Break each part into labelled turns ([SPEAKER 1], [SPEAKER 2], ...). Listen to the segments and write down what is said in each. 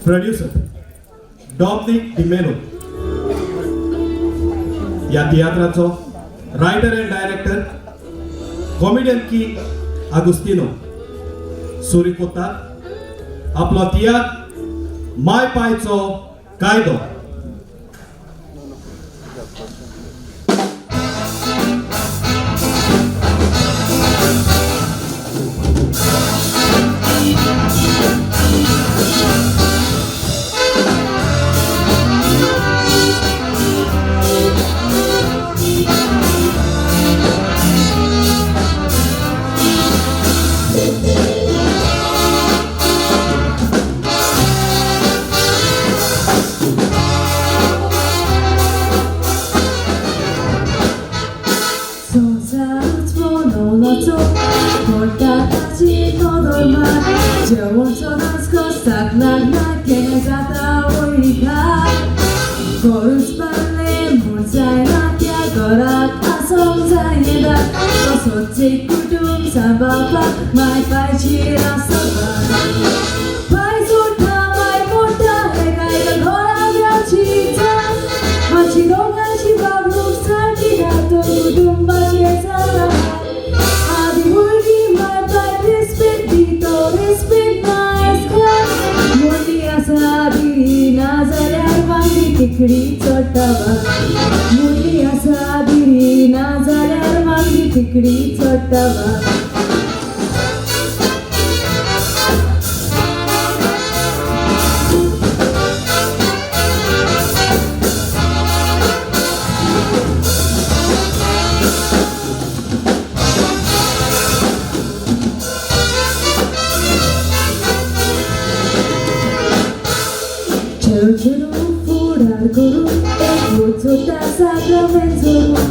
[SPEAKER 1] Producer Dominic D'Mello. ह्या तियात्राचो writer and director comedian की आगुस्तिनो सुरी कोता आपलो तियात्र माय पायचो कायदो.
[SPEAKER 2] संवसारूच बनवलाचो पडटा ताची नदर मार जेवणचो नाच कस्ताक लागना केन्ना जाता वयखार घरूच बांदलें म्हूण जायना त्या घराक आसोंक जायना तसोच एक कुटूंब सांबाळपाक माय पायचेर आसपाक पाय जोडटा माय मोडटा हें काय घरा घेवची जाप मातशी दोगांची वागणूक सारकी ना तो कुटुंबाचेर जाला आदी भुरगीं माय पाय रिस्पेद दितो रिस्पेद नायस कर मोटी आसा दिरी ना जाल्यार मागीर तिकडी चडटा बा मुली आसा दिरी ना जाल्यार मागीर तिकडी चडटा बा. चलो चलो फुडार करूं एक वचोता साक्रामेंत जोडूं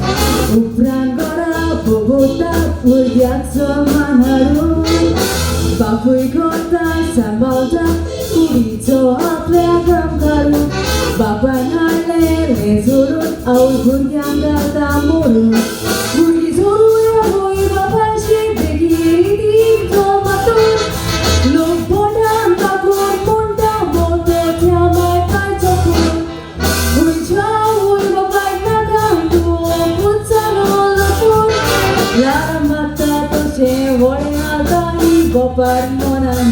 [SPEAKER 2] उपरांत घरा भोगोता भुरग्याचो मान हाडूं बापूय करता सांबाळटा कुडीचो आपल्या काम काडूं बापायन हाडलें जोडून आवय भुरग्यांक घालता मोडून भुरगीं जोडूया आवय बापायशी बेगीन ती मातून लोक बोटान दाखोवन म्हणटा मोटो त्या माय पायचो खून भुरग्या आवय बापायक नाका तूं पुचानो लपून लारा मारता तशें वळें घालता ही गोपार मनान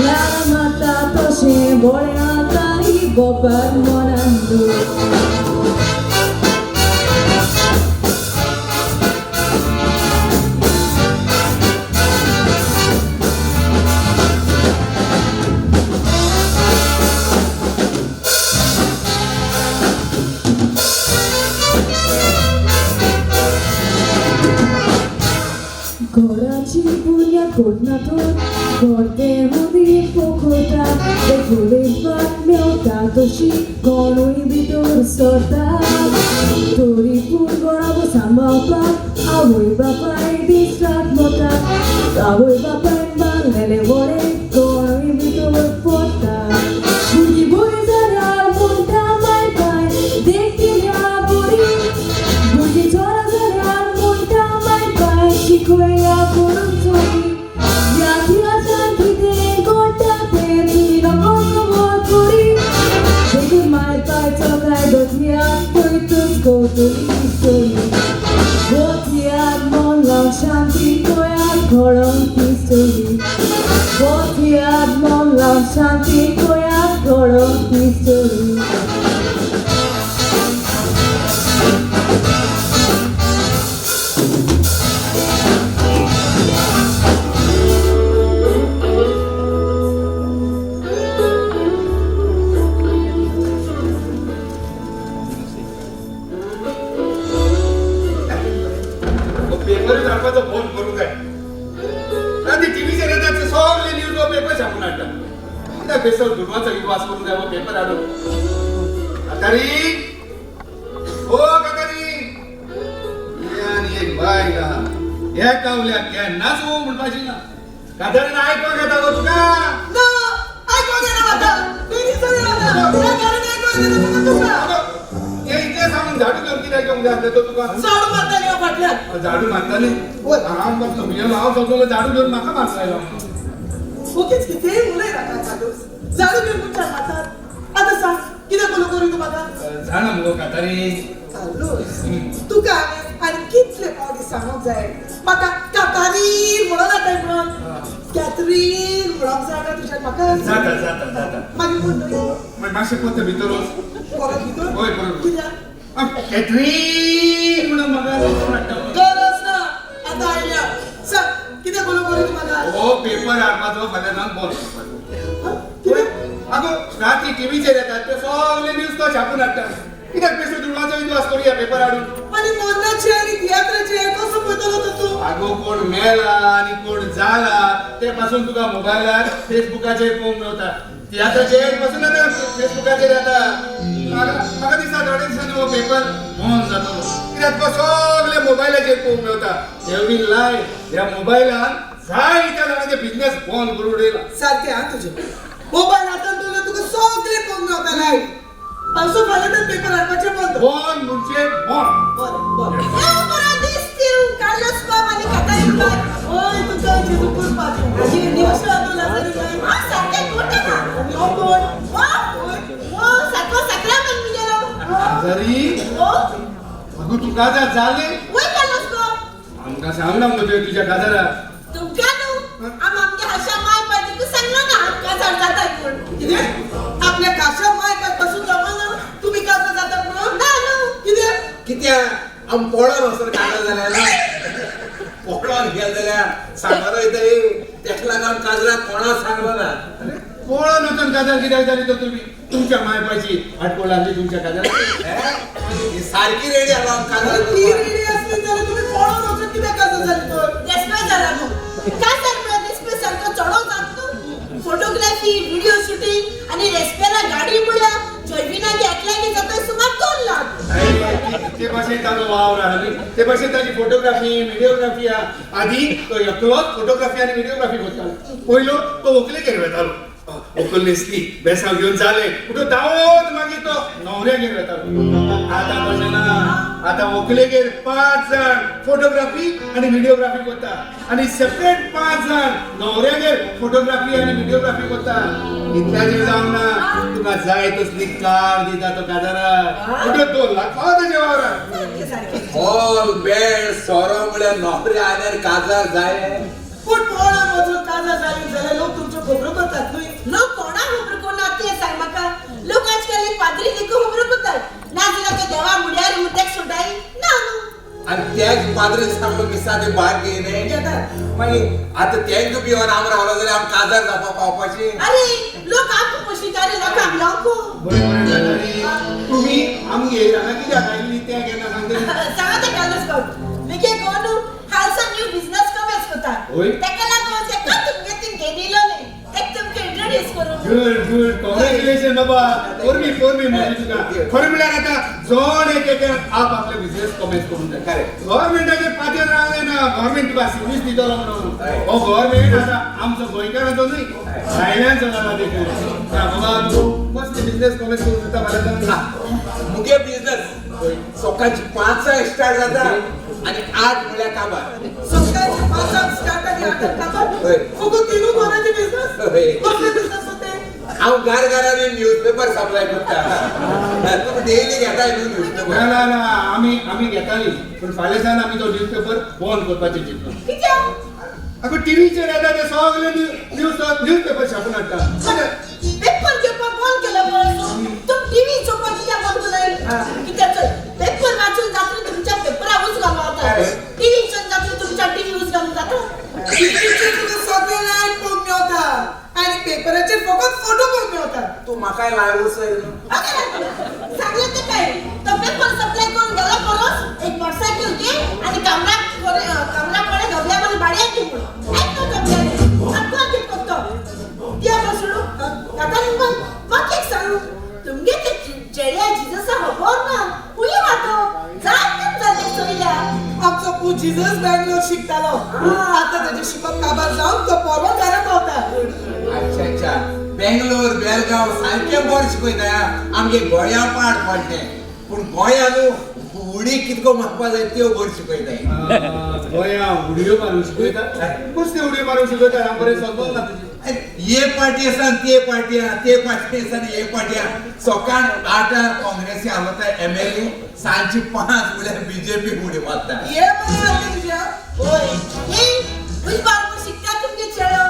[SPEAKER 2] लारा मारता तशें वळें घालता ही गोपार मनान. घराची बुन्याद कोटना तर करते मदीं पोखरता देखून वाट मेवता तशी कोणूय भितर सरता तरी पूण घराबो सांबाळपाक आवय बापाय दीस रात मोता आवय बापायन बांदलेलें व्हडें कोणूय भितर पडटा भुरगीं बरीं जाल्यार म्हणटा माय पाय देखिल्या बरी भुरगीं चोरां जाल्यार म्हणटा माय पाय शिकवया करून चोरी ह्या तियात्रान कितें घडटा तें तुमी नकळ खबर करी देखून माय पायचो कायदो तियात्र पयतूच कवतुली स्टोरी हो तियात्र मन लावन शांती कोयात घडोवन ती स्टोरी हो तियात्र मन लावन शांती कोयात घडोवन ती स्टोरी.
[SPEAKER 3] पेपरूच हाडपाचो फोन करूंक जाय ना ती टिवीचेर येता ते सगळे न्यूज हो पेपर छापून हाडटा कित्याक बेसो दुडवाचो इवास करूंक जाय हो पेपर हाडून. कातारी ओ कातारी ही आनी एक बायल आहा हे कावल्याक केन्नाच हो म्हणपाची ना कातारीन आयकोंक येता गो तुका.
[SPEAKER 4] ना आयकोंक येना म्हाका बेगीन सरी म्हाका ह्या घरान आयकोंक येना म्हाका तुका.
[SPEAKER 3] हे इतलें सांगून झाडू घेवन कित्याक घेवंक जाय आसलें तो तुका.
[SPEAKER 4] झाडू मारताली हांव फाटल्यान.
[SPEAKER 3] झाडू मारताली हांव कसलो भियेलो हांव सोदलो झाडू घेवन म्हाका मारता आयलो.
[SPEAKER 4] ओगीच कितेंय उलय नाका कार्लूस. झाडू घेवन सगळे मनशां खातात. आतां सांग कितें करूं करूं तूं म्हाका?
[SPEAKER 3] जाणा मुगो कातारी.
[SPEAKER 4] कार्लोस, तुका हांवें आनी कितले फावटी सांगूंक जाय म्हाका कातारीन म्हणून नाकाय म्हणून. कॅथरीन म्हणूंक जायना तुज्यान म्हाका.
[SPEAKER 3] जाता जाता जाता.
[SPEAKER 4] मागीर म्हण न्हय.
[SPEAKER 3] मागीर मातशें परतें भितर वच.
[SPEAKER 4] परत भितर?
[SPEAKER 3] हय, परत.
[SPEAKER 4] कित्याक?
[SPEAKER 3] कॅथरीन म्हणून म्हाका हाडटा.
[SPEAKER 4] गरज ना, आतां आयल्या. सांग कितें करूं करूं तूं म्हाका?
[SPEAKER 3] हो पेपर हाडपाचो फाल्यां जावन बंद.
[SPEAKER 4] कितें?
[SPEAKER 3] आगो राती टिवीचेर येतात ते सगळे न्यूज तो छापून हाडटा. कित्याक बेश्टो दुडवांचो विद्वास करुया पेपर हाडून.
[SPEAKER 4] आनी मरणाचे आनी तियात्राचे कसो पळयतलो तर तूं?
[SPEAKER 3] आगो कोण मेला आनी कोण जाला ते पासून तुका मोबायलार फेसबुकाचेर पळोवंक मेवता. तियात्राचेर पासून आतां फेसबुकाचेर येता. म्हाका दिसता थोड्या दिसांनी हो पेपर बंद जातलो. कित्याक तुका सगळे मोबायलाचेर पळोवंक मेवता. देव बीन लाय ह्या मोबायलान जाय त्या जाणांचे बिजनेस बंद करून उडयला.
[SPEAKER 4] सारकें आं तुजें. मोबायल हातांत दवरल्यार तुका सगळें पळोवंक मेवता लायव्ह. पावसो फाल्यां तर पेपर हाडपाचें बंद.
[SPEAKER 3] बंद म्हणजे बंद.
[SPEAKER 4] बरें बरें.
[SPEAKER 5] बरो दीस दिवं कार्लोस बाब आनी कातारीन बाब.
[SPEAKER 4] ओय तुका जेजू करपाक. कशें आहा तूं लाजारी बाय?
[SPEAKER 5] हांव सारकें घोट आहा.
[SPEAKER 4] आनी हो कोण?
[SPEAKER 5] हो हो सातवो साक्रामेंत मुगेलो.
[SPEAKER 3] जरी
[SPEAKER 5] हो
[SPEAKER 3] अगो तूं काजार जालें?
[SPEAKER 5] वय कार्लोस बाब.
[SPEAKER 3] आमकां सांगना मुगो तुवें तुज्या काजारा.
[SPEAKER 5] तुमकां न्हू आम आमगे हाशा माय पाय तुका सांगलो ना हांव काजार जाता म्हूण.
[SPEAKER 4] कितें? आपल्या काशा माय पाय पासून जमना तुमी काजार जातात म्हणून?
[SPEAKER 5] ना न्हू.
[SPEAKER 4] कितें?
[SPEAKER 6] कित्याक आम पोळोन वचून काजार जाल्यार ना पोळोन गेले जाल्यार सांगलो वयता तेका लागून आम काजराक कोणाक सांगलो ना.
[SPEAKER 3] पोळोन वचून काजार कित्याक जाली तर तुमी तुमच्या मायपाची आटको लागली तुमच्या काजाराक.
[SPEAKER 6] ही सारकी रेडी आसा आम काजार
[SPEAKER 4] ती
[SPEAKER 6] करपाक.
[SPEAKER 4] रेडी आसली जाल्यार तुमी पोळोन वचून कित्याक काजार जाली तर?
[SPEAKER 5] देसपे जाला न्हू. काजार म्हळ्यार देसपे सारको चडो जात न्हू. फोटोग्राफी, व्हिडिओ शूटिंग आनी रेस्पेरा गाडी म्हळ्यार जॉयविनागे एकल्यागे जाता सुमार 2 लाख.
[SPEAKER 3] ते भाशेन ताजो वावर आहा न्ही, ते भाशेन ताजी फोटोग्राफी व्हिडिओग्राफी आहा. आदी तो एकलोच फोटोग्राफी आनी व्हिडिओग्राफी करतालो. पयलो तो व्हंकलेगेर वेतालो, व्हंकल न्हेसली बेसांव घेवन जालें म्हणटकूच धांवत मागीर तो न्हवऱ्यागेर वेतालो. आतां तशें ना, आतां व्हंकलेगेर 5 जाण फोटोग्राफी आनी व्हिडिओग्राफी करता आनी सेपरेट 5 जाण न्हवऱ्यागेर फोटोग्राफी आनी व्हिडिओग्राफी करता. इतल्याचेर जावंक ना, तुका जाय तसली कार दिता तो काजाराक. म्हणटकूच 2 लाख फावो ताच्या वावराक.
[SPEAKER 5] सारकें सारकें.
[SPEAKER 6] हॉल बेड सोरो म्हळ्यार न्हवऱ्या आल्यार काजार जाय.
[SPEAKER 4] पूण पोळोन वचून काजार जाली जाल्यार लोक तुमच्यो खबरो करतात न्हय?
[SPEAKER 5] लोक कोणाक खबर करना तें सांग म्हाका. लोक आजकाल एक पाद्री देखून खबर करतात. ना जाल्यार तो देवा मुड्यार उदक सोडाय ना न्हू.
[SPEAKER 6] आनी त्याच पाद्रीन सांगलो मिसा ते भाग घेयने.
[SPEAKER 4] घेतात.
[SPEAKER 6] मागीर आतां तेंकां भिवन आम रावलो जाल्यार आम काजार जावपा पावपाची.
[SPEAKER 5] अरे लोक आमकां पोशिता रे, लोकांक भिवंकू.
[SPEAKER 3] बरें बरें जाता तुमी आमगेर हांगा कित्याक आयिल्ली तें केन्ना सांगतली?
[SPEAKER 5] सांगा तें कार्लोस बाब. मुगे घोव हालसा न्यू बिजनेस कमेंस करता.
[SPEAKER 3] होय?
[SPEAKER 5] तेका लागून तेका तुमगे थिंग घेयलो न्ही, तेका तुमकां इंट्रोड्यूस करूं.
[SPEAKER 3] गुड गुड, कॉंग्रॅच्युलेशन बाबा. पोरबी पोरबी म्हणजे तुका. खरें म्हळ्यार आतां जण एक एकान आप आपले बिजनेस कमेंस करूंक जाय.
[SPEAKER 6] Correct.
[SPEAKER 3] गव्हर्मेंटाचेर पातयेवन रावलें ना, गव्हर्मेंट तुका सर्वीस दितलो म्हणून.
[SPEAKER 6] Right.
[SPEAKER 3] हो गव्हर्मेंट आतां आमचो गोंयकारांचो न्हय, भायल्यांचो जाला देखून. बाबा तूं कसले बिजनेस कमेंस करूंक सोदता फाल्यां?
[SPEAKER 6] ना मुगे बिजनेस सकाळची 5 स्टार्ट जाता आनी 8 म्हळ्यार काबार.
[SPEAKER 4] सकाळच्या 5 स्टार्ट आनी 8 काबार?
[SPEAKER 6] हय.
[SPEAKER 4] फकत 3 वरांचे बिजनेस?
[SPEAKER 6] हय.
[SPEAKER 4] कसले बिजनेस होते?
[SPEAKER 6] हांव गार गारांनी न्यूज पेपर सप्लाय करता. तुमी डेली घेताय न्हू न्यूज पेपर?
[SPEAKER 3] ना ना ना, आमी आमी घेताली, पूण फाल्यां सावन आमी तो न्यूज पेपर बंद करपाचें चिंतलां.
[SPEAKER 5] कित्याक?
[SPEAKER 3] अगो टिवीचेर येता ते सगळे न्यूज न्यूज पेपर छापून हाडटा.
[SPEAKER 5] पेपर घेवपाक बंद केलो पळय तूं. टिवी चोवपाक कित्याक बंद केलाय? कित्याक चोय पेपर वाचून जातली तुमच्या पेपरा यूज घालून जाता, टिवी चोवन जातली तुमच्या टिवी यूज घालून जाता.
[SPEAKER 4] टिवीचेर तुका सगळें लायव्ह पळोवंक मेवता आनी पेपराचेर फकत फोटो पळोवंक मेवता.
[SPEAKER 6] तूं म्हाकाय लायव्ह वचय न्हू.
[SPEAKER 5] सांगलें तें काय तो पेपर सप्लाय करून गेलो परस एक मोटरसायकल घे आनी कामराक कामरा कडेन गबल्या मध्ये भाड्याक दी म्हणून. ऐक तो गबल्याने आत्मा कित करतो त्या बसलो. आतां म्हाका एक सांगू, तुमगे ते चेड्या जिजसा खबर ना हुंय वातो जायते जालें चोयल्या.
[SPEAKER 4] आमचो पूत जिजस बेंगलोर शिकतालो. आतां ताजें शिकप काबार जावन तो पोरवा घरा पावता.
[SPEAKER 6] अच्छा अच्छा, बेंगलोर बेळगांव सारकें बरें शिकयता. आमगे गोंया पाड पडलें, पूण गोंया न्हू उडी कितको मारपा जाय त्यो बरें शिकयता.
[SPEAKER 3] गोंया उडयो मारूंक शिकयता? कसली उडयो मारूंक शिकयता? हांव बरें समजूंक ना तुजें.
[SPEAKER 6] ये पार्टी आसा ते पार्टी आहा, ते पार्टी आसा हे पार्टी आहा. सकाळ 8 काँग्रेसी हालता एमएलए, सांजची 5 म्हळ्यार बीजेपी उडी मारता.
[SPEAKER 4] ये बरें जालें तुज्या.
[SPEAKER 5] होय हे तुज बारबू शिकता तुमगे चेडो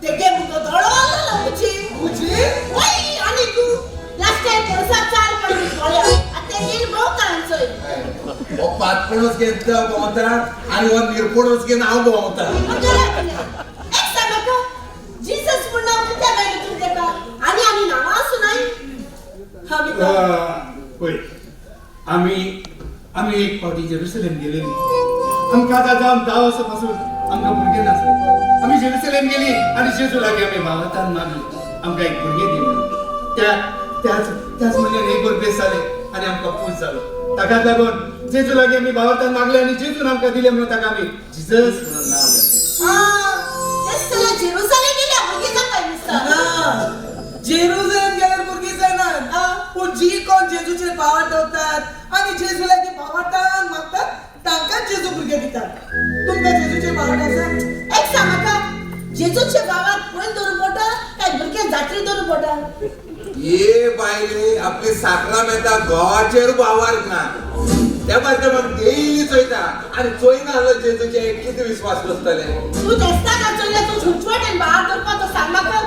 [SPEAKER 5] तेगे मुगो दोळो आसलो मुची.
[SPEAKER 4] मुची?
[SPEAKER 5] वय आनी तूं लास्ट टायम पणसा चार पडली दोळ्या आतां तेगेर भोंवता हांचोय.
[SPEAKER 6] हो पातपणूच घेवन भोंवता आनी हो निरपणूच घेवन हांव भोंवता.
[SPEAKER 5] एक सांग म्हाका, जीसस म्हूण नांव कित्याक आयलें तुमी तेका? आनी आनी नांवां आसूं नाय? हा बिका.
[SPEAKER 3] पळय, आमी आमी एक फावटी जेरुसलेम गेलेली. आमकां आतां जावन 10 वर्सां पासून आमकां भुरगें नासलें. आमी जेरुसलेम गेली आनी जेजू लागीं आमी भावार्थान मागली आमकां एक भुरगें दी म्हणून. त्या त्याच त्याच म्हयन्यान एक वर जालें आनी आमकां पूज जालो. ताकाच लागून जेजू लागीं आमी भावार्थान मागले आनी जेजून आमकां दिलें म्हणून ताका आमी जिजस म्हणून नांव घातलें.
[SPEAKER 5] तेच जाल्यार जेरुसलेम गेल्या भुरगीं जाता दिसता.
[SPEAKER 4] ना, जेरुजलेम गेल्यार भुरगीं जायनात, पूण जी कोण जेजूचेर भावार्थ दवरतात आनी जेजू लागीं भावार्थान मागतात तांकांच जेजू भुरगे दितात. तुमकां जेजूचेर भावार्थ आसा?
[SPEAKER 5] एक सांग म्हाका, जेजूच्या गांवात पयल धरून पोटा काय भुरगे जात्रे धरून पोटा?
[SPEAKER 6] ये बायले आपली साक्रामेंता गोवाचेर भावार्थ ना, त्या भायर म्हाका डेली चोयता आनी चोयना जाल्यार जेजूचे कितें विस्वास बसतले?
[SPEAKER 5] तूं देस्ता का चोयला तूं झुंचवट बाहर धरपा तो सांग म्हाका.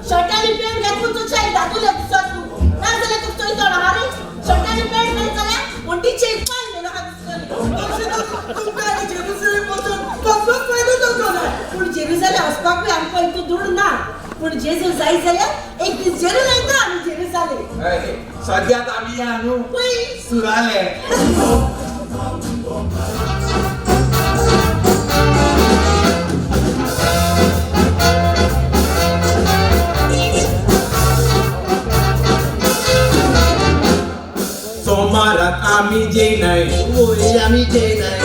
[SPEAKER 5] शर्ट आनी पॅन्ट घातून तुझ्या एक दादूले दिसता तूं, ना जाल्यार तुका चोयतो आहा रे. शर्ट आनी पॅन्ट घालीत जाल्यार वण्टीचे एक पाल मेलो आहा दिसतलें.
[SPEAKER 4] तुमकां आनी जेरुसलेम वचून कसलोच फायदो जावचो ना.
[SPEAKER 5] पूण जेरुसलेम वचपाकूय आमकां इतू दूर ना, पूण जेजू जाय जाल्यार एक दीस जेरू येता आमी जेरुसलेम.
[SPEAKER 6] सद्याक आमी या न्हू सुराले.
[SPEAKER 7] सोमाराक आमी जेयनाय,
[SPEAKER 8] वय आमी जेयनाय,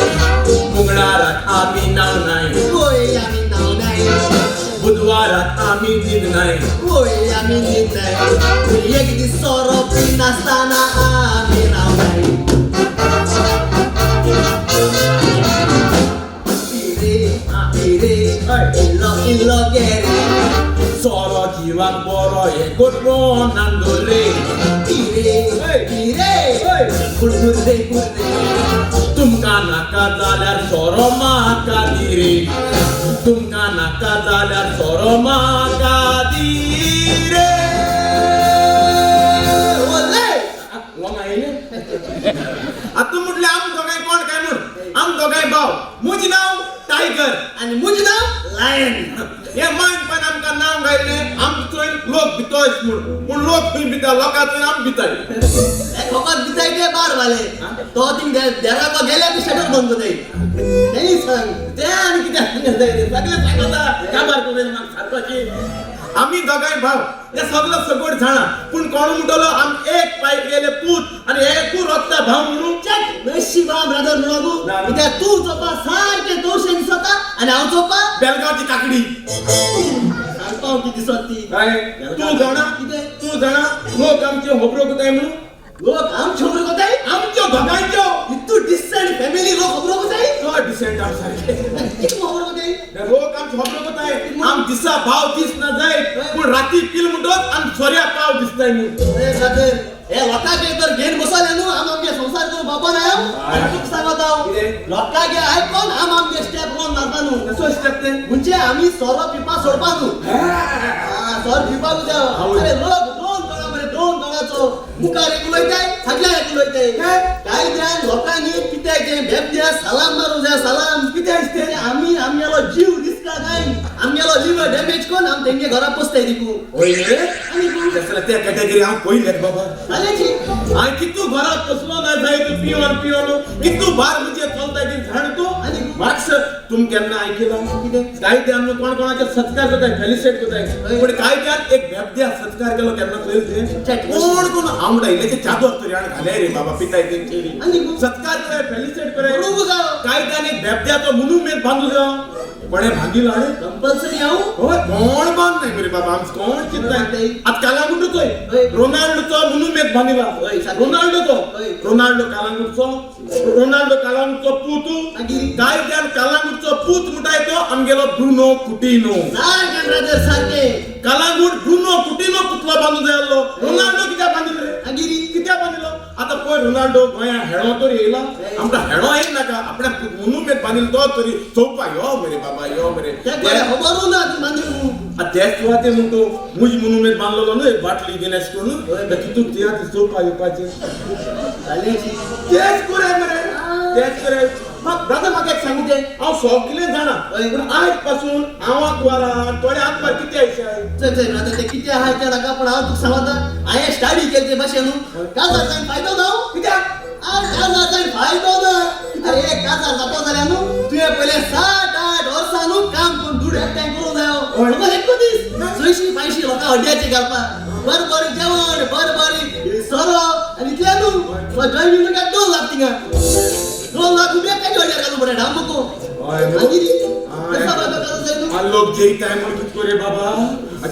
[SPEAKER 7] मंगळाराक आमी न्हावनाय,
[SPEAKER 8] वय आमी न्हावनाय,
[SPEAKER 7] बुधवाराक आमी न्हिदनाय,
[SPEAKER 8] वय आमी न्हिदनाय, एक दीस सोरो पिनासतना आमी रावनाय. पिरे पिरे इल्लो इल्लो गेरे,
[SPEAKER 7] सोरो जिवाक बरो हें कोण दवरले.
[SPEAKER 8] पिरे पिरे कुरकुरे कुररे,
[SPEAKER 7] तुमकां नाका जाल्यार सोरो म्हाका दी रे, तुमकां नाका जाल्यार सोरो म्हाका दी रे.
[SPEAKER 8] ओले
[SPEAKER 7] लोंग आयले आतां म्हटलें आम दोगांय कोण काय म्हूण, आम दोगांय भाव. म्हजें नांव टायगर
[SPEAKER 8] आनी म्हजें नांव लायन.
[SPEAKER 7] हे मायन पण आमकां नांव घायलें आम चोय लोक भितोय म्हूण, पूण लोक खंय भिता, लोकां चोय आम भिताय.
[SPEAKER 8] फकत भिताय ते बार वाले तो थिंग देराको गेल्यार ती शटर बंद कोताय. तेंय सांग ते आनी कितें सांगता सगळें
[SPEAKER 7] सांगता काबार करून म्हाका सारकोची. आमी दोगांय भाव, हे सगळो सगोड जाणा, पूण कोण म्हणटलो आम एक पाय गेले पूत आनी एकू रगता भाव म्हणून.
[SPEAKER 8] नशिबा ब्रदर म्हणू कित्याक तूं चोपा सारकें तवशें दिसता आनी हांव चोपा
[SPEAKER 7] बेलगांवची काकडी.
[SPEAKER 8] सांगपा कितें दिसत ती.
[SPEAKER 7] तूं जाणा
[SPEAKER 8] कितें?
[SPEAKER 7] तूं जाणा लोक आमच्यो खबरो कोताय म्हणून.
[SPEAKER 8] लोक आमच्यो खबरो कोताय?
[SPEAKER 7] आमच्यो दोगांयच्यो.
[SPEAKER 8] इतू डिसेंट फॅमिली लोक खबरो कोताय?
[SPEAKER 7] चड डिसेंट आम सारके.
[SPEAKER 8] कितें खबरो कोताय?
[SPEAKER 7] लोक आमच्यो खबरो कोताय. आम दिसा भाव दीस ना जाय, पूण राती पिल म्हणटोच आम सोऱ्या पाव दिसताय न्हू.
[SPEAKER 8] अरे ब्रदर, हे लोकांक तर घेवन बसले न्हू आम आमगे संवसार करूं बाबा ना. आनी तुका सांगता हांव, लोकांक आयकोन आम आमगे स्टेप रोन मारपा न्हू.
[SPEAKER 7] कसो स्टेप ते?
[SPEAKER 8] म्हणजे आमी सोरो पिवपा सोडपा न्हू. सोरो पिवपाक जाय. अरे लोक दोन दोळा मरे, दोन दोळाचो मुखार एक उलयताय, फाटल्यान एक उलयताय. काय द्या लोकांनी कित्याक तें भेप द्या सलाम मारूं जाय सलाम. कित्याक तें आमी आमगेलो जीव दिसता काय आमगेलो लिवर डॅमेज कोन्न आम तेंगे घरा पोसताय दिकू.
[SPEAKER 7] होय रे?
[SPEAKER 8] आनी
[SPEAKER 7] तसले त्या कॅटेगरी हांव पयलें बाबा.
[SPEAKER 8] जाल्याची
[SPEAKER 7] हांवें कितू घरात बसलो ना जाय तूं पिवन पिवन कितू भार म्हणजे चलताय ती झाड तूं.
[SPEAKER 8] आनी
[SPEAKER 7] मार्क्स तुम केन्ना आयकिलां?
[SPEAKER 8] कितें?
[SPEAKER 7] काय त्यान कोण कोणाचे सत्कार करताय, फेलिसिटेट करताय, पूण काय त्यान एक भेपद्या सत्कार केलो केन्ना चोयल तें? कोण कोण आमडा इल्लेचे चादर तरी हाण घाले रे बाबा पिताय तेंचेरी.
[SPEAKER 8] आनी
[SPEAKER 7] सत्कार कराय, फेलिसिटेट कराय.
[SPEAKER 8] बरोबर जाव.
[SPEAKER 7] कायद्यान एक बेबद्याचो मुनुमेद बांदू जाय कोणे बांदिला रे
[SPEAKER 8] कंपल्सरी हांव
[SPEAKER 7] होय कोण बांद नाही मरे बाबा आमचं कोण चिंता आतां कालांगुटचोय
[SPEAKER 8] हय.
[SPEAKER 7] रोनाल्डोचो मुनुमेद बांदिला
[SPEAKER 8] हय, सारकें.
[SPEAKER 7] रोनाल्डोचो
[SPEAKER 8] हय.
[SPEAKER 7] रोनाल्डो कालांगुटचो रोनाल्डो कालांगुटचो पूत
[SPEAKER 8] मागीर?
[SPEAKER 7] कायद्यान कालांगुटचो पूत म्हणटाय तो आमगेलो ब्रुनो कुटिनो
[SPEAKER 8] सारकें ब्रदर सारकें
[SPEAKER 7] कालांगुट ब्रुनो कुटिनो पुतलो बांदू जाय आसलो रोनाल्डो कित्याक बांदिलो रे
[SPEAKER 8] मागीर
[SPEAKER 7] कित्याक बांदिलो आतां पळय रोनाल्डो गोंया हेळो तरी येयला आमकां हेळो येय नाका आपल्या मुनुमेद बांदिलो तो तरी चोवपा यो मरे बाबा यो मरे
[SPEAKER 8] ते बरें खबरूच ना ती बांदली म्हणून
[SPEAKER 7] तेच सुवाते म्हणतो मुज मुनुमेद बांदलेलो न्हू एक बाटली बीन अशें करून तितून तियात्र चोवपा येवपाचें तेच कोराय मरे तेच कोराय ब्रदर म्हाका एक सांगू तें हांव सगळें जाणा पूण आयज पासून हांव आंकवारा थोडे आंकवार कितें आयशाय
[SPEAKER 8] चल चल ब्रदर ते कितें आहा तें नाका पूण हांव तुका सांगता हांवें स्टडी केली ते भाशेन न्हू काजार जावन फायदो ना
[SPEAKER 7] कित्याक
[SPEAKER 8] अरे काजार जावन फायदो ना अरे काजार जातो जाल्यार न्हू तुवें पयलें 7-8 वर्सां न्हू काम करून दुड एकठांय करूंक जायो फकत एकूच दीस 600-500 लोकां हड्ड्याचे घालपाक बरें बरें जेवण बरें बरें सोरो आनी इतलें न्हू जॉयन तुका 2 लाख थिंगा 2 लाख रुपया काय हड्ड्यार घालूं बरें डांबको मागीर
[SPEAKER 7] लोक जेयताय म्हूण कितें रे बाबा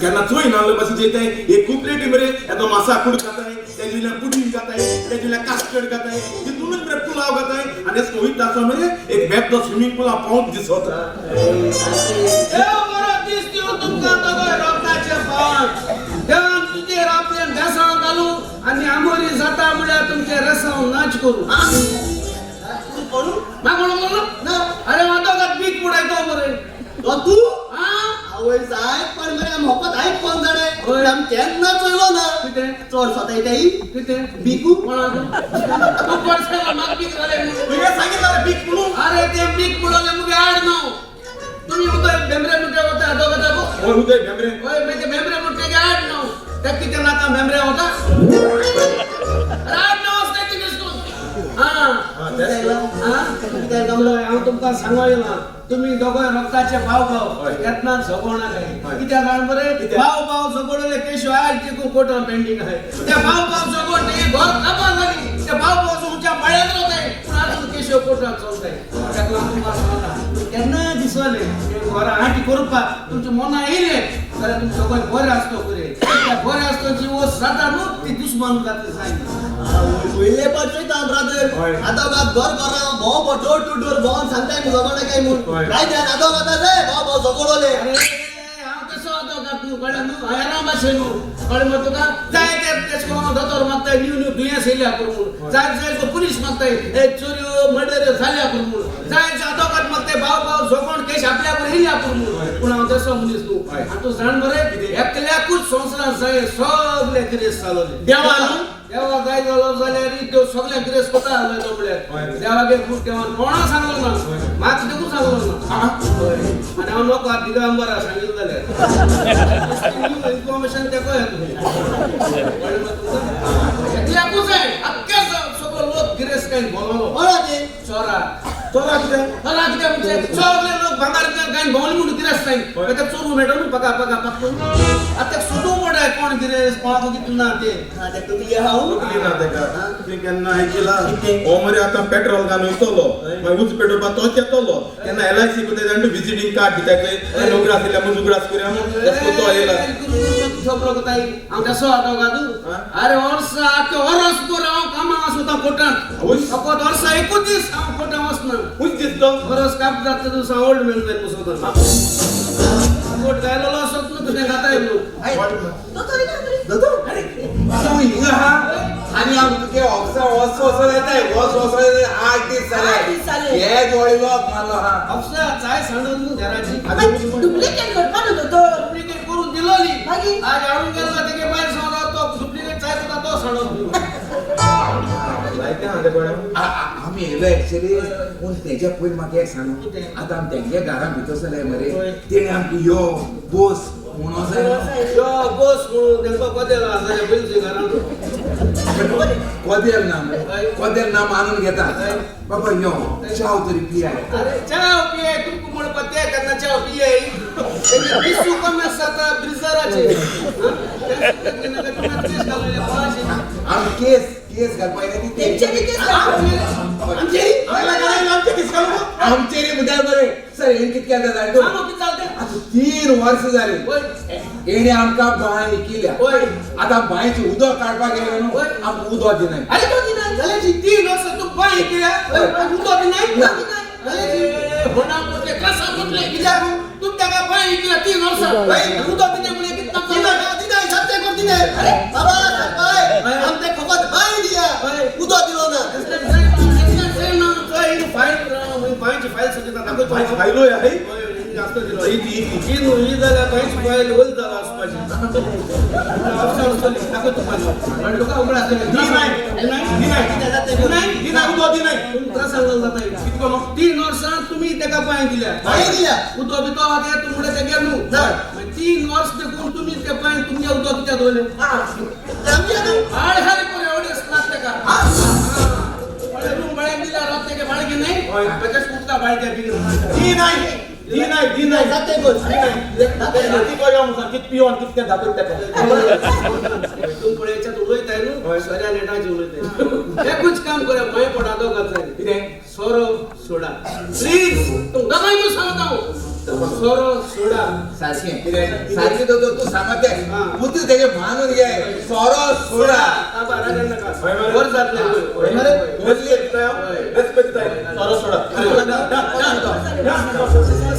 [SPEAKER 7] केन्ना चोय ना लोक पासून जेयताय एक खूब प्लेटी मरे येतो मासा कूड खाताय तेजे वयल्यान पुडींग खाताय तेजे वयल्यान कास्टर्ड खाताय तितूनच मरे पुलाव खाताय आनी अशें वयता आसतना मरे एक बेबदो स्विमींग पुला पोंवत दिसता
[SPEAKER 9] देव बरो दीस दिवं तुमकां दोगांय रोगताचे पांच देवान तुजेर आपलें बेसांव घालूं आनी आमोरी जाता म्हळ्यार तुमचें रेसांव नाच करूं
[SPEAKER 8] तूं कोण
[SPEAKER 9] ना कोण म्हणलो
[SPEAKER 8] ना
[SPEAKER 9] अरे वादोगात बीक बुडायतो मरे
[SPEAKER 8] तो तूं
[SPEAKER 9] आं
[SPEAKER 8] आवय जायत पण मरे मोपत आयक कोण जाणें पूण आमी केन्ना चोयलो ना
[SPEAKER 9] कितें
[SPEAKER 8] चड सोतायताय
[SPEAKER 9] कितें
[SPEAKER 8] बिकू
[SPEAKER 9] कोणाक तूं कोण सांगला म्हाका बीक घालें म्हणून
[SPEAKER 7] तुवें सांगितलं रे बीक म्हणून
[SPEAKER 9] अरे ते बीक बुडवलें मुगे आड न्हू तुमी उदय भेंब्रे मुठे वता दोगां
[SPEAKER 7] हय उदय भेंब्रे
[SPEAKER 9] हय मागीर ते भेंब्रे मुठे आड न्हू ते कितें नाका भेंब्रे वता अरे आड न्हू आसता कितें आं हांव तुमकां सांगो येयला तुमी दोगांय रक्ताचे भाव भाव येतना झगडना काय कित्याक जाण मरे भाव भाव झगडले केशो आयज देखून कोर्टान पेंडींग आहाय ते भाव भाव झगड ते घर काबार जाली ते भाव भाव तुमच्या पाळ्यान रावताय पूण आजून केशो कोर्टान चलताय ताका लागून तुमकां सांगता केन्ना दिसलें ते घरा आटी करपाक तुमच्या मना येयलें जाल्यार तुमी दोगांय बरें आसतो बरें त्या बरें आसतो जी वस्त जाता न्हू ती दुस्मान जाता जायना
[SPEAKER 8] पयले पाट चोयता ब्रदर आतां बाब घर घरा भोंव डोर टू डोर भोंवन सांगताय मु झगडे काय म्हूण काय ध्यान आतां आतां जाय भाव भाव झगडोले
[SPEAKER 9] अरे हांव तसो आतां न्हू कळ्ळें न्हू हेरां भाशेन न्हू कळ्ळें मरे तुका जाय ते तेश करून दोतोर मागताय न्यू न्यू दुयेंस येयल्या करून म्हूण जाय जाय पुलीस मागताय हे चोरयो मर्डर जाल्या करून म्हूण जाय जाय आदोगाद मागताय भाव भाव झगोण केश आपल्या करून येयल्या करून म्हूण पूण हांव तसो मनीस न्हू आनी तूं जाण मरे एकल्याकूच संवसारांत जाय सगळे गिरेस्त जालोले
[SPEAKER 7] देवा न्हू
[SPEAKER 9] देवा जाय जालो जाल्यार देव सगळ्या गिरेस्त कोता जालो म्हळ्यार देवागेर खूब देवान कोणा सांगलो ना म्हाका देखून सांगलो ना आनी हांव नको आतां दिगंबरा सांगिल्लें जाल्यार इन्फॉर्मेशन तेका येता एकल्याकूच जाय आख्खे सगळो लोक गिरेस्त काय भोंवलो
[SPEAKER 8] कोणा ते
[SPEAKER 9] चोरा
[SPEAKER 7] चोरा कितें
[SPEAKER 9] चोरा कित्याक म्हणजे सगळे लोक भांगार काय भोंवले म्हणून गिरेस्त जाय ताका चोरू मेळटा न्हू पका पका पक्क आतां सोदूंक पडा कोण गिरेस्त कोणाक कितें ना ते
[SPEAKER 8] ते तकली आहा
[SPEAKER 7] तकली ना तेका तुवें केन्ना आयकिला हो मरे आतां पेट्रोल घालून वयतलो मागीर उजो पेटोवपाक तोच येतलो केन्ना एल I C कोताय जाण विजिटींग कार्ड दिताय थंय उगडास येयल्या म्हूण उगडास करुया म्हूण तेसो तो येयला
[SPEAKER 9] खबरो कोताय हांव तसो आतां गादू अरे वर्सा आख्खे वरस भर हांव कामाक आसता कोर्टांत फकत वर्सा एकूच दीस हांव कोर्टांत वचना
[SPEAKER 7] खूंय दिसतो
[SPEAKER 9] वरस काप जाता दिसा ओल्ड मॅन जायत बसता कोट घायलेलो आसत न्हू तुजें घाताय न्हू
[SPEAKER 8] दोतोर
[SPEAKER 6] अरे तूं हिंगा आहा आनी हांव तुगे ऑफिसा वचो वचो येताय वच वचो येताय 8 दीस जाले हे जोडी लोक मारलो आहा
[SPEAKER 9] ऑफिसा चाय सांडून न्हू घराची
[SPEAKER 5] डुप्लिकेट करपा न्हू दोतोर
[SPEAKER 9] डुप्लिकेट करून दिलोली
[SPEAKER 5] मागीर
[SPEAKER 9] आज हाडून गेलो तेगे बायल सांगता तो डुप्लिकेट चाय कोता तो सांडून
[SPEAKER 6] आमी येयलो एक्चुअली पूण तेज्या पयलीं म्हाका एक सांग आतां आमी तेंगे घरां भितर सरले मरे तेणें आमकां यो बोस म्हणो जाय
[SPEAKER 9] यो बोस म्हणून तेंकां कदेल आसा पयलीं घरांत
[SPEAKER 6] कदेल ना कदेल ना मानून घेता बाबा यो चाव तरी पियाय
[SPEAKER 9] अरे चाव पियाय तुमकां म्हणपा ते केन्ना चाव पियाय पिसू कमी आसता ब्रिजराचे
[SPEAKER 6] आमी केस केस घालपा येयले ती
[SPEAKER 5] तेंचे बी केस
[SPEAKER 7] आमचे केस घालू
[SPEAKER 6] हेण कित केलें जाणा तूं?
[SPEAKER 9] सांगो कितें जालें तें?
[SPEAKER 6] आतां 3 वर्सां जालीं हेणे आमकां बांय केल्या. आतां बांयचें उदक काडपाक गेलें न्हू, आमकां उदक दिनाय.
[SPEAKER 9] अरे तो दिनाय जाल्यार 3 वर्सां तूं बांय केल्या, उदक दिनाय? होना म्हटलें कसा म्हटलें कित्याक तूं ताका बांय केल्या 3 वर्सां उदक दिनाय म्हणल्यार कितें
[SPEAKER 8] दिनाय सत्य कर दिनाय. बाबा बाय आमचे फकत बांय दिया, उदक दिलो ना.
[SPEAKER 9] बांयची फायल सगळी दाखय.
[SPEAKER 7] फायलोय आहे
[SPEAKER 9] जास्त दिलो ही जाल्यार बांयची फायल वयल जाला आसपाची. दाखय तूं फायल तुका उगड आसतलें.
[SPEAKER 7] दिनाय दिनाय दिनाय दिनाय उदक दिनाय.
[SPEAKER 9] तुमकां सांगल जाता
[SPEAKER 7] कितको न्हू?
[SPEAKER 9] 3 वर्सां तुमी ताका बांय दिल्या,
[SPEAKER 8] बांय दिल्या,
[SPEAKER 9] उदक बी तो आहा तूं म्हणल्यार तें गेलो न्हू. 3 वर्स देखून तुमी ते बांय तुमगे उदक कित्याक दवरलें? हाड हाड करून एवढे स्नात ताका रूम बाळ्याक दिल्या रात तेगे बाळगे न्हय ताका उदका बाळग्या बेगीन.
[SPEAKER 7] दिनाय दिनाय दिनाय
[SPEAKER 8] सत्य कर
[SPEAKER 7] दिनाय. कळ्ळो मुखार कित पिवन कितकें दाखयता ताका.
[SPEAKER 9] तूं पळयच्यात उलयताय न्हू, सोऱ्या नेटाची उलयताय. एकूच काम करा, भंय पडा दोगांचाय.
[SPEAKER 7] कितें?
[SPEAKER 9] सोरो सोडा प्लीज, तूं दोगांयकूय सांगता हांव, सोरो सोडा.
[SPEAKER 6] सारकें सारकें दोतोर तूं सांगत तें पुतू तेजें मानून घे, सोरो सोडा.
[SPEAKER 9] बाबा रागान नाका, बरें जातलें.
[SPEAKER 7] रेस्पेक्ट दिताय, सोरो सोडा.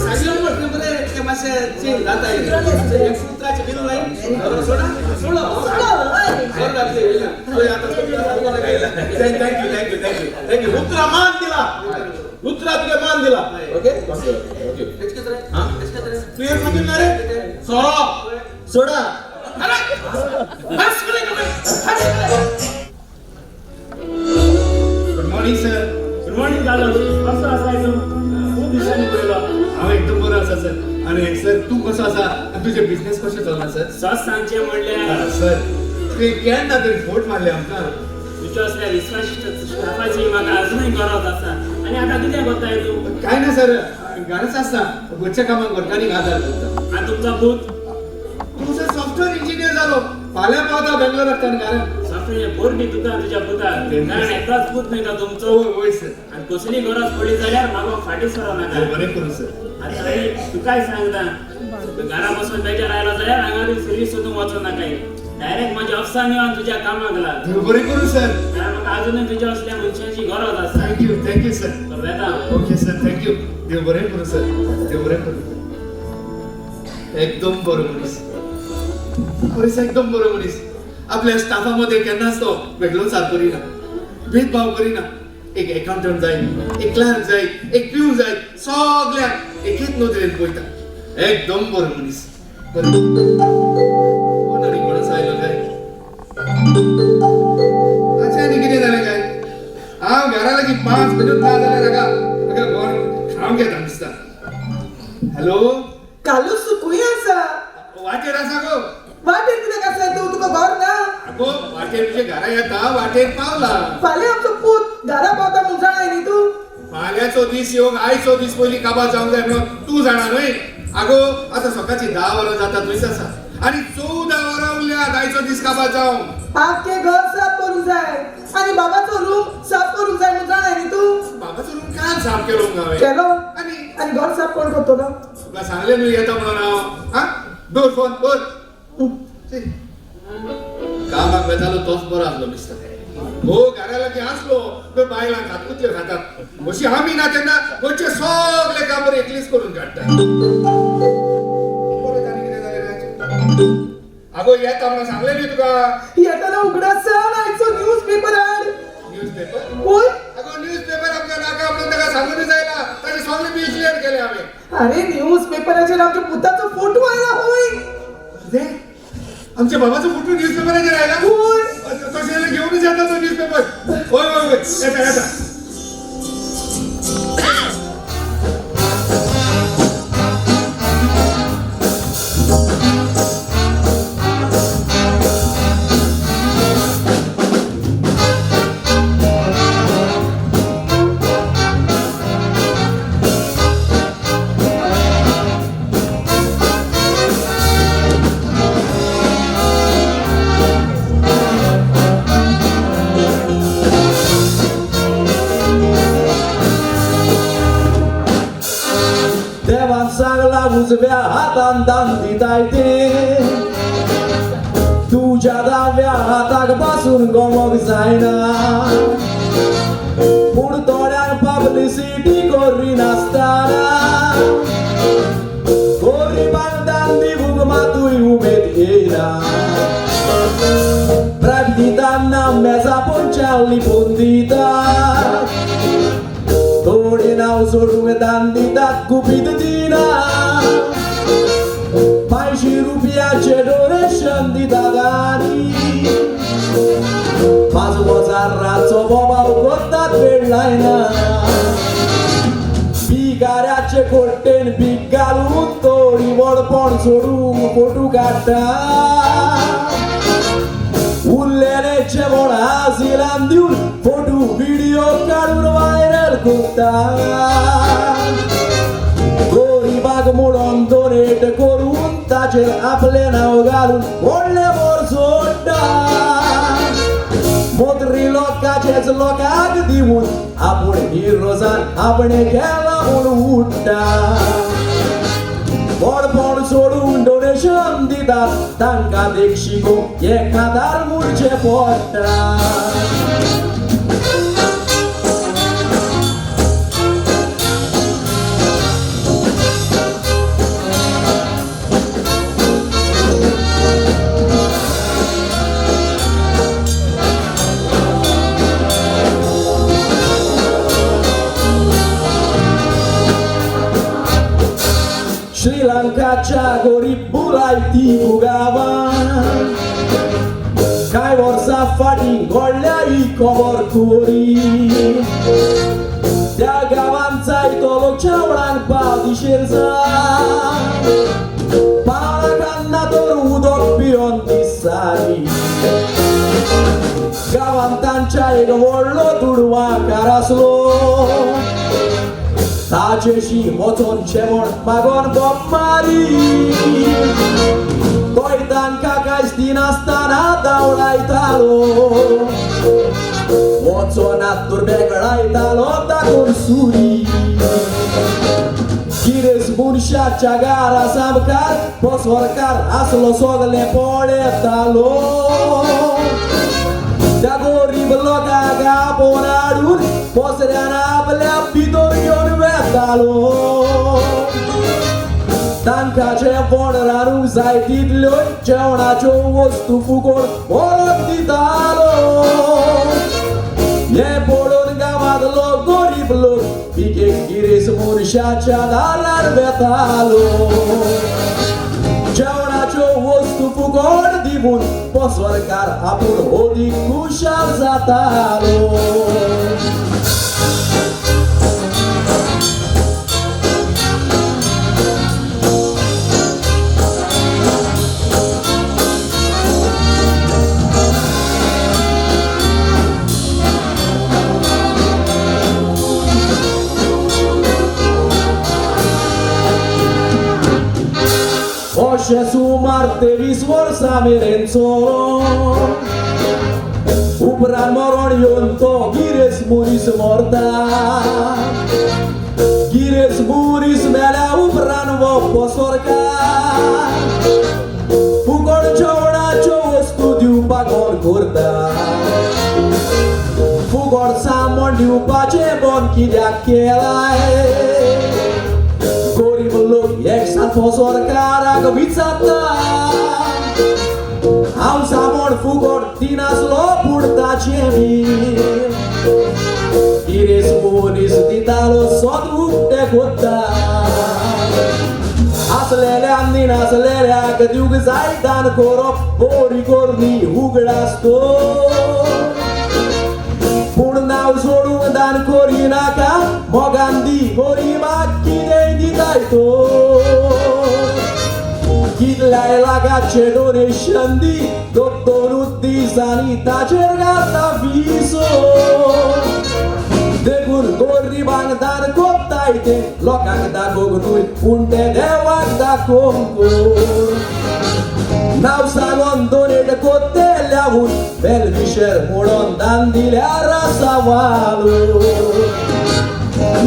[SPEAKER 9] सांगलें म्हटलें बरें तें मातशें चेंज जाता. एक उतराचें बील लायन सोरो सोडा सोडो बरें जातलें.
[SPEAKER 7] Thank you thank you thank you thank you. उतरा मान दिला, उतरा तुगे मान दिला. Okay okay okay. तू एक सांगून ना रे, सोरो
[SPEAKER 8] सोडा.
[SPEAKER 3] Good morning sir.
[SPEAKER 10] Good morning Carlos, कसो आसा तूं? खूब दिसांनी पळयलो.
[SPEAKER 3] हांव एकदम बरो आसा सर. आनी सर तूं कसो आसा आनी तुजें बिजनेस कशें चल्लां सर?
[SPEAKER 10] सत सांगचें म्हणल्यार
[SPEAKER 3] सर तुवें केन्ना तरी फोट मारले आमकां.
[SPEAKER 10] तुज्या असल्या विस्वाशिश्ट स्टाफाची म्हाका अजुनूय गरज आसा. आनी आतां कितें करताय तूं?
[SPEAKER 3] कांय ना सर, घराच आसता, घरच्या कामाक घरकान्नीक आदार करता.
[SPEAKER 10] आनी तुमचो पूत?
[SPEAKER 3] तूं सर सॉफ्टवेअर इंजिनियर जालो, फाल्यां पावता बेंगलोराक ताणें घरा.
[SPEAKER 10] सॉफ्टवेअर बोर बी तुका तुज्या पुताक, कारण एकलोच पूत न्हय तो तुमचो.
[SPEAKER 3] वय वय सर.
[SPEAKER 10] आनी कसली गरज पडली जाल्यार म्हाका फाटीं सरो नाका.
[SPEAKER 3] बरें करूं सर.
[SPEAKER 10] आतां आनी तुकाय सांगता, घरा बसून बेजार आयलो जाल्यार हांगा सर्वीस सोदूंक वचो नाका, डायरेक्ट म्हज्या ऑफिसान यो आनी तुज्या कामाक लाग.
[SPEAKER 3] बरें करूं सर.
[SPEAKER 10] कारण म्हाका अजुनूय तुज्या असल्या मनशाची गरज आसा.
[SPEAKER 3] Thank you thank you sir.
[SPEAKER 10] तर वेता.
[SPEAKER 3] Okay sir thank you. देव बरें करूं सर, देव बरें करूं. एकदम बरो मनीस, मनीस एकदम बरो मनीस. आपल्या स्टाफा मध्ये केन्नाच तो वेगळोच हात करिना, भेदभाव करिना. एक एकाउंटंट जाय, एक क्लर्क जाय, एक पिवन जाय, सगळ्यांक एकेच नदरेन पळयता. एकदम बरो मनीस. बरें कोण आनी कोणाचो आयलो काय? अच्छा आनी कितें जालें काय? हांव घरा लागीं 5 मिनट ना जाल्यार हाका हाका घर खावंक येता दिसता. हॅलो
[SPEAKER 4] कालूच तूं खंय आसा?
[SPEAKER 3] वाटेर आसा गो.
[SPEAKER 4] वाटेर कित्याक आसा तूं? तुका घर ना?
[SPEAKER 3] आगो वाटेर तुज्या घरा येता, वाटेर पावला.
[SPEAKER 4] फाल्यां आमचो पूत घरा पावता म्हूण जाणा न्ही तूं?
[SPEAKER 3] फाल्यांचो दीस येवंक आयचो दीस पयलीं काबार जावंक जाय म्हणून तूं जाणा न्हय? आगो आतां सकाळची 10 वरां जाता थंयच आसा आनी 14 वरां उरल्यात आयचो दीस काबार जावंक.
[SPEAKER 4] आख्खें घर साफ करूंक जाय आनी बाबाचो रूम साफ करूंक जाय म्हूण जाणा न्ही तूं?
[SPEAKER 3] बाबाचो रूम काल साफ केलो मुगो हांवें.
[SPEAKER 4] केलो?
[SPEAKER 3] आनी
[SPEAKER 4] आनी घर साफ कोण करतलो?
[SPEAKER 3] तुका सांगलें न्हू येता म्हणून हांव. आं दवर फोन दवर. कामाक वेतालो तोच बरो आसलो दिसता. हो घरा लागीं आसलो तर बायलां खातकुतल्यो खातात, अशी आमी ना तेन्ना घरचें सगळें काम बरें एकलीच करून काडटा. परत आनी कितें जालें रे? आगो येता म्हणून सांगलें न्ही तुका.
[SPEAKER 4] येताना उगडासान आयचो न्यूज पेपर हाड.
[SPEAKER 3] News paper?
[SPEAKER 4] वय.
[SPEAKER 3] आगो न्यूज पेपर आमकां नाका म्हणून ताका सांगूनच आयला, ताचें सगळें बील क्लियर केलें हांवें.
[SPEAKER 4] अरे न्यूज पेपराचेर आमच्या पुताचो फोटो आयला होय.
[SPEAKER 3] कितें? आमच्या बाबाचो फोटो न्यूज पेपराचेर आयला?
[SPEAKER 4] होय.
[SPEAKER 3] तशें जाल्यार घेवनूच येता तो न्यूज पेपर. हय हय हय येता येता.
[SPEAKER 11] उजव्या हातान दान दिताय ते तुज्या दाव्या हाताक पासून गमोंक जायना पूण थोड्यांक पब्लिसिटी करिनासतना गरिबांक दान दिवंक मातूय उमेद येयना ब्रायब दिताना मेजा पोंच्यान लिपून दितात थोडे नांव सोडूंक दान दितात गुपीत दिना 500 रुपयाचे डोनेशन दितात आनी 5,000 बोबाव करतात वेळ लायना भिकाऱ्याचे कोट्टेन भीक घालून थोडी व्हडपण सोडूंक फोटू काडटा उरलेलें जेवण आसिलान दिवन फोटू व्हिडियो काडून व्हायरल करता गरिबाक म्हणून डोनेट करून ताचेर आपलें नांव घालून व्हडलें भर सोडटा मोत्री लोकांचेच लोकांक दिवन आपूण हिरोजान आपणें केलां म्हूण उठ्ठा व्हडपण सोडून डोनेशन दितात तांकां देख शिकूंक एकादार मुरचें पडटा. श्रीलंकाच्या गरीब बुलायती गांवांत कांय वर्सां फाटीं घडल्या ही खबर खरी त्या गांवांत जायतो लोक जेवणाक पाव दिशेर जाय पावलां तर उदक पिवन दिसानी गांवांत तांच्या एक व्हडलो दुडवांकार आसलो ताचेशी वचोन जेवण मागोन बोब मारी तोय तांकां कांयच दिनासतना धांवडायतालो वचोनात तर बेगडायतालो तातूंत सुरी गिरेस्त मनशाच्या घरा सामकार पसरकार आसलो सगलें पळयतालो त्या गरीब लोकांक आपोवन हाडून पसऱ्यान आपल्या भितर घेवन वेतालो तांकां जेवण रांदूंक जाय तितल्यो जेवणाच्यो वस्तू फुकट व्हरोन दितालो हें पळोवन गांवांतलो गरीब लोक पिकेक गिरेस्त मनशाच्या दारार वेतालो जेवणाच्यो वस्तू फुकट दिवन पसरकार आपूण अदीक खुशाल जातालो. अशें सुमार 23 वर्सां मेरेन चलोन उपरांत मरण येवन तो गिरेस्त मनीस मरता. गिरेस्त मनीस मेल्या उपरांत हो पसरकार फुकट जेवणाच्यो वस्तू दिवपाक बंद करता. फुकट सामान दिवपाचें बंद कित्याक केलां? गरीब लोक एकसाथ पसरकाराक विचारता, हांव सामान फुकट दिनासलो पूण ताचें बीन गिरेस्त मनीस दितालो सद उक्तें कोत्ता. आसलेल्यान दिनासलेल्याक दिवंक जाय दान करप बरी करणी उगडास तो, पूण नांव सोडूंक दान करिनाका मोगान दी गरिबाक कितेंय दिताय तो. कितल्याय लाखाचें डोनेशन दी दोन दिसांनी ताचेर घालता विसो. देखून गरिबांक दान कोत्ताय तें लोकांक दाखोवंक न्हय पूण तें देवाक दाखोवंक. नांव सांगोन डोनेट कोत्तेल्याहून वेलविशर म्हणून दान दिल्यार आसा वालो.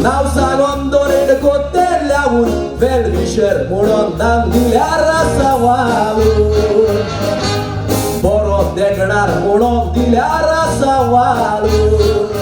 [SPEAKER 11] नांव सांगोन डोनेट कोत्तेल्याहून वेल विशर म्हणून दान दिल्यार आसा वालोर, बरो देखणार म्हणून दिल्यार आसा वालोर.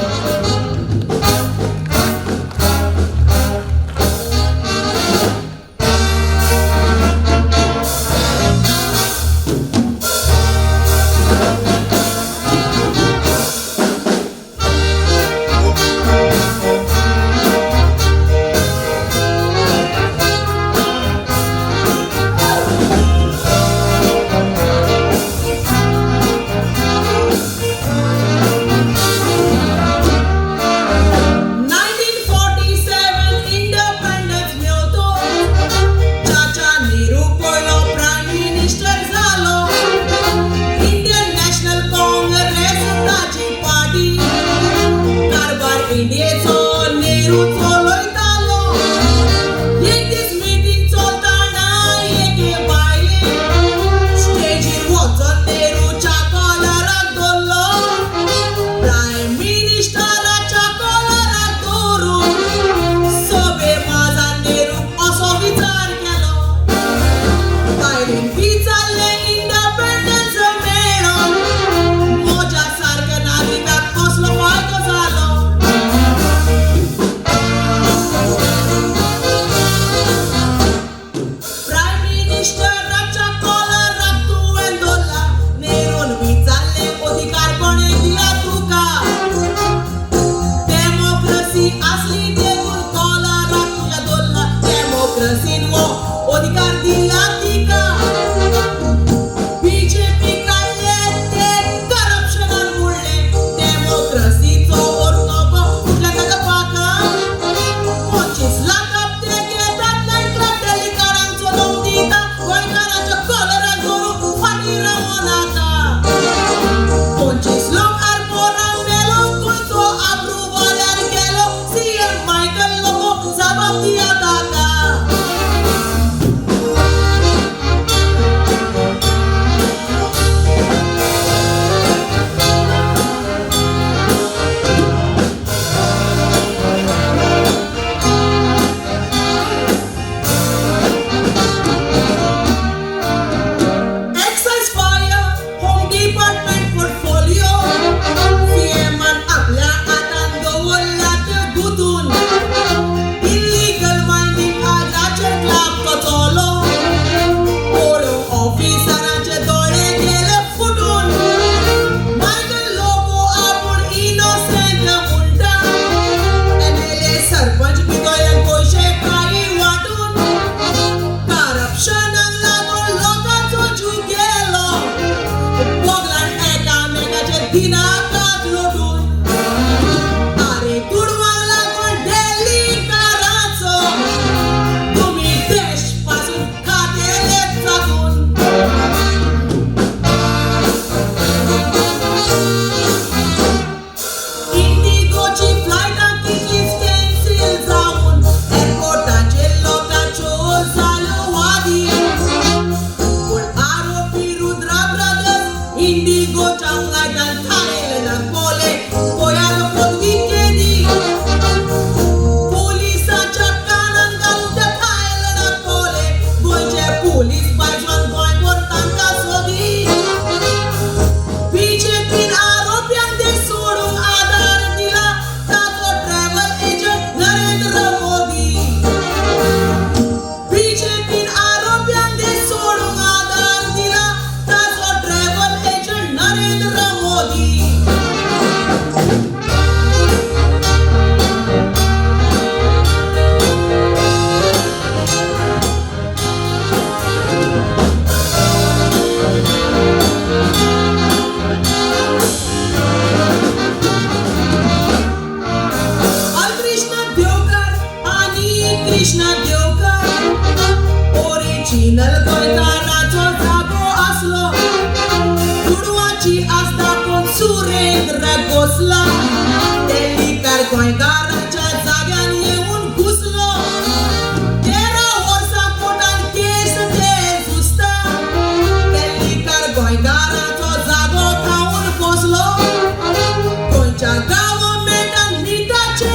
[SPEAKER 4] गव्हर्नमेंटान निटाचे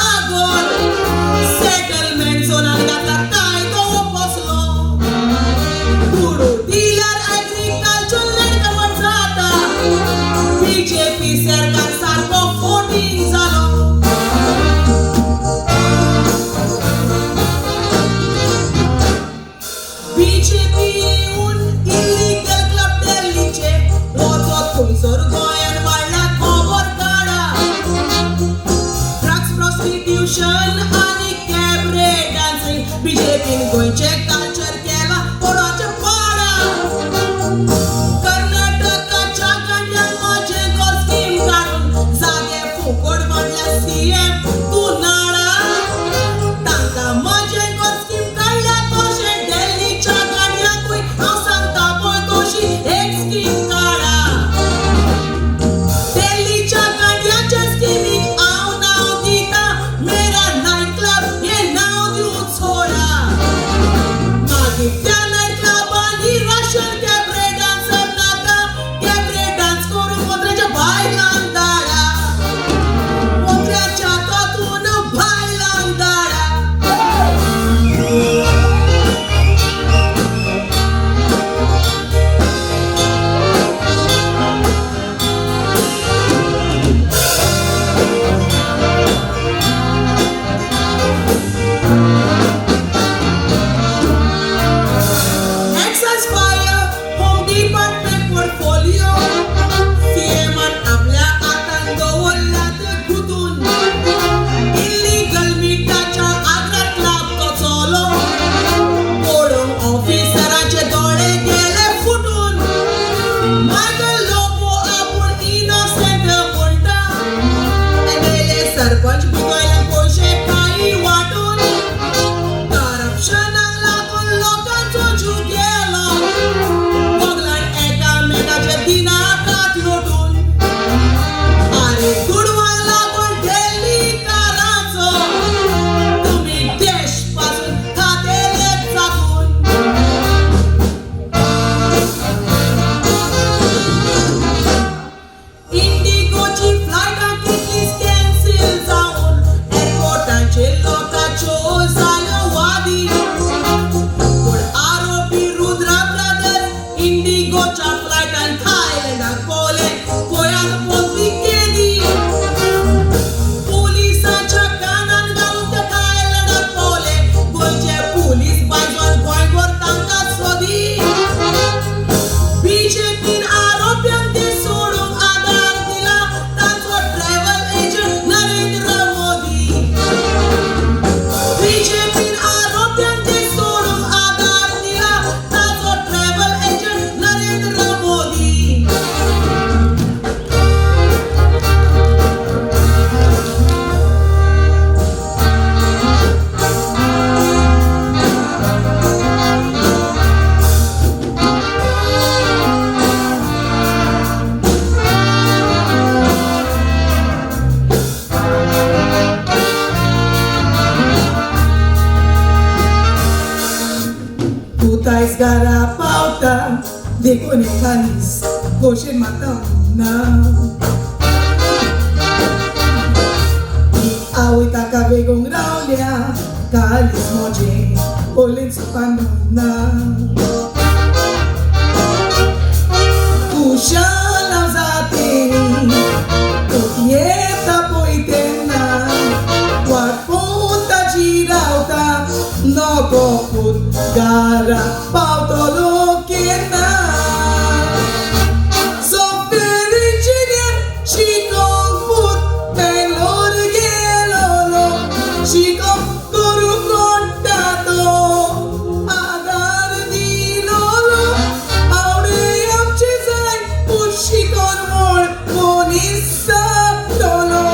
[SPEAKER 4] आगोर सेटलमेंट झोनान घातला काय. घरा पावता देखून कालीस खोशेन म्हाका ना आवय ताका बेगोंक रावल्या कालीस म्हजें पयलींच सुपान ना खुशाल हांव जातें येता पळय तेन्ना वाट पळोवन ताजी रावता नको पूत घरा पावतलो केन्ना सॉफ्टवेअर इंजिनियर शिकोंक पूत बेंगलोर गेलोलो शिकोंक करूंक कोणटा तो आदार दिलोलो आवडे आमचे जाय पूत शिकोन म्हूण मनीस जातलो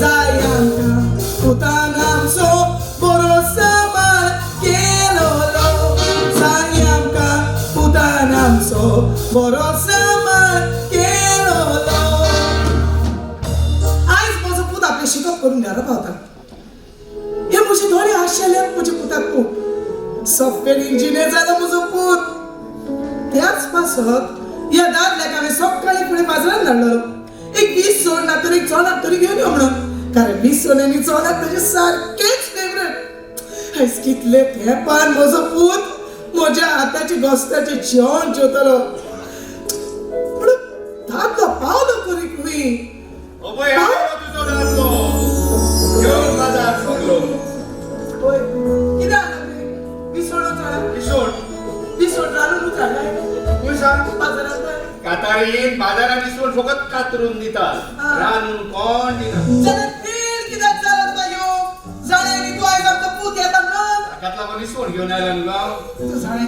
[SPEAKER 4] जाय आमकां पुतान आमचो बरो सांबाळ केलोलो जाय आमकां पुतान आमचो बरो सांबाळ केलोलो. आयज म्हजो पूत आपलें शिकप करून घरा पावता हे म्हजे दोळे आशिल्ले म्हज्या पुताक पूत सॉफ्टवेअर इंजिनियर जालो म्हजो पूत. त्याच पासत ह्या दादल्याक हांवें सकाळी फुडें बाजारान धाडलेलो एक विसवण ना तर एक चोणाक तरी घेवन यो म्हणून कारण विसवण आनी चोणाक ताजें सारकेंच फेवरेट. आयज कितले तेंपान म्हजो पूत म्हज्या हाताचें गोस्ताचें जेवण जेवतलो म्हणून दादलो पावलो करीक न्ही.
[SPEAKER 3] अभय आयलो तुजो दादलो घेवन बाजार सगलो.
[SPEAKER 4] पळय कितें हाडलां तुवें? विसवण चोणाक
[SPEAKER 3] विसवण
[SPEAKER 4] विसवण रांदून हाडलाय
[SPEAKER 3] तूं सांग
[SPEAKER 4] बाजारांतल्यान
[SPEAKER 3] कातारीन बाजारान विसवण फकत कातरून दितात रांदून कोण दिना.
[SPEAKER 4] जाल्यार वेळ कित्याक जाला तुका येवंक? जाणें न्ही तूं आयज आमचो पूत येता म्हणून
[SPEAKER 3] ताकाच लागून विसवण घेवन आयला न्हू हांव.
[SPEAKER 4] तूं जाणें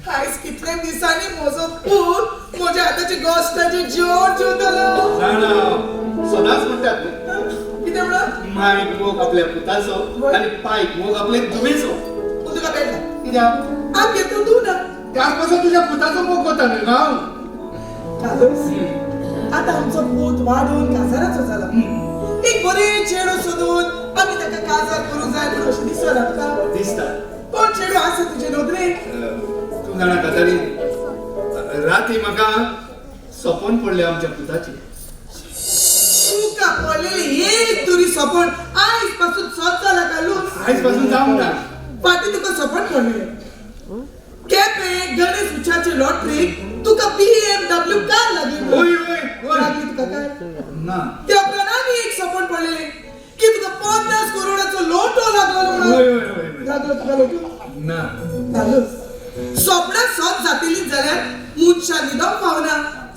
[SPEAKER 4] काय आयज कितले दिसांनी म्हजो पूत म्हज्या हाताचें गोस्ताचें जेवण जेवतलो.
[SPEAKER 3] जाणा सदांच म्हणटात न्हू
[SPEAKER 4] कितें म्हणून?
[SPEAKER 3] मायक मोग आपल्या पुताचो आनी पायक मोग आपले धुवेचो.
[SPEAKER 4] पूण तुका पेटला
[SPEAKER 3] कित्याक?
[SPEAKER 4] आमगेर तूं धूव ना
[SPEAKER 3] त्याच पासून तुज्या पुताचो मोग कोता न्हू हांव.
[SPEAKER 4] कालोस आतां आमचो पूत वाडून काजाराचो जाला. एक बरें चेडूं सोदून आमी ताका काजार करूंक जाय म्हणून अशें दिसना तुका?
[SPEAKER 3] दिसता.
[SPEAKER 4] कोण चेडूं आसा तुजे नदरेक?
[SPEAKER 3] तूं जाणा कातारी राती म्हाका सपन पडलें आमच्या पुताचें.
[SPEAKER 4] तुका पडलेलें एक तरी सपन आयज पासून सत जाला कालूस.
[SPEAKER 3] आयज पासून जावंक ना.
[SPEAKER 4] फाटीं तुका सपन पडलें केपें गणेश उच्चाचे लॉटरीक तुका BMW car लागली.
[SPEAKER 3] होय होय होय
[SPEAKER 4] लागली तुका कार?
[SPEAKER 3] ना.
[SPEAKER 4] त्या उपरांत आनी एक सपन पडलेलें की तुका 50 करोडाचो लोटो लागलो म्हणून.
[SPEAKER 3] होय होय होय.
[SPEAKER 4] लागलो तुका लोटो?
[SPEAKER 3] ना.
[SPEAKER 4] कालूस सपनां सत जातेली जाल्यार मनशान न्हिदोंक फावना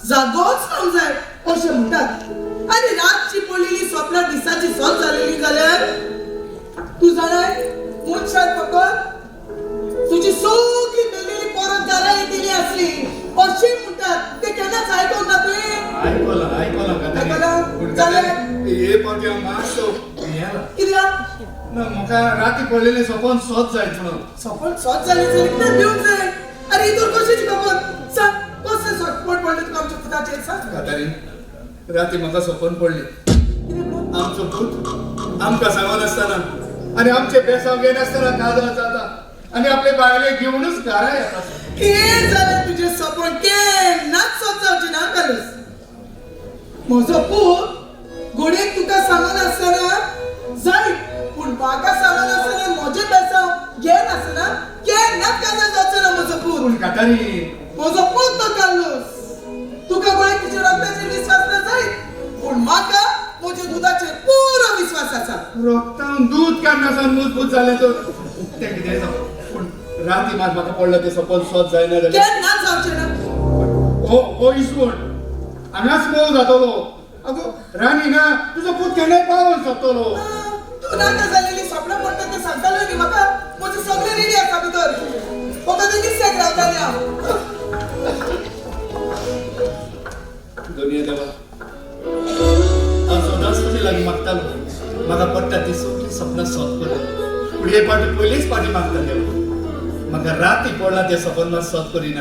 [SPEAKER 4] जागोच रावंक जाय अशें म्हणटात. आनी रातची पडलेली सपनां दिसाची सत जालेली जाल्यार तूं जाणाय मनशान फकत तुजी सगळी मेलेली परत घरा येतली आसली अशें म्हणटात. तें केन्नाच आयकोंक ना तुवें?
[SPEAKER 3] आयकलां आयकलां
[SPEAKER 4] आयकलां? जाल्यार
[SPEAKER 3] हे पावटी हांव मातसो भियेला.
[SPEAKER 4] कित्याक?
[SPEAKER 3] ना म्हाका राती पडलेलें सपन सत जायत म्हणून.
[SPEAKER 4] सपन सत जालें जाल्यार कित्याक भिवंक जाय? आरे हितून कशें खबर सांग कसलें सपन पडलें तुका आमच्या पुताचेर सांग.
[SPEAKER 3] कातारी राती म्हाका सपन पडलें आमचो पूत आमकां सांगनासतना आनी आमचें बेसांव घेनासतना काजार जाता आनी आपले बायले घेवनूच घरा येता.
[SPEAKER 4] कितें जालें तुजें सपन केन्नाच सत जावचें ना कालूस. म्हजो पूत घडयेक तुका सांगनासतना जायत पूण म्हाका सांगनासतना म्हजें बेसांव घेनासतना केन्नाच काजार जावचो ना म्हजो पूत.
[SPEAKER 3] पूण कातारी
[SPEAKER 4] म्हजो पूत तो कालूस तुका गोंय तुज्या रक्ताचेर विस्वास ना जायत पूण म्हाका म्हज्या दुदाचेर पुरो विस्वास आसा.
[SPEAKER 3] रक्तान दूद काडनासान मजबूत जालें तर तें कितें जावं पूण राती मात म्हाका पडलें तें सपन सत जायना जाल्यार
[SPEAKER 4] केन्नाच जावचें ना.
[SPEAKER 3] हो हो इसवण हांगाच मोव जातलो. आगो राणी ना तुजो पूत केन्नाय पावोन शकतलो.
[SPEAKER 4] तूं नाका जालेली सपनां पडटा तें सांगतालो न्ही म्हाका. म्हजें सगळें रेडी आसा भितर फकत निस्त्याक रावतालें हांव.
[SPEAKER 3] दुनिया देवा हांव सदांच तुजे लागीं मागतालो म्हाका पडटा ती सगळीं सपनां सत करून पूण हे फावटी पयलीच फावटी मागता देवा म्हाका राती पडलां तें सपन मात सत करिना.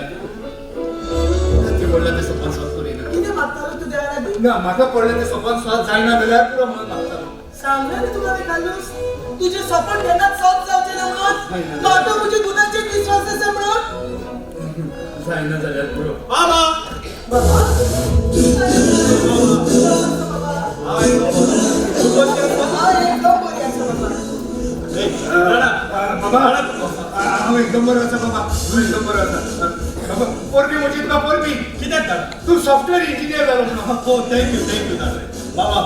[SPEAKER 3] राती पडलां तें सपन सत करिना.
[SPEAKER 4] कितें मागतालो तूं देवा लागीं?
[SPEAKER 3] ना म्हाका पडलें तें सपन सत जायना जाल्यार पुरो म्हणून मागतालो.
[SPEAKER 4] सांगलें न्ही तुका हांवें कालूस तुजें सपन केन्नाच सत जावचें ना म्हणून. म्हाका म्हज्या दुदाचेर विस्वास आसा म्हणून.
[SPEAKER 3] जायना जाल्यार पुरो.
[SPEAKER 1] मामा
[SPEAKER 3] बाबा हांव एकदम बरो आसा बाबा, तूं एकदम बरो आसा बाबा. पोरबी म्हजी तुका पोरबी.
[SPEAKER 1] कित्याक दादा?
[SPEAKER 3] तूं सॉफ्टवेअर इंजिनियर जालो म्हणून.
[SPEAKER 1] हो, thank you thank you दादा. बाबा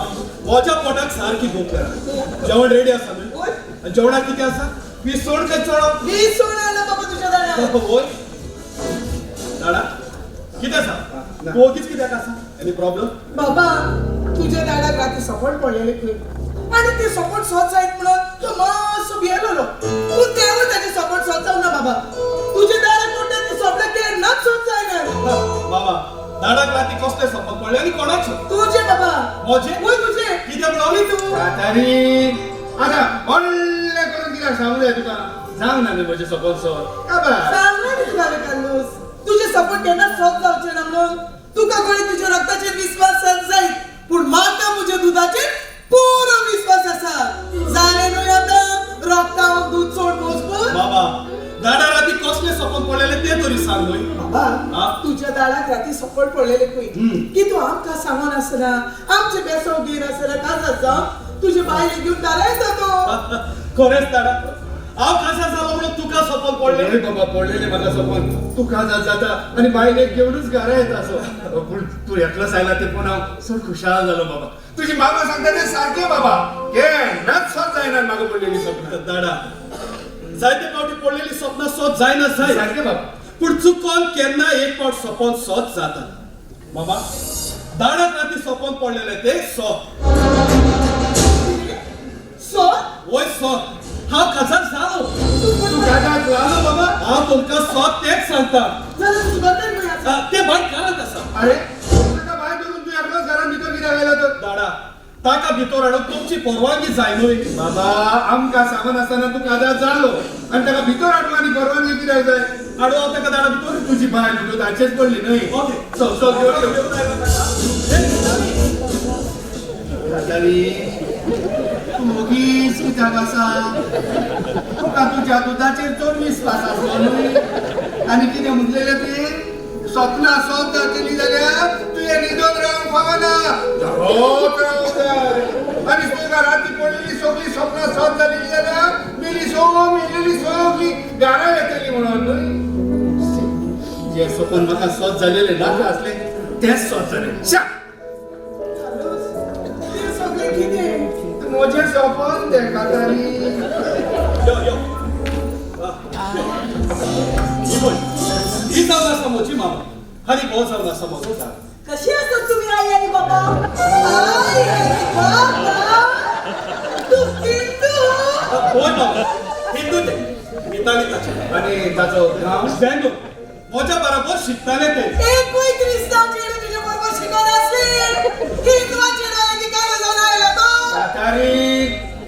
[SPEAKER 1] म्हज्या पोटाक सारकी भूक लागल्या. जेवण रेडी आसा न्हय? जेवणाक कितें आसा? विसवण काय चोळप?
[SPEAKER 4] विसवण आला बाबा तुज्या दादा.
[SPEAKER 1] होय दादा, कितें आसा? तूं ओगीच कित्याक आसा? Any problem?
[SPEAKER 4] बाबा तुज्या दादाक राती सपोर्ट पडलेले खंय आनी ते सपोर्ट सोद जायत म्हणून तो मातसो भियेलेलो, पूण तेवूय ताचे सपोर्ट सोद जावना ना बाबा. तुज्या दादाक म्हणटा ते सपनां केन्नाच सोद जायना.
[SPEAKER 1] बाबा दादाक राती कसले सपन पडले आनी कोणाचे?
[SPEAKER 4] तुजे बाबा.
[SPEAKER 1] म्हजे?
[SPEAKER 4] वय तुजे.
[SPEAKER 1] कितें म्हणून
[SPEAKER 4] तूं?
[SPEAKER 3] तारी आतां व्हडलें करून कित्याक सांगूं जाय तुका? जावं ना न्ही म्हजें सपन सोद. काबार
[SPEAKER 4] सांगला न्ही तुका हांवें कार्लूस, तुजें सपन केन्नाच सोद जावचें ना म्हणून. तुका कोणी तुज्या रक्ताचेर विस्वास जायत, पूण म्हाका म्हज्या दुदाचेर पुरो विस्वास आसा. जालें न्हय आतां रक्ताव दूद चड मजबूत.
[SPEAKER 1] बाबा दादा राती कसले सपन पडलेले ते तरी सांग न्हय.
[SPEAKER 4] बाबा तुज्या दादाक राती सपन पडलेले खंय की तूं आमकां सांगून आसना, आमचें बेसव घेवन आसना, काजार जावन तुजे बायलेक घेवन दारा येता तो.
[SPEAKER 1] खरेंच दादा, हांव काजार जालो म्हणून तुका सपन पडलें?
[SPEAKER 3] बाबा पडलेलें म्हाका सपन, तूं काजार जाता आनी बायलेक घेवनूच घरा येता असो. पूण तूं एकलोच आयला ते पळोवन हांव चड खुशाल जालो बाबा. तुजी मामा सांगता ते सारकें बाबा, केन्नाच सोद जायना म्हाका पडलेली सपनां.
[SPEAKER 1] दादा जायते फावटी पडलेली सपनां सोद जायना जाय
[SPEAKER 3] सारकें बाबा,
[SPEAKER 1] पूण चुकोन केन्ना एक फावट सपन सोद जाता. बाबा दादाक राती सपन पडलेलें ते सोद.
[SPEAKER 4] सोद?
[SPEAKER 1] वय सोद. हांव काजार जालो.
[SPEAKER 3] तूं काजार जालो बाबा?
[SPEAKER 1] हांव तुमकां सोद तेच सांगता. ते भायर घरांत आसा.
[SPEAKER 3] अरे ताका भायर धरून तूं एकलोच घरांत भितर कित्याक आयला तर?
[SPEAKER 1] दादा ताका भितर हाडूंक तुमची परवानगी जाय न्हय?
[SPEAKER 3] बाबा आमकां सांगनासतना तूं काजार जालो आनी ताका भितर हाडूंक आनी परवानगी कित्याक जाय?
[SPEAKER 1] हाडूं हांव ताका दादा भितर?
[SPEAKER 3] तुजी बायल भितर धाडचेच पडली न्हय?
[SPEAKER 1] ओके
[SPEAKER 3] चल चल घेवन काजारी तूं ओगीच कित्याक आसा? तुका तुज्या दुदाचेर चड विस्वास आसलो न्हय? आनी कितें म्हटलेलें तुवें? सपनां सोद जातली जाल्यार तुवें न्हिदोन रावंक फावना, जागोत रावंक जाय. आनी तुका राती पडलेली सगळीं सपनां सोद जालेली जाल्यार मेली मेलेली सगळीं घरा येतली म्हणून न्हय? जें सपन म्हाका सोद जालेलें नाका आसलें तेंच सोद जालें. शा
[SPEAKER 4] सगळें कितें
[SPEAKER 3] म्हजें सपन तें काजारी.
[SPEAKER 1] यो यो ही जावन आसा म्हजी मामा आनी हो जावन आसा म्हजो दादा.
[SPEAKER 5] कशी आसात तुमी आई आनी बाबा?
[SPEAKER 4] आई आनी बाबा तूं हिंदू?
[SPEAKER 1] होय बाबा हिंदू ते मिताली ताचें.
[SPEAKER 3] आनी ताचो गांव?
[SPEAKER 1] बेंगलोर. म्हज्या बराबर शिकताले ते.
[SPEAKER 4] एकूय क्रिस्तांव चेडूं तुजे बरोबर शिकत आसलें, हिंदवा चेडवा काय जावन आयला तो?
[SPEAKER 3] कातारी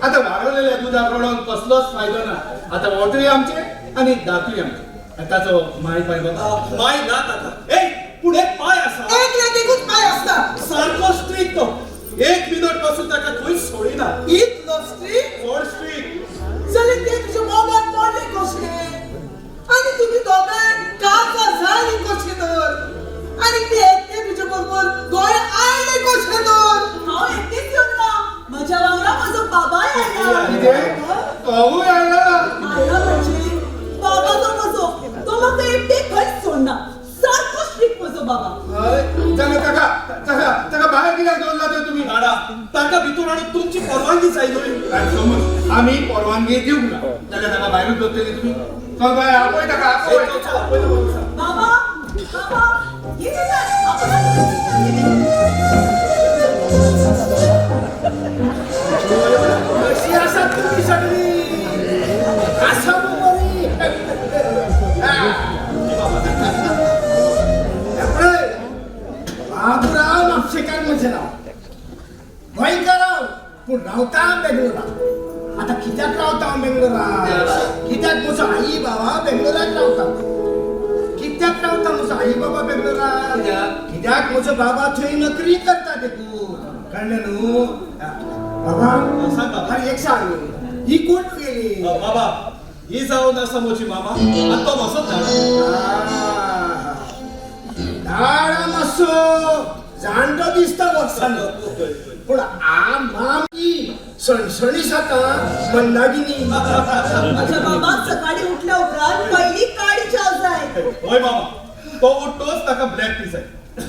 [SPEAKER 3] आतां वाडवलेल्या दुदाक रडोवन कसलोच फायदो ना. आतां ओटूय आमचे आनी दांतूय आमचे. ताचो माय पाय बाबा?
[SPEAKER 1] माय ना ताका. ए पूण एक पाय आसा.
[SPEAKER 4] एक लेगीकूच पाय आसता.
[SPEAKER 1] सारको स्ट्रीक तो, एक मिनट पासून ताका खंयच सोडिना.
[SPEAKER 4] इतलो स्ट्रीक?
[SPEAKER 1] चड स्ट्रीक.
[SPEAKER 4] जाल्यार ते तुज्या मोगान पडले कसले आनी तुमी दोगांय काजार जालीं कशें तर? आनी ते एकटे तुजे बरोबर गोंय आयले कशें तर?
[SPEAKER 5] हांव एकटेच येवंक ना, म्हज्या वांगडा म्हजो बाबाय आयला.
[SPEAKER 3] कितें? तोवूय आयला?
[SPEAKER 5] आयला म्हणजे बाबा तो म्हजो, तो म्हाका एकटेक खंयच सोडना. सारको स्ट्रीक म्हजो बाबा.
[SPEAKER 3] हय जाल्यार ताका ताका ताका भायर कित्याक दवरला तर तुमी?
[SPEAKER 1] दादा ताका भितर हाडूंक तुमची परवानगी जाय न्हय?
[SPEAKER 3] समज आमी परवानगी दिवंक ना जाल्यार ताका भायरूच दवरतली तुमी? चल बाय आपय ताका आपय.
[SPEAKER 5] बाबा बाबा ये
[SPEAKER 9] कशी आसात तुमी सगळीं? आसा मू बरी? बाबूराव म्हापशेकार म्हजें नांव. गोंयकार हांव, पूण रावता बेंगलोराक. आतां कित्याक रावता हांव बेंगलोराक? कित्याक म्हजो आई बाबा बेंगलोराक रावता. कित्याक रावता म्हजो आई बाबा बेंगलोराक? कित्याक म्हजो बाबा थंय नोकरी करता देखून. कळ्ळें न्हू बाबा?
[SPEAKER 1] सांग बाबा.
[SPEAKER 9] आनी एक सांग, ही कोण तुगेली?
[SPEAKER 1] बाबा ही जावन आसा म्हजी मामा आनी तो म्हजो दादा.
[SPEAKER 12] दाडा मातसो जाणटो दिसता वर्सांनी पूण आ मामी सणसणी जाता मंदागिनी.
[SPEAKER 5] माझ्या बाबाक सकाळी उठल्या उपरांत पहिली काडी च्या जाय.
[SPEAKER 1] हय मामा, तो उठतोच ताका ब्लॅक टी जाय.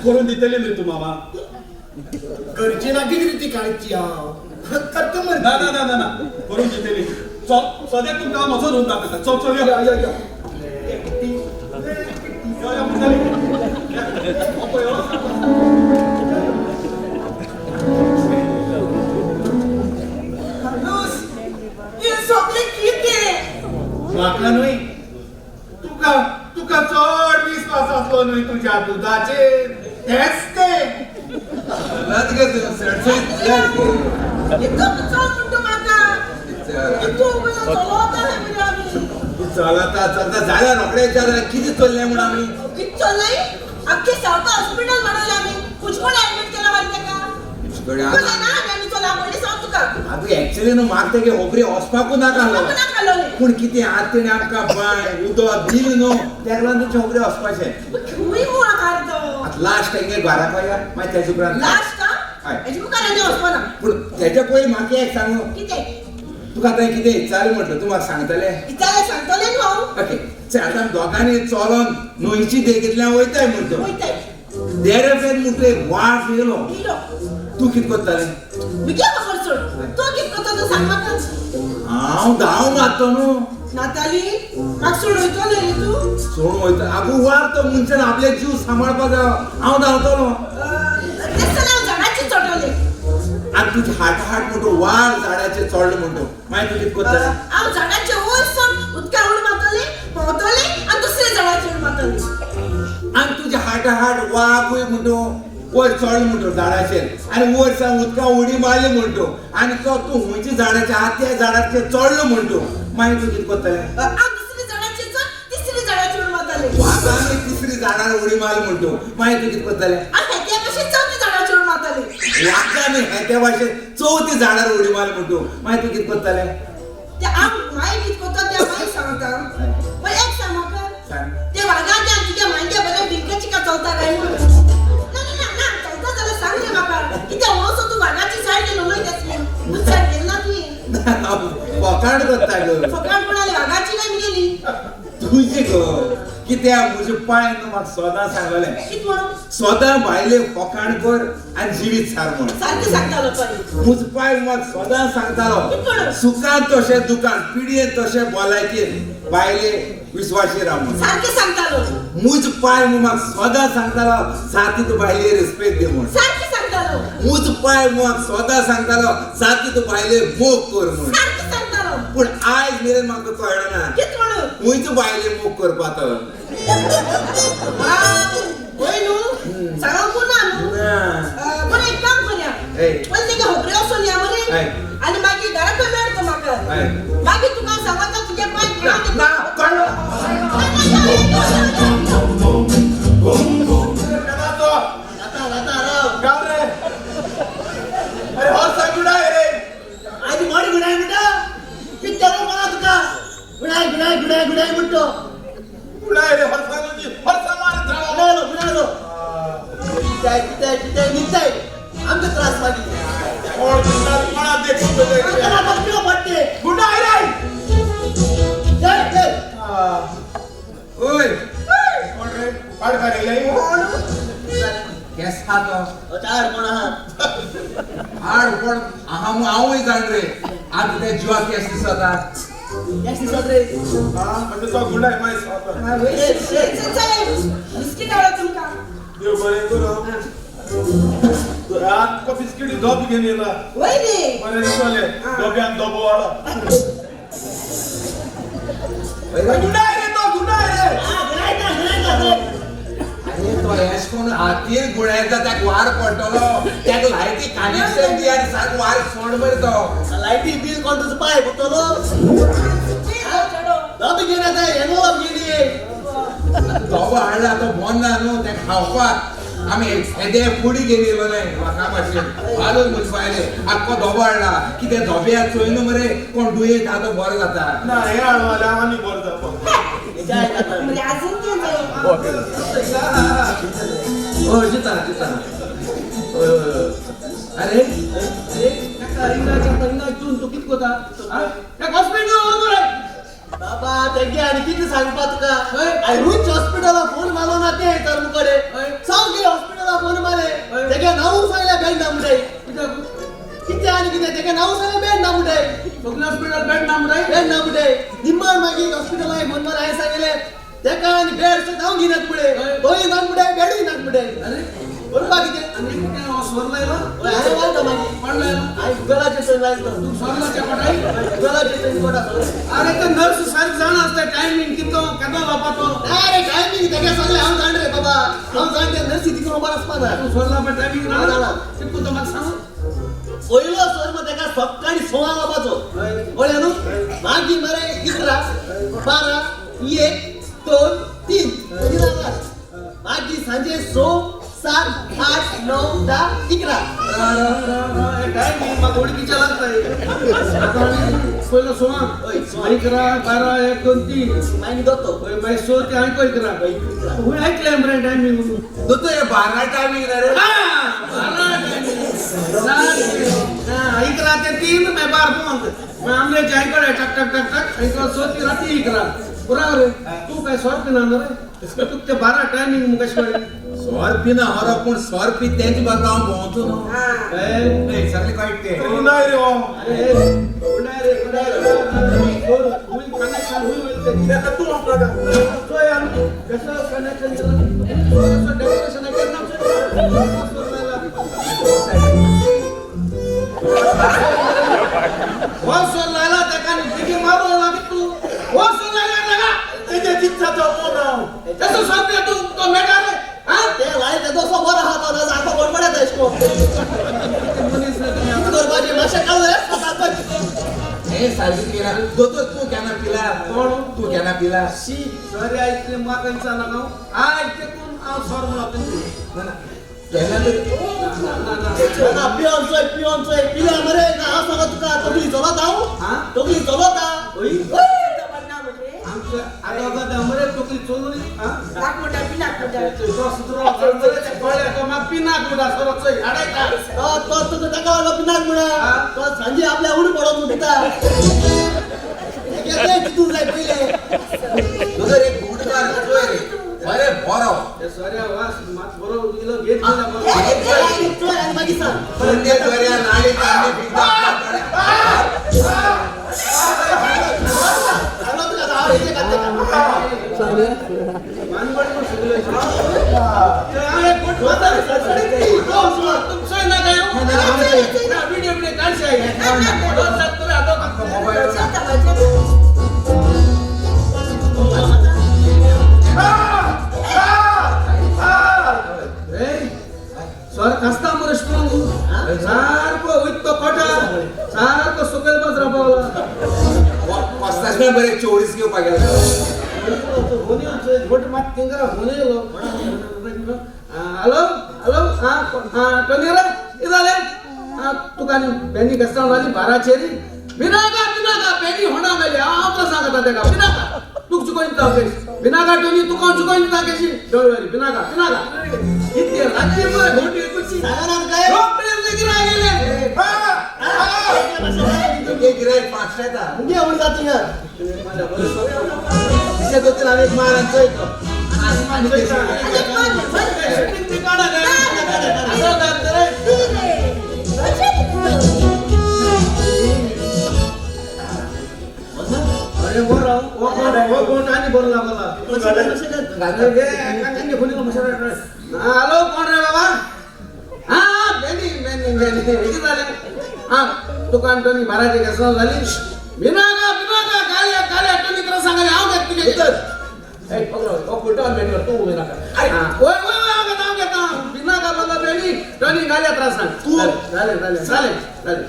[SPEAKER 1] करून दितली न्हय तूं मामा?
[SPEAKER 12] करची ना कितें ती काडची हांव करता मरे.
[SPEAKER 1] ना ना ना ना, करून दितली. चल सद्याक तुमकां हांव म्हजो रूम दाखयता. चल चल यो
[SPEAKER 12] यो यो.
[SPEAKER 1] यो यो पुजारी. यो
[SPEAKER 3] म्हाका न्हय तुका तुका चड विस्वास आसलो न्हय तुज्या दुदाचेर तेंच तें.
[SPEAKER 6] चलता चलता जाल्यार रोखडे विचार कितें चल्लें म्हूण आमी
[SPEAKER 5] कितें चल्लें? आख्खे सावथा हॉस्पिटल म्हणवलें आमी. कुचकोण ऍडमीट केला मागीर ताका.
[SPEAKER 6] आतां एक्चुअली न्हू म्हाका तेगे होबरी वचपाकूच नाका आसलो. पूण कितें आतां तेणें आमकां बांय उदक दिलें न्हू तेका लागून तेचे होबरी वचपाचें. आतां लास्ट तेंगे घरा पळया मागीर तेजे उपरांत पूण तेच्या पयलीं म्हाका एक सांगू, तुका आतां कितें विचारलें म्हटलें तूं म्हाका सांगतलें?
[SPEAKER 5] सांगतलें न्हू हांव.
[SPEAKER 6] ओके चल आतां आमी दोगांनी चलोन न्हंयची देगेंतल्यान वयताय म्हणटा देरेपेर म्हणटा एक वाट येयलो, तूं कितें करतलें?
[SPEAKER 5] खबर सोड, तूं कितें करता तो सांग म्हाका.
[SPEAKER 6] हांव धांव मारतो न्हू.
[SPEAKER 5] नाताली म्हाका सोड वयतलो न्ही तूं?
[SPEAKER 6] सोड वयता आगो वार तो मनशान आपले जीव सांबाळपा जायो. हांव धांवतलो.
[SPEAKER 5] तेच हांव झाडाचेर चडटलें.
[SPEAKER 6] आतां तुजें हाट हाट म्हणटा वार झाडाचेर चडलो म्हणटा मागीर तूं कितें करतलें?
[SPEAKER 5] हांव झाडाचेर वयर सोड उदकां उड मारतलें, भोंवतलें आनी दुसऱ्या झाडाचेर उड मारतलें.
[SPEAKER 6] आनी तुजें हाट हाट वागूय म्हणटा वयर चडलो म्हणटा झाडाचेर आनी वयर सावन उदकां उडी मारली म्हणटा आनी तो तूं खंयच्या झाडाचेर आहा त्या झाडाचेर चडलो म्हणटा मागीर तूं कितें करतलें?
[SPEAKER 5] हांव दुसऱ्या झाडाचेर चड तिसऱ्या झाडाचेर उडी मारतलें.
[SPEAKER 6] वागान तिसरी झाडार उडी मारली म्हणटा मागीर तूं कितें करतलें?
[SPEAKER 5] हांव हेत्या भाशेन चवथ्या झाडाचेर उडी मारतलें.
[SPEAKER 6] वागान हेत्या भाशेन चवथ्या झाडार उडी मारली म्हणटा मागीर तूं कितें करतलें?
[SPEAKER 5] ते हांव मागीर कितें करता तें मागीर सांगता. पण एक सांग म्हाका, ते वागाच्या आनी तुज्या मांड्या बरें बिंकाची का चलता काय म्हणून? ना ना ना चलता जाल्यार सांग रे म्हाका. कित्याक वचो तूं वागाची सायड घेवन उलयतास म्हूण म्हूण सायड घेना तुवें.
[SPEAKER 6] फकाण करता गो.
[SPEAKER 5] फकाण कोणाली? वागाची काय म्हगेली?
[SPEAKER 6] तुजी गो. कित्याक म्हजे पाय न्हू म्हाका सदां सांगलें,
[SPEAKER 5] कितें म्हणून?
[SPEAKER 6] सदां भायले फकाण कर आनी जिवीत सार म्हूण.
[SPEAKER 5] सारकें सांगतालो पाय.
[SPEAKER 6] म्हजो पाय म्हाका सदां सांगतालो, सुखान तशें दुकान, पिडयेन तशें भलायकेन बायले विस्वाशी राव म्हूण.
[SPEAKER 5] सारकें सांगतालो.
[SPEAKER 6] म्हजो पाय म्हाका सदां सांगतालो सारकी तूं बायले रिस्पेक्ट दी म्हूण.
[SPEAKER 5] सारकें सांगतालो.
[SPEAKER 6] म्हजो पाय म्हाका सदां सांगतालो सारकी तूं बायले मोग कर म्हूण.
[SPEAKER 5] सारकें सांगतालो.
[SPEAKER 6] पूण आयज मेरेन म्हाका कळना
[SPEAKER 5] कितें म्हणून
[SPEAKER 6] खंयचो बायले मोग करपा तो.
[SPEAKER 5] हय न्हू, सांगूंक ना न्हू. बरें एक काम करया, पयलीं तेगे होबरे वचून या मरे आनी मागीर घरा खंय मेळ तो म्हाका. मागीर तुका सांगता तुज्या पांय.
[SPEAKER 6] ना कळ्ळो.
[SPEAKER 1] अरे हॉर्सा गुडाय रे.
[SPEAKER 8] आयज मोडी गुडाय म्हणटा कित्याक म्हणा तुका गुडाय गुडाय गुडाय गुडाय म्हणटो.
[SPEAKER 1] गुडाय रे हॉर्सा म्हणजे हॉर्सा मारत
[SPEAKER 8] गुडायलो गुडायलो. कित्याक कित्याक कित्याक न्हिदताय आमकां त्रास मागीर.
[SPEAKER 1] कोण कोणा देखून
[SPEAKER 8] पडटे
[SPEAKER 1] गुडाय रे.
[SPEAKER 8] चल चल.
[SPEAKER 6] ओय
[SPEAKER 1] कोण रे पाडकार येयलाय?
[SPEAKER 6] केस आहा तो?
[SPEAKER 8] चार कोण आहा?
[SPEAKER 6] आड कोण आहा म्हूण हांवूय जाण रे. आतां त्या जिवाक केस दिसता.
[SPEAKER 8] केस दिसत रे
[SPEAKER 1] म्हणजे तो गुडाय मागीर स्वता.
[SPEAKER 5] बिस्कीट हाडलो तुमकां.
[SPEAKER 1] देव बरें करूं. रात तुका बिस्किटी दोब घेवन येयला.
[SPEAKER 5] वय रे
[SPEAKER 1] बरें दिसलें दोब्यान दोबो वाडो. गुडाय रे तो गुडाय रे.
[SPEAKER 8] गुडायता गुडायता.
[SPEAKER 6] अरे तो एश कोण हातीर गुणायता ताका वार पडटलो. ताका लायटी कनेक्शन दी आनी सारको वार सोड मरे तो.
[SPEAKER 8] लायटी बील कोण तुजो पाय पडटलो? दोबी घेवन येता एनवलप घेवन ये.
[SPEAKER 6] दोबो हाडला तो बंद ना न्हू ताका खावपाक. आमी येदे पुडी घेवन येयलो न्हय लोकां भाशेन हालून म्हजे बायले आख्खो दोबो हाडला. कितें दोब्याक चोय न्हू मरे कोण दुयेंत आहा तो बरो जाता.
[SPEAKER 1] ना हें हाडलो जाल्यार आनी बरो जावपा.
[SPEAKER 5] म्हणजे अजून ते
[SPEAKER 9] हो जिता जिता. अरे अरे ताका इंगाच्या इंगा चून तूं कितें कोता? ताका हॉस्पिटल व्हर मरे.
[SPEAKER 8] बाबा तेगे आनी कितें सांगपा तुका? हांवेंच हॉस्पिटला फोन मारलो ना ते तर मुकडे सगळे हॉस्पिटला फोन मारले. तेगे नांव सांगलें बेड ना म्हणटाय. कितें आनी कितें तेगे नांव सांगलें बेड ना म्हणटाय.
[SPEAKER 9] सगळे हॉस्पिटल बेड ना म्हणटाय?
[SPEAKER 8] बेड ना म्हणटाय. निम्मान मागीर हॉस्पिटला फोन मार हांवें सांगलें तेका आनी बेड सुद्दां हांव घेनात म्हणटाय. तोय ना म्हणटाय बेडूय ना म्हणटाय.
[SPEAKER 9] अरे
[SPEAKER 8] बरोबर कितें?
[SPEAKER 9] आनी स्वर लायलो?
[SPEAKER 8] हांवें वालता मागीर.
[SPEAKER 9] कोण लायलो?
[SPEAKER 8] हांवें गुगलाचेर थंय लायलो.
[SPEAKER 9] तूं स्वर लावच्या पटाय?
[SPEAKER 8] गुगलाचेर थंय कोटा सगळें.
[SPEAKER 9] अरे ते नर्स सारकें जाणा आसता टायमींग कितो केदो लावपाचो.
[SPEAKER 8] अरे टायमींग तेगे सगळें हांव जाण रे बाबा. हांव जाण ते नर्सी तिका खबर आसपा ना.
[SPEAKER 9] तूं स्वर लावपा टायमींग ना?
[SPEAKER 8] जाणा.
[SPEAKER 9] कितको तो म्हाका सांग.
[SPEAKER 8] पयलो स्वर मग तेका सकाळी 6 लावपाचो. कळ्ळें न्हू? मागीर मरे 11, 12, 1, 2, 3 तिनां लास्ट. मागीर सांजे 6, 7, 8, 9, 10, 11.
[SPEAKER 9] टायमींग म्हाका वळखीचें लागता. पयलो 6, 11, 12, 1, 2, 3
[SPEAKER 8] मागीर दोतो.
[SPEAKER 9] मागीर 6 ते आनी 11. खंय आयकलें मरे टायमींग?
[SPEAKER 6] दोतो हे 12 टायमींग रे.
[SPEAKER 9] 12 टायमींग. 11 ते 3 मागीर 12 बंद. मागीर आमले आयकलें टक टक टक टक 11 6 ते राती 11. बरोबर रे. तूं काय सोर पिना न्हू रे? तुका ते 12 टायमींग मुखार कशें कळ्ळें?
[SPEAKER 6] सोर पिना हरो पूण सोर पी तेंच बरोबर हांव भोंवतो न्हू. सगळें कळटा तें.
[SPEAKER 7] गुंडाय रे हो.
[SPEAKER 9] अरे गुंडाय रे गुंडाय रे. कनेक्शन हुई
[SPEAKER 7] तेका तूं आपला
[SPEAKER 9] चोय आमी कसो कनेक्शन केलां कसो डेकोरेशन केन्ना हो सोर लायला तेका बेगीन मारूं लागीं तूं. हो सोर लायला तेका
[SPEAKER 1] तेजे चिंताचो फोन हांव.
[SPEAKER 9] तेजो सोर पिया तूं तो मेळटा रे.
[SPEAKER 8] ते लाय तेजो सो बरो आहा तो ना सारको गडबड येता एशें कोन्न. कितें करपाचें मातशें काडून रे सांगपाचें.
[SPEAKER 6] हे सारकें केला दोतोर. तूं केन्ना पिला?
[SPEAKER 9] कोण?
[SPEAKER 6] तूं केन्ना पिला?
[SPEAKER 9] शी सॉरी आयकलें म्हाका इन्सान नाका हांव आयकलें कोण हांव सॉरी म्हणून
[SPEAKER 6] ना केन्ना तरी
[SPEAKER 8] ना पिवन चोय पिवन चोय पिल्या मरे ना हांव सांगता तुका तकली चलता हांव. तकली चलता.
[SPEAKER 9] आमच्या आदोगाद मरे तकली चलून
[SPEAKER 5] नाक म्हणटा पिनाक म्हणटा.
[SPEAKER 9] पिनाक म्हणटा सरो चोय हाडायता.
[SPEAKER 8] तो तुका ताका लागलो पिनाक म्हणा. तो सांजे आपल्या उडी पडोन म्हणटा. तें चितूंक जाय पयलें.
[SPEAKER 6] दोतोर एक घूट मार चोय रे. बरे बरो
[SPEAKER 9] सोऱ्या वास मात बरो इलो घेत
[SPEAKER 8] चोय आनी मागीर सांग.
[SPEAKER 6] सोऱ्या नाडी तांडी फिरता.
[SPEAKER 9] सारको वयता कोटा सारको सकयल बाजरा पावला.
[SPEAKER 6] पस्तासमें बरें चोवीस घेवपाक गेलो.
[SPEAKER 9] घोट मात थिंगा फोन येयलो. हॅलो हॅलो आं आं टोनी रे कितें जालें? आं तुका आनी बेनी गेस्टां जाली बाराचेरी बिनाका बिनाका बेनी होणा मेली हांव तुका सांगता तेका बिनाका तुका चुकोवन दिता हांव केशी बिनाका टोनी तुका हांव चुकोवन दिता केशी don't वरी बिनाका बिनाका इतले राती मरे घोटी कुशी रोखडेच गिरायक गेले.
[SPEAKER 6] गिरायक फास्ट येता.
[SPEAKER 8] मुगे आवड जाता थिंगा.
[SPEAKER 6] तिचे दोतोर हांव एक मार आनी चोय तो.
[SPEAKER 9] अरे बरो हो कोण आनी बरो लागला. हॅलो कोण रे बाबा? हां बेनी बेनी बेनी कितें जालें? हां तुका आनी टोनी बाराची केसरां जाली. बिनाका बिनाका काल्या काल्या टोनी त्रास सांगले हांव घेत तुगे. ओ कुठं बेनी तूं उबे नाका. वय वय वय हांव घेता हांव घेता. बिनाका बाबा बेनी टोनी घाल्या त्रास सांग तूं. जालें जालें जालें जालें.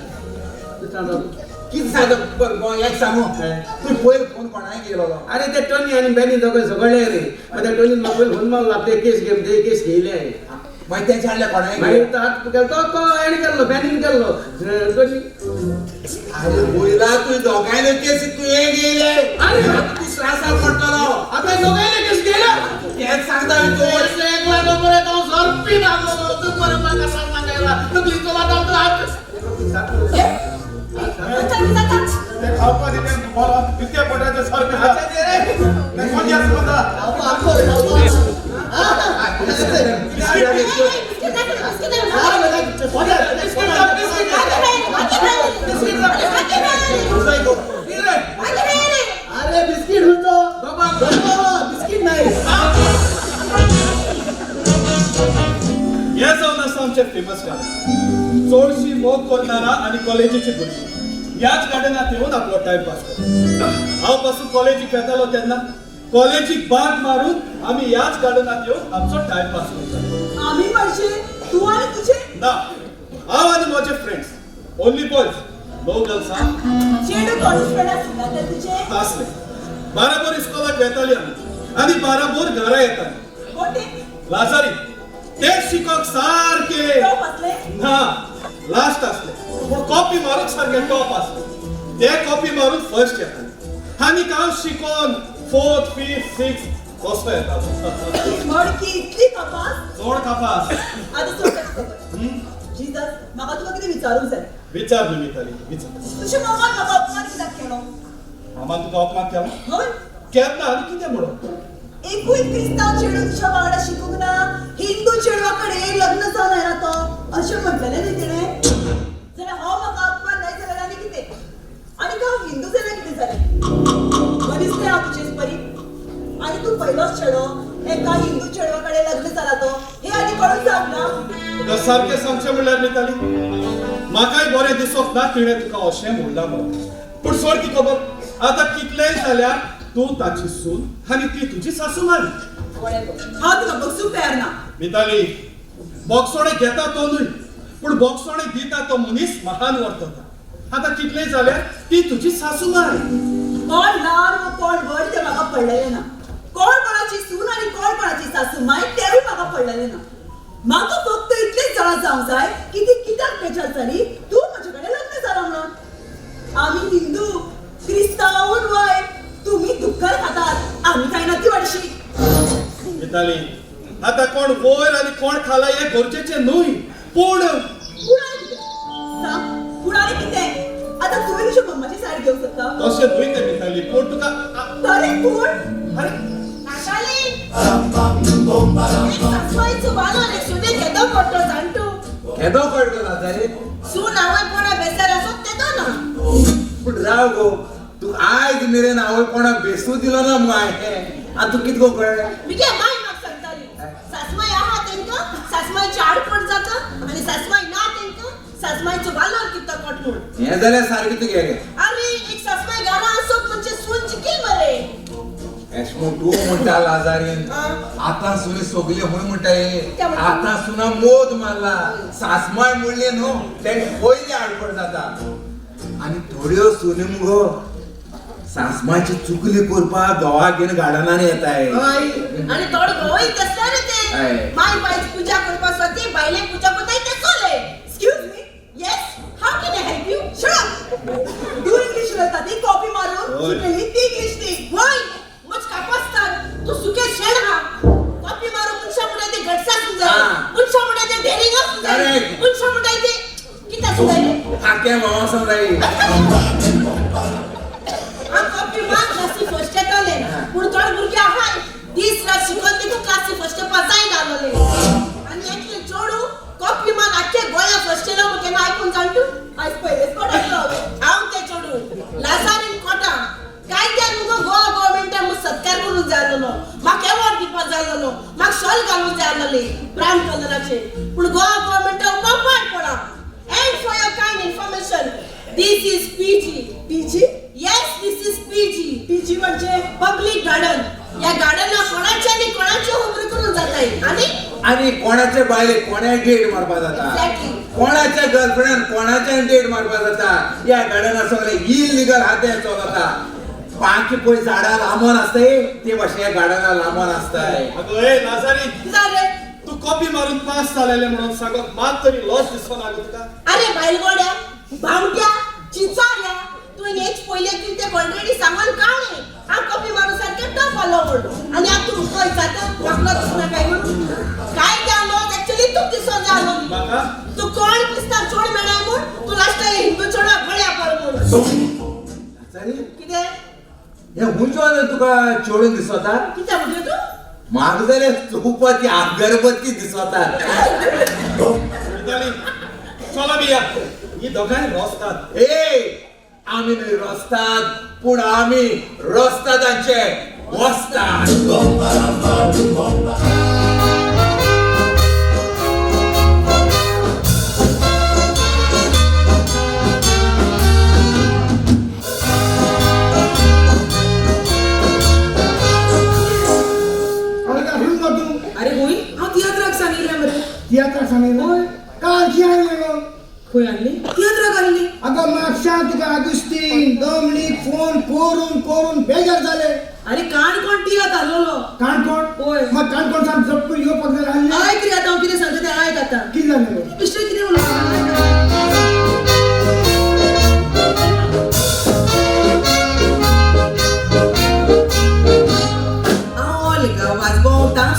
[SPEAKER 6] कितें सांगता एक सांगू तूं पयर फोन कोणाक गेलो?
[SPEAKER 9] अरे ते टोनी आनी बेनी दोगांय झगडले रे. मागीर त्या टोनीन म्हाका पयर फोन मारला ते केस घेवन ते केस घेयले.
[SPEAKER 6] मागीर तेंचे हाडले कोणाक?
[SPEAKER 9] मागीर तो तो हेणी केल्लो बेनीन केल्लो टोनी.
[SPEAKER 6] अरे वयला तूं दोगांयले केस तुवें घेयले. अरे तूं त्रासाक पडटलो.
[SPEAKER 9] आतां दोगांयले केस घेयले.
[SPEAKER 6] हेंच सांगता
[SPEAKER 9] एकला नंबर हांव सोरपी नासलो तूं बरें म्हाका सांगला तकली चला हात
[SPEAKER 7] ते खावपा दिते बरो इतक्या पोटाचे सारकें ते कोण जास्त म्हणता
[SPEAKER 8] अरे बिस्किट होतो बिस्किट नाही.
[SPEAKER 1] हे जावन आसा आमचे फेमस गार्डन. चडशी मोग करणारा आनी कॉलेजीची भुरगीं ह्याच गार्डनात येवन आपलो टायमपास करता. हांव पासून कॉलेजीक वेतालो तेन्ना कॉलेजीक बाग मारून आमी ह्याच गार्डनात येवन आमचो टायमपास करता.
[SPEAKER 4] आमी म्हणजे तूं आनी तुजे?
[SPEAKER 1] ना, हांव आनी म्हजे friends, only boys, no girls. हा
[SPEAKER 4] चेडू कॉलेज फ्रेंड आसता तर तुजे?
[SPEAKER 1] आसले. बाराबोर इस्कॉलाक वेताली आमी आनी बाराबोर घरा येताली.
[SPEAKER 4] कोण ते?
[SPEAKER 1] लाजारी. ते शिकोक सारके
[SPEAKER 4] टॉप आसले?
[SPEAKER 1] ना, लास्ट आसले, पूण कॉपी मारूंक सारके टॉप आसले. ते कॉपी मारून फर्स्ट येताले आनी हांव शिकोन 4th 5th 6th कसो येतालो.
[SPEAKER 4] मडकी इतली कपास?
[SPEAKER 1] चड कपास.
[SPEAKER 4] आतां सोड ताची खबर. जिजास, म्हाका तुका कितें विचारूंक जाय.
[SPEAKER 1] विचार न्हय मिताली, विचार.
[SPEAKER 4] तुज्या मामान म्हाका अपमान कित्याक केलो?
[SPEAKER 1] मामान तुका अपमान केलो?
[SPEAKER 4] हय.
[SPEAKER 1] केन्ना आनी कितें म्हणून?
[SPEAKER 4] एकूय क्रिस्तांव चेडूं तुज्या वांगडा शिकूंक ना, हिंदू चेडवा कडेन लग्न जावन आयला तो, अशें म्हटलेलें न्ही तिणें? जाल्यार हो म्हाका अपमान न्हय जाल्यार आनी कितें? आनी हांव हिंदू जाल्यार कितें जालें? मनीस न्हय हांव तुजेच परी. आनी तूं पयलोच चेडो एका हिंदू चेडवा कडेन लग्न जाला तो, हें आनी कळून जावंक ना?
[SPEAKER 1] तुका सारकें सांगचें म्हणल्यार मिताली, म्हाकाय बरें दिसोंक ना तिणें तुका अशें म्हणलां म्हणून. पूण सोड ती खबर. आतां कितलेंय जाल्यार तूं ताची सून आनी ती तुजी सासू मारी.
[SPEAKER 4] हांव तुका बगसूंक तयार ना.
[SPEAKER 1] मिताली, बोगसोणे घेता तो न्हय, पूण बोगसोणे दिता तो मनीस महान वर्तता. आतां कितलेंय जाल्यार ती तुजी सासू मारी.
[SPEAKER 4] कोण ल्हान वो कोण व्हड तें म्हाका पडलेलें ना. कोण कोणाची सून आनी कोण कोणाची सासू माय तेंवूय म्हाका पडलेलें ना. म्हाका फक्त इतलेंच जाणा जावंक जाय की ती कित्याक बेजार जाली तूं म्हजे कडेन लग्न जाला म्हणून. आमी हिंदू क्रिस्तांव वय, तुमी दुख्खर खातात, आमी खायना ती वाडशी.
[SPEAKER 1] मिताली, आतां कोण वयर आनी कोण खाला हें गरजेचें न्हय, पूण
[SPEAKER 4] पूण आनी कितें सांग? पूण आनी कितें? आतां तुवें तुज्या मम्माची सायड घेवंक सोदता?
[SPEAKER 1] तशें न्हय तें मिताली, पूण तुका
[SPEAKER 4] तरी पूण
[SPEAKER 1] अरे
[SPEAKER 5] नाशाली, एक सासवाईचो बालो रे सुने केदो मोठो जाणटू.
[SPEAKER 6] केदो कळटलो लाजारी?
[SPEAKER 5] सून आवय कोणा बेजार आसत तेदो ना.
[SPEAKER 6] पूण राव गो, तूं आयज मेरेन आवय कोणाक बेसू दिलो ना मग हांवें, आनी तूं कितें गो कळ्ळें?
[SPEAKER 5] मिगे माय म्हाका सांगताली, सासमाय आहा तेंकां सासमायची आडपड जाता आनी सासमाय ना तेंकां सासमायचो बालोर कित्तो कोट म्हूण.
[SPEAKER 6] हें जाल्यार सारकें तुगेलें.
[SPEAKER 5] आरे एक सासमाय घरा आसप म्हणजे सून जिखील मरे.
[SPEAKER 6] एशमो तूं म्हणटा लाजारीन, आतां सुनी सगळी हूंय म्हणटा हे, आतां सुना मोद मारला, सासमाय म्हणली न्हू तें पयलीं आडपड जाता. आनी थोड्यो सुनी मुगो सासमाची चुकली करपाक घोवाक घेवन गार्डनान येताय.
[SPEAKER 5] आनी थोडे घोवय तसले रे ते, माय बायची पुजा करपा स्वाती बायले पुजा करताय तसले.
[SPEAKER 4] Excuse me?
[SPEAKER 5] Yes, how can I help you?
[SPEAKER 4] Shut up. तूं इंग्लीश उलयता ती कॉपी मारून शिकलेली ती इंग्लीश ती.
[SPEAKER 5] वय मच कापासतात तूं सुके शेण हा. कॉपी मारून मनशां म्हणटाय ते घटसा आसूंक जाय, मनशां म्हणटाय ते डेरिंग आसूंक जाय, मनशां म्हणटाय ते कितें आसूंक जाय रे?
[SPEAKER 6] आख्या मामा आसूंक जाय.
[SPEAKER 5] हांव कॉपी मार क्लासी फर्स्ट येतालें, पूण थोडे भुरगे आहाय दीस रात शिकोन देखून क्लासी फर्स्ट येवपा जायना आसलोले. आनी एकलें चेडूं कॉपी मार आख्खे गोंया फर्स्ट येयलो म्हूण केन्ना आयकून जाण तूं?
[SPEAKER 4] आयज पयलेच फावट आयकलां हांवें.
[SPEAKER 5] हांव तें चेडूं लाजारीन कोटा कायद्यान मुगो गोवा गव्हर्मेंटान म्हूण सत्कार करूंक जाय आसलेलो, म्हाका एवॉर्ड दिवपाक जाय आसलेलो, म्हाका शॉल घालूंक जाय आसलेलें ब्रावन कलराचें, पूण गोवा गव्हर्मेंटा उपाय पडा. And for your kind information, this is PG.
[SPEAKER 4] PG?
[SPEAKER 5] Yes, this is PG.
[SPEAKER 4] PG म्हणजे?
[SPEAKER 5] Public garden. ह्या गार्डनाक कोणाचे आनी कोणाचे होबरी करून जाताय. आनी
[SPEAKER 6] आनी कोणाचे बायले कोणाय डेट मारपा जाता, कोणाच्या गर्लफ्रेंडान कोणाच्या डेट मारपा जाता. ह्या गार्डनाक सगळे इलिगल हाते चलता. बाकी पळय झाडां लांबोन आसताय ते भाशेन ह्या गार्डनाक लांबोन आसताय.
[SPEAKER 1] अगो ए लाजारी, तूं कॉपी मारून पास जालेलें म्हणून सांगप मात तरी लॉस दिसना गो तुका?
[SPEAKER 5] अरे बायलगोड्या, बावट्या, चिंचाऱ्या, तुवें हेच पयलें कितें ऑलरेडी सांगून काडलें. हांव कॉपी मारून सारकें टॉप नाका लो म्हणून आनी आतां तूं खंय जाता वागलो दिसना काय म्हणून काय त्या लोक ऍक्च्युली तूं दिसोन जालो तूं कोण क्रिस्तांव चोड मेळाय म्हूण तूं लास्ट हिंदू चोडा गळ्या पड म्हणून कितें
[SPEAKER 6] हे हुंचो तुका चोडून दिसता
[SPEAKER 5] कितें म्हणजे तूं
[SPEAKER 6] म्हाका जाल्यार चोवपा ती अगरबत्ती दिसता.
[SPEAKER 1] चला बिया ही दोगांय रोसतात.
[SPEAKER 6] ए आमी न्हय रोसतात पूण आमी रोसतातांचे वसतात.
[SPEAKER 2] अरे होय हांव तियात्राक सांगिल्लें मरे.
[SPEAKER 12] तियात्राक सांगिल्लें काल कितें हाडलें गो?
[SPEAKER 2] खंय हाडली? तियात्राक हाडली.
[SPEAKER 12] अगो म्हापशां तुका आगुस्तीन डॉमनीक फोन करून करून बेजार जाले.
[SPEAKER 4] अरे काणकोण तियात्र हाडलेलो.
[SPEAKER 12] काणकोण?
[SPEAKER 4] होय.
[SPEAKER 12] मग काणकोण सावन जपकून येवपाक जाय आसलें.
[SPEAKER 4] आयक रे आतां हांव कितें सांगता तें आयक आतां.
[SPEAKER 12] कितें जालें गो?
[SPEAKER 4] दुसरें कितें उलयता?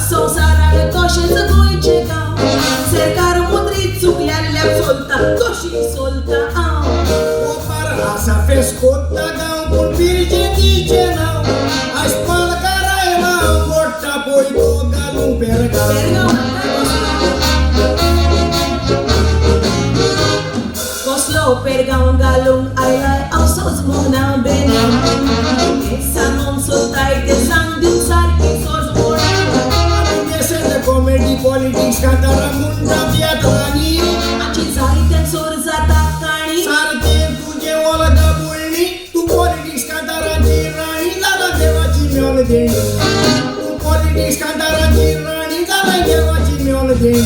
[SPEAKER 4] संवसारान तशेंच गोंयचें गांव सरकार मुद्री चुकल्यार चलता तशी चलता हांव
[SPEAKER 12] ओपार आसा फेस्कोता गांव पूण पिरजेतीचें नांव आसपालकार आयला गोडटा पळय तो घालूंक पेरगांव.
[SPEAKER 4] पेरगांव कसलो पेरगांव घालूंक आयला हांव सोजमूंक ना बेनी सांगूंक सोदताय तें सांग दिवंक सारकी सोजमूण.
[SPEAKER 12] कॉमेडी पॉलिटिक्स कांतारा मुंडा तियात्रांनी
[SPEAKER 4] आमची जायते चोर जाता काणी
[SPEAKER 12] सारकें तुजें वळगा बोलणी तूं पॉलिटिक्स कांताराची राणी जाला देवाची मेवल देणी तूं पॉलिटिक्स कांताराची राणी जाला देवाची मेवल देणी.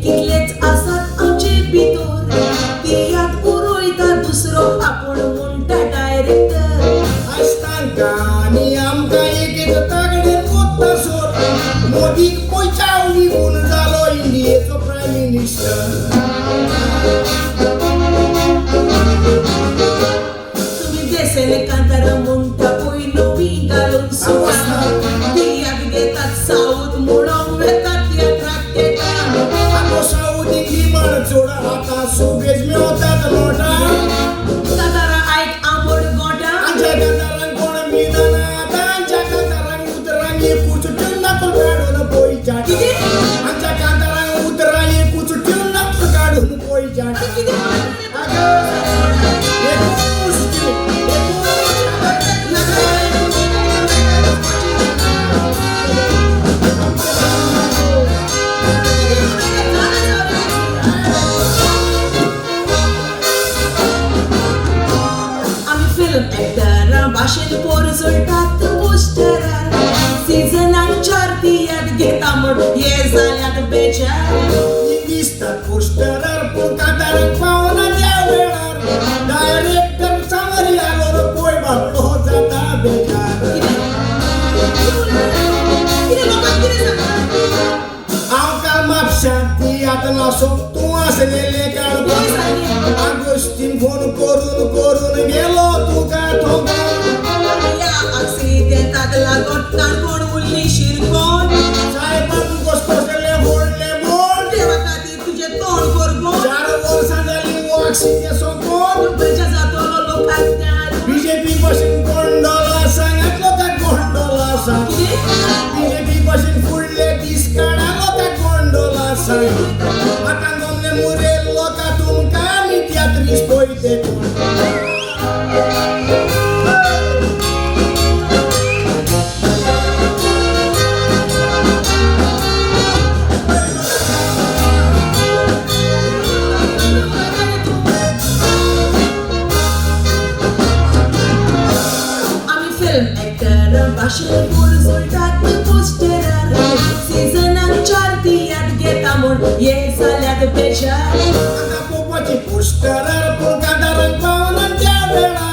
[SPEAKER 4] कितलेच आसात आमचे भितर तियात्र उरयता दुसरो आपूण म्हणटा डायरेक्टर.
[SPEAKER 12] आसतांकां आनी आमकां एकेच तागडेन कोत्ता सोर मोदीक पयचावली म्हूण जालो इंडियेचो प्रायम मिनिस्टर.
[SPEAKER 4] तुमी देसेले कांतारा म्हणटा पयलो बी घालून सुवात तियात्र घेतात सावथ म्हणून वेतात तियात्राक घेतात.
[SPEAKER 12] चोड आतां सुबेज मेवतात नोटा
[SPEAKER 4] कांतारा आयक आंबट गोटा
[SPEAKER 12] आमच्या कांतारांक कोण मिनना आतां आमच्या कांतारांक उतरांक एकूच ठेवन नातूर काडून पळयच्या. आमच्या कांतारांक उतरांक एकूच ठेवन नातूर काडून पळयच्या.
[SPEAKER 4] भाशेन पोर जोडटात पोस्टरार सिजनाक चार तियात्र घेता म्हण हे जाल्यात बेजार.
[SPEAKER 12] दिसतात पोस्टरार पूण कांतारांक पावना त्या वेळार डायरेक्टर सामरी आलो पळय बाबडो जाता बेजार.
[SPEAKER 4] कितें लोकांक कितें सांगता?
[SPEAKER 12] हांव काल म्हापशां तियात्र लासो तूं आसलेलें काडपाक आगोस्तीन फोन करून करून गेलो तुका थोंगा.
[SPEAKER 4] लागोन काणकोण उरली शिरकोन
[SPEAKER 12] साहेबान घसघसले व्हडले बोल
[SPEAKER 4] देवा खातीर तुजें तोंड करगो.
[SPEAKER 12] 4 वर्सां जालीं वाक्सिचें सोंपोवन
[SPEAKER 4] बेजार जातलो लोकांक.
[SPEAKER 12] बीजेपी भशेन गोंडोला सांगात लोकांक गोंडोला सांग बीजेपी भशेन फुडले दीस काडा लोकांक गोंडोला सांग आतां गमले मुरे लोकां तुमकां आमी तियात्रीस पळयते कोण.
[SPEAKER 4] भाशेन पोर जोडटात पोस्टरार सिजनाक चार तियात्र घेता म्हूण हे जाल्यात बेजार.
[SPEAKER 12] आतां पोवपाची पोस्टरार पूण कांतारांक पावना त्या वेळार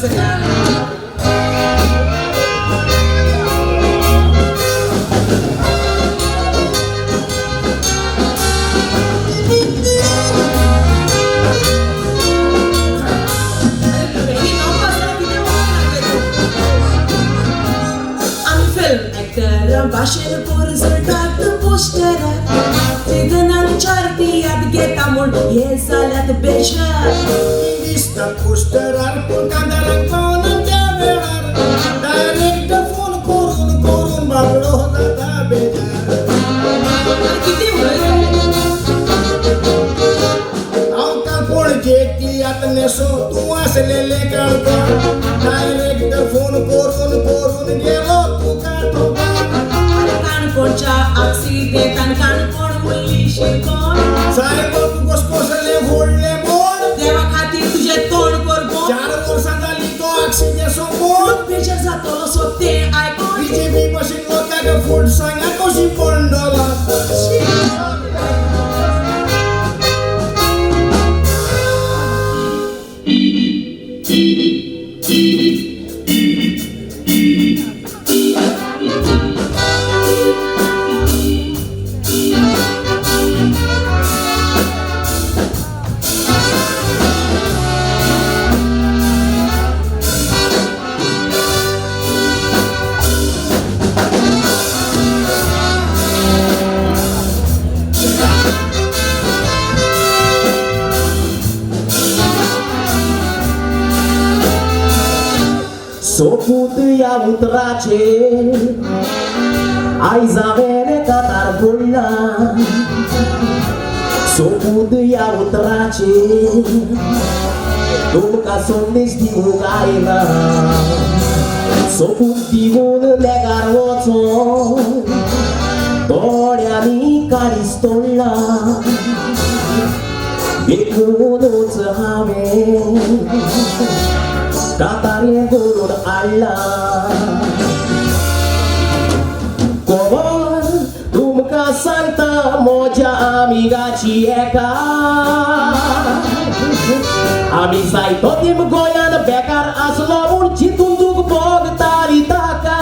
[SPEAKER 4] चलया. भाशेन पोरजटात पोस्टरार तिगनान चार याद घेता म्हूण हे जाल्यात बेजार
[SPEAKER 12] दिसता पोस्टरार पूण कांदाराक पावना त्या वेळार डायरेक्ट फोन करून करून बाबडो जाता बेजार.
[SPEAKER 4] कितें उलयता
[SPEAKER 12] हांव काल पणजे तियात्र न्हेसो तूं आसलेलें काणकोण डायरेक्ट फोन करून करून गेलो तुका तो
[SPEAKER 4] काणकोणच्या आक्सिडेंटान काणकोण उरली शिरकोण.
[SPEAKER 12] साहेब घोसघोसले व्हडले बोड
[SPEAKER 4] देवा खातीर तुजें तोंड कर बोड.
[SPEAKER 12] 4 वर्सां जाली तो आक्सिडेंट बोड
[SPEAKER 4] बेजार जातलो सो तें आयकोन
[SPEAKER 12] बीजेपी भशेन लोकांक फूट सांगा कशी पंडोला.
[SPEAKER 11] सोपूत ह्या उतराचेर आयज हांवें कातार फोडला. सोपूत ह्या उतराचेर तुमकां संदेश दिवंक आयला. सोपूत दिवन लेगार वचोन थोड्यांनी काळीज तोडला. देखूनच हांवें कातारें करून हाडला. खबर तुमकां सांगता म्हज्या आमिगाची एका आमी जायतो तेंप गोंयान बेकार आसलो म्हूण चिंतून दूख भोगताली ताका.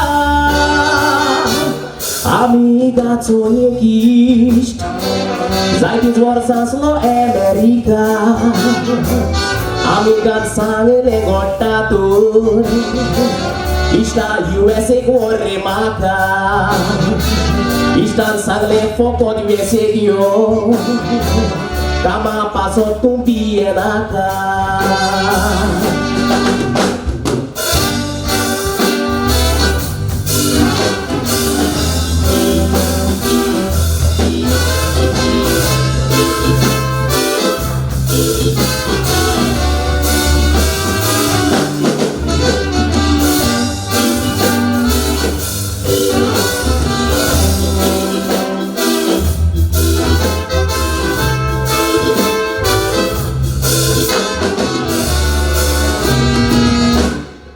[SPEAKER 11] आमिगाचो एक इश्ट जायतींच वर्सां आसलो अमेरिका. आमिगान सांगलें घोडटा तूं इश्टा युएसएक व्हर रे म्हाका. इश्टान सांगलें फकत युएसएक यो कामा पासत तूं भियेनाका.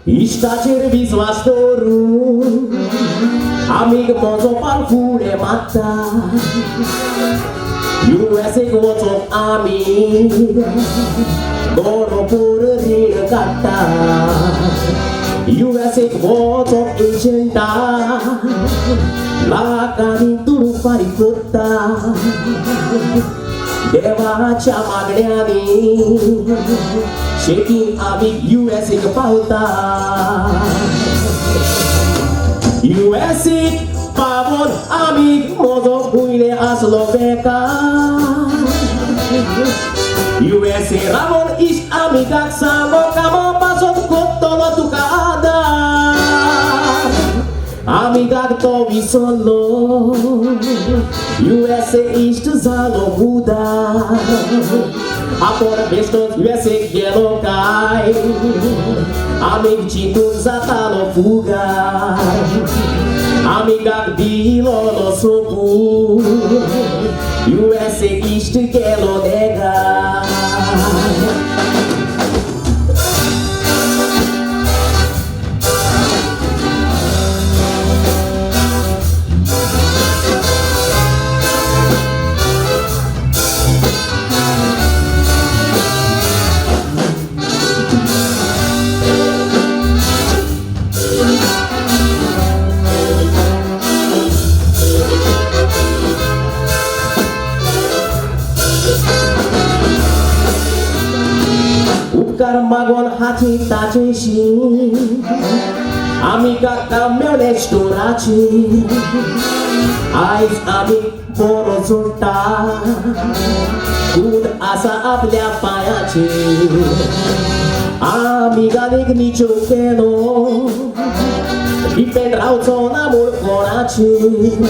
[SPEAKER 11] इश्टाचेर विस्वास दवरून आमीग म्हजो पाल फुडें मारता. युएसएक वचोंक आमी बरोबर रीण काडटा. युएसएक वचोंक एजंटा लाखांनी दुडू फारीक करता. देवाच्या मागण्यांनी शेती आमी युएसएक पावता. युएसएक पावोन आमी म्हजो पयलें आसलो बेकार. युएसए रावोन इश्ट आमिगाक सांगो कामा पासत कोत्तलो तुका आदार. आमिगाक तो विसरलो युएसए इश्ट जालो उदार. आपूण बेश्टोच युएसएक गेलो काय आमीग चिंतून जातालो फुगार. आमिगाक दिलोलो सोपूत युएसए इश्ट गेलो नेगार. उपकार मागोन हाची ताचेशी आमी काका मेवले स्टोराची आयज आमी बरो जोडटा दूद आसा आपल्या पांयाचेर आमी गालीक निचो केलो डिपेंड रावचो ना म्हूण कोणाचेर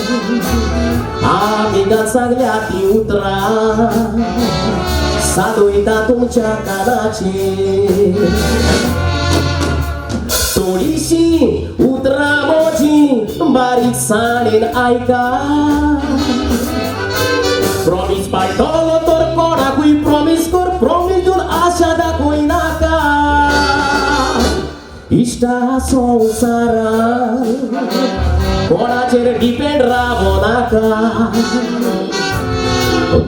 [SPEAKER 11] आमी सांगल्या ती उतरां सादयता तुमच्या कानाचेर थोडीशी उतरां म्हजी बारीकसाणेन आयका प्रॉमीस पाळटलो तर कोणाकूय प्रॉमीस कर प्रॉमीस दिवन आशा दाखय नाका इश्टा संवसारान कोणाचेर डिपेंड रावो नाका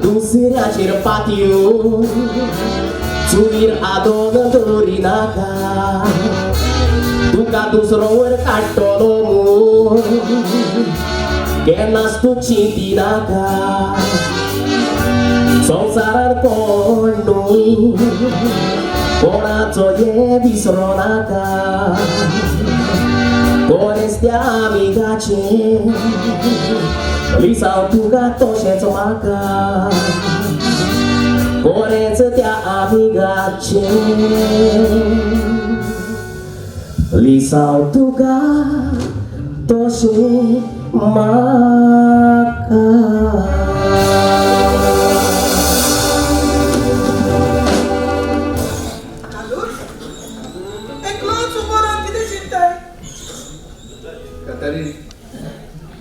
[SPEAKER 11] दुसऱ्याचेर पातयो चुलीर आदोन दवरी नाका तुका दुसरो वयर काडटलो म्हूण केन्नाच तूं चिंती नाका संवसारान कोण न्हय कोणाचो हें विसरो नाका कोणेच त्या आमिगाचें लिसांव तुका तशेंच म्हाका कोणेच त्या आमिगाचें लिसांव तुका तशें म्हाका.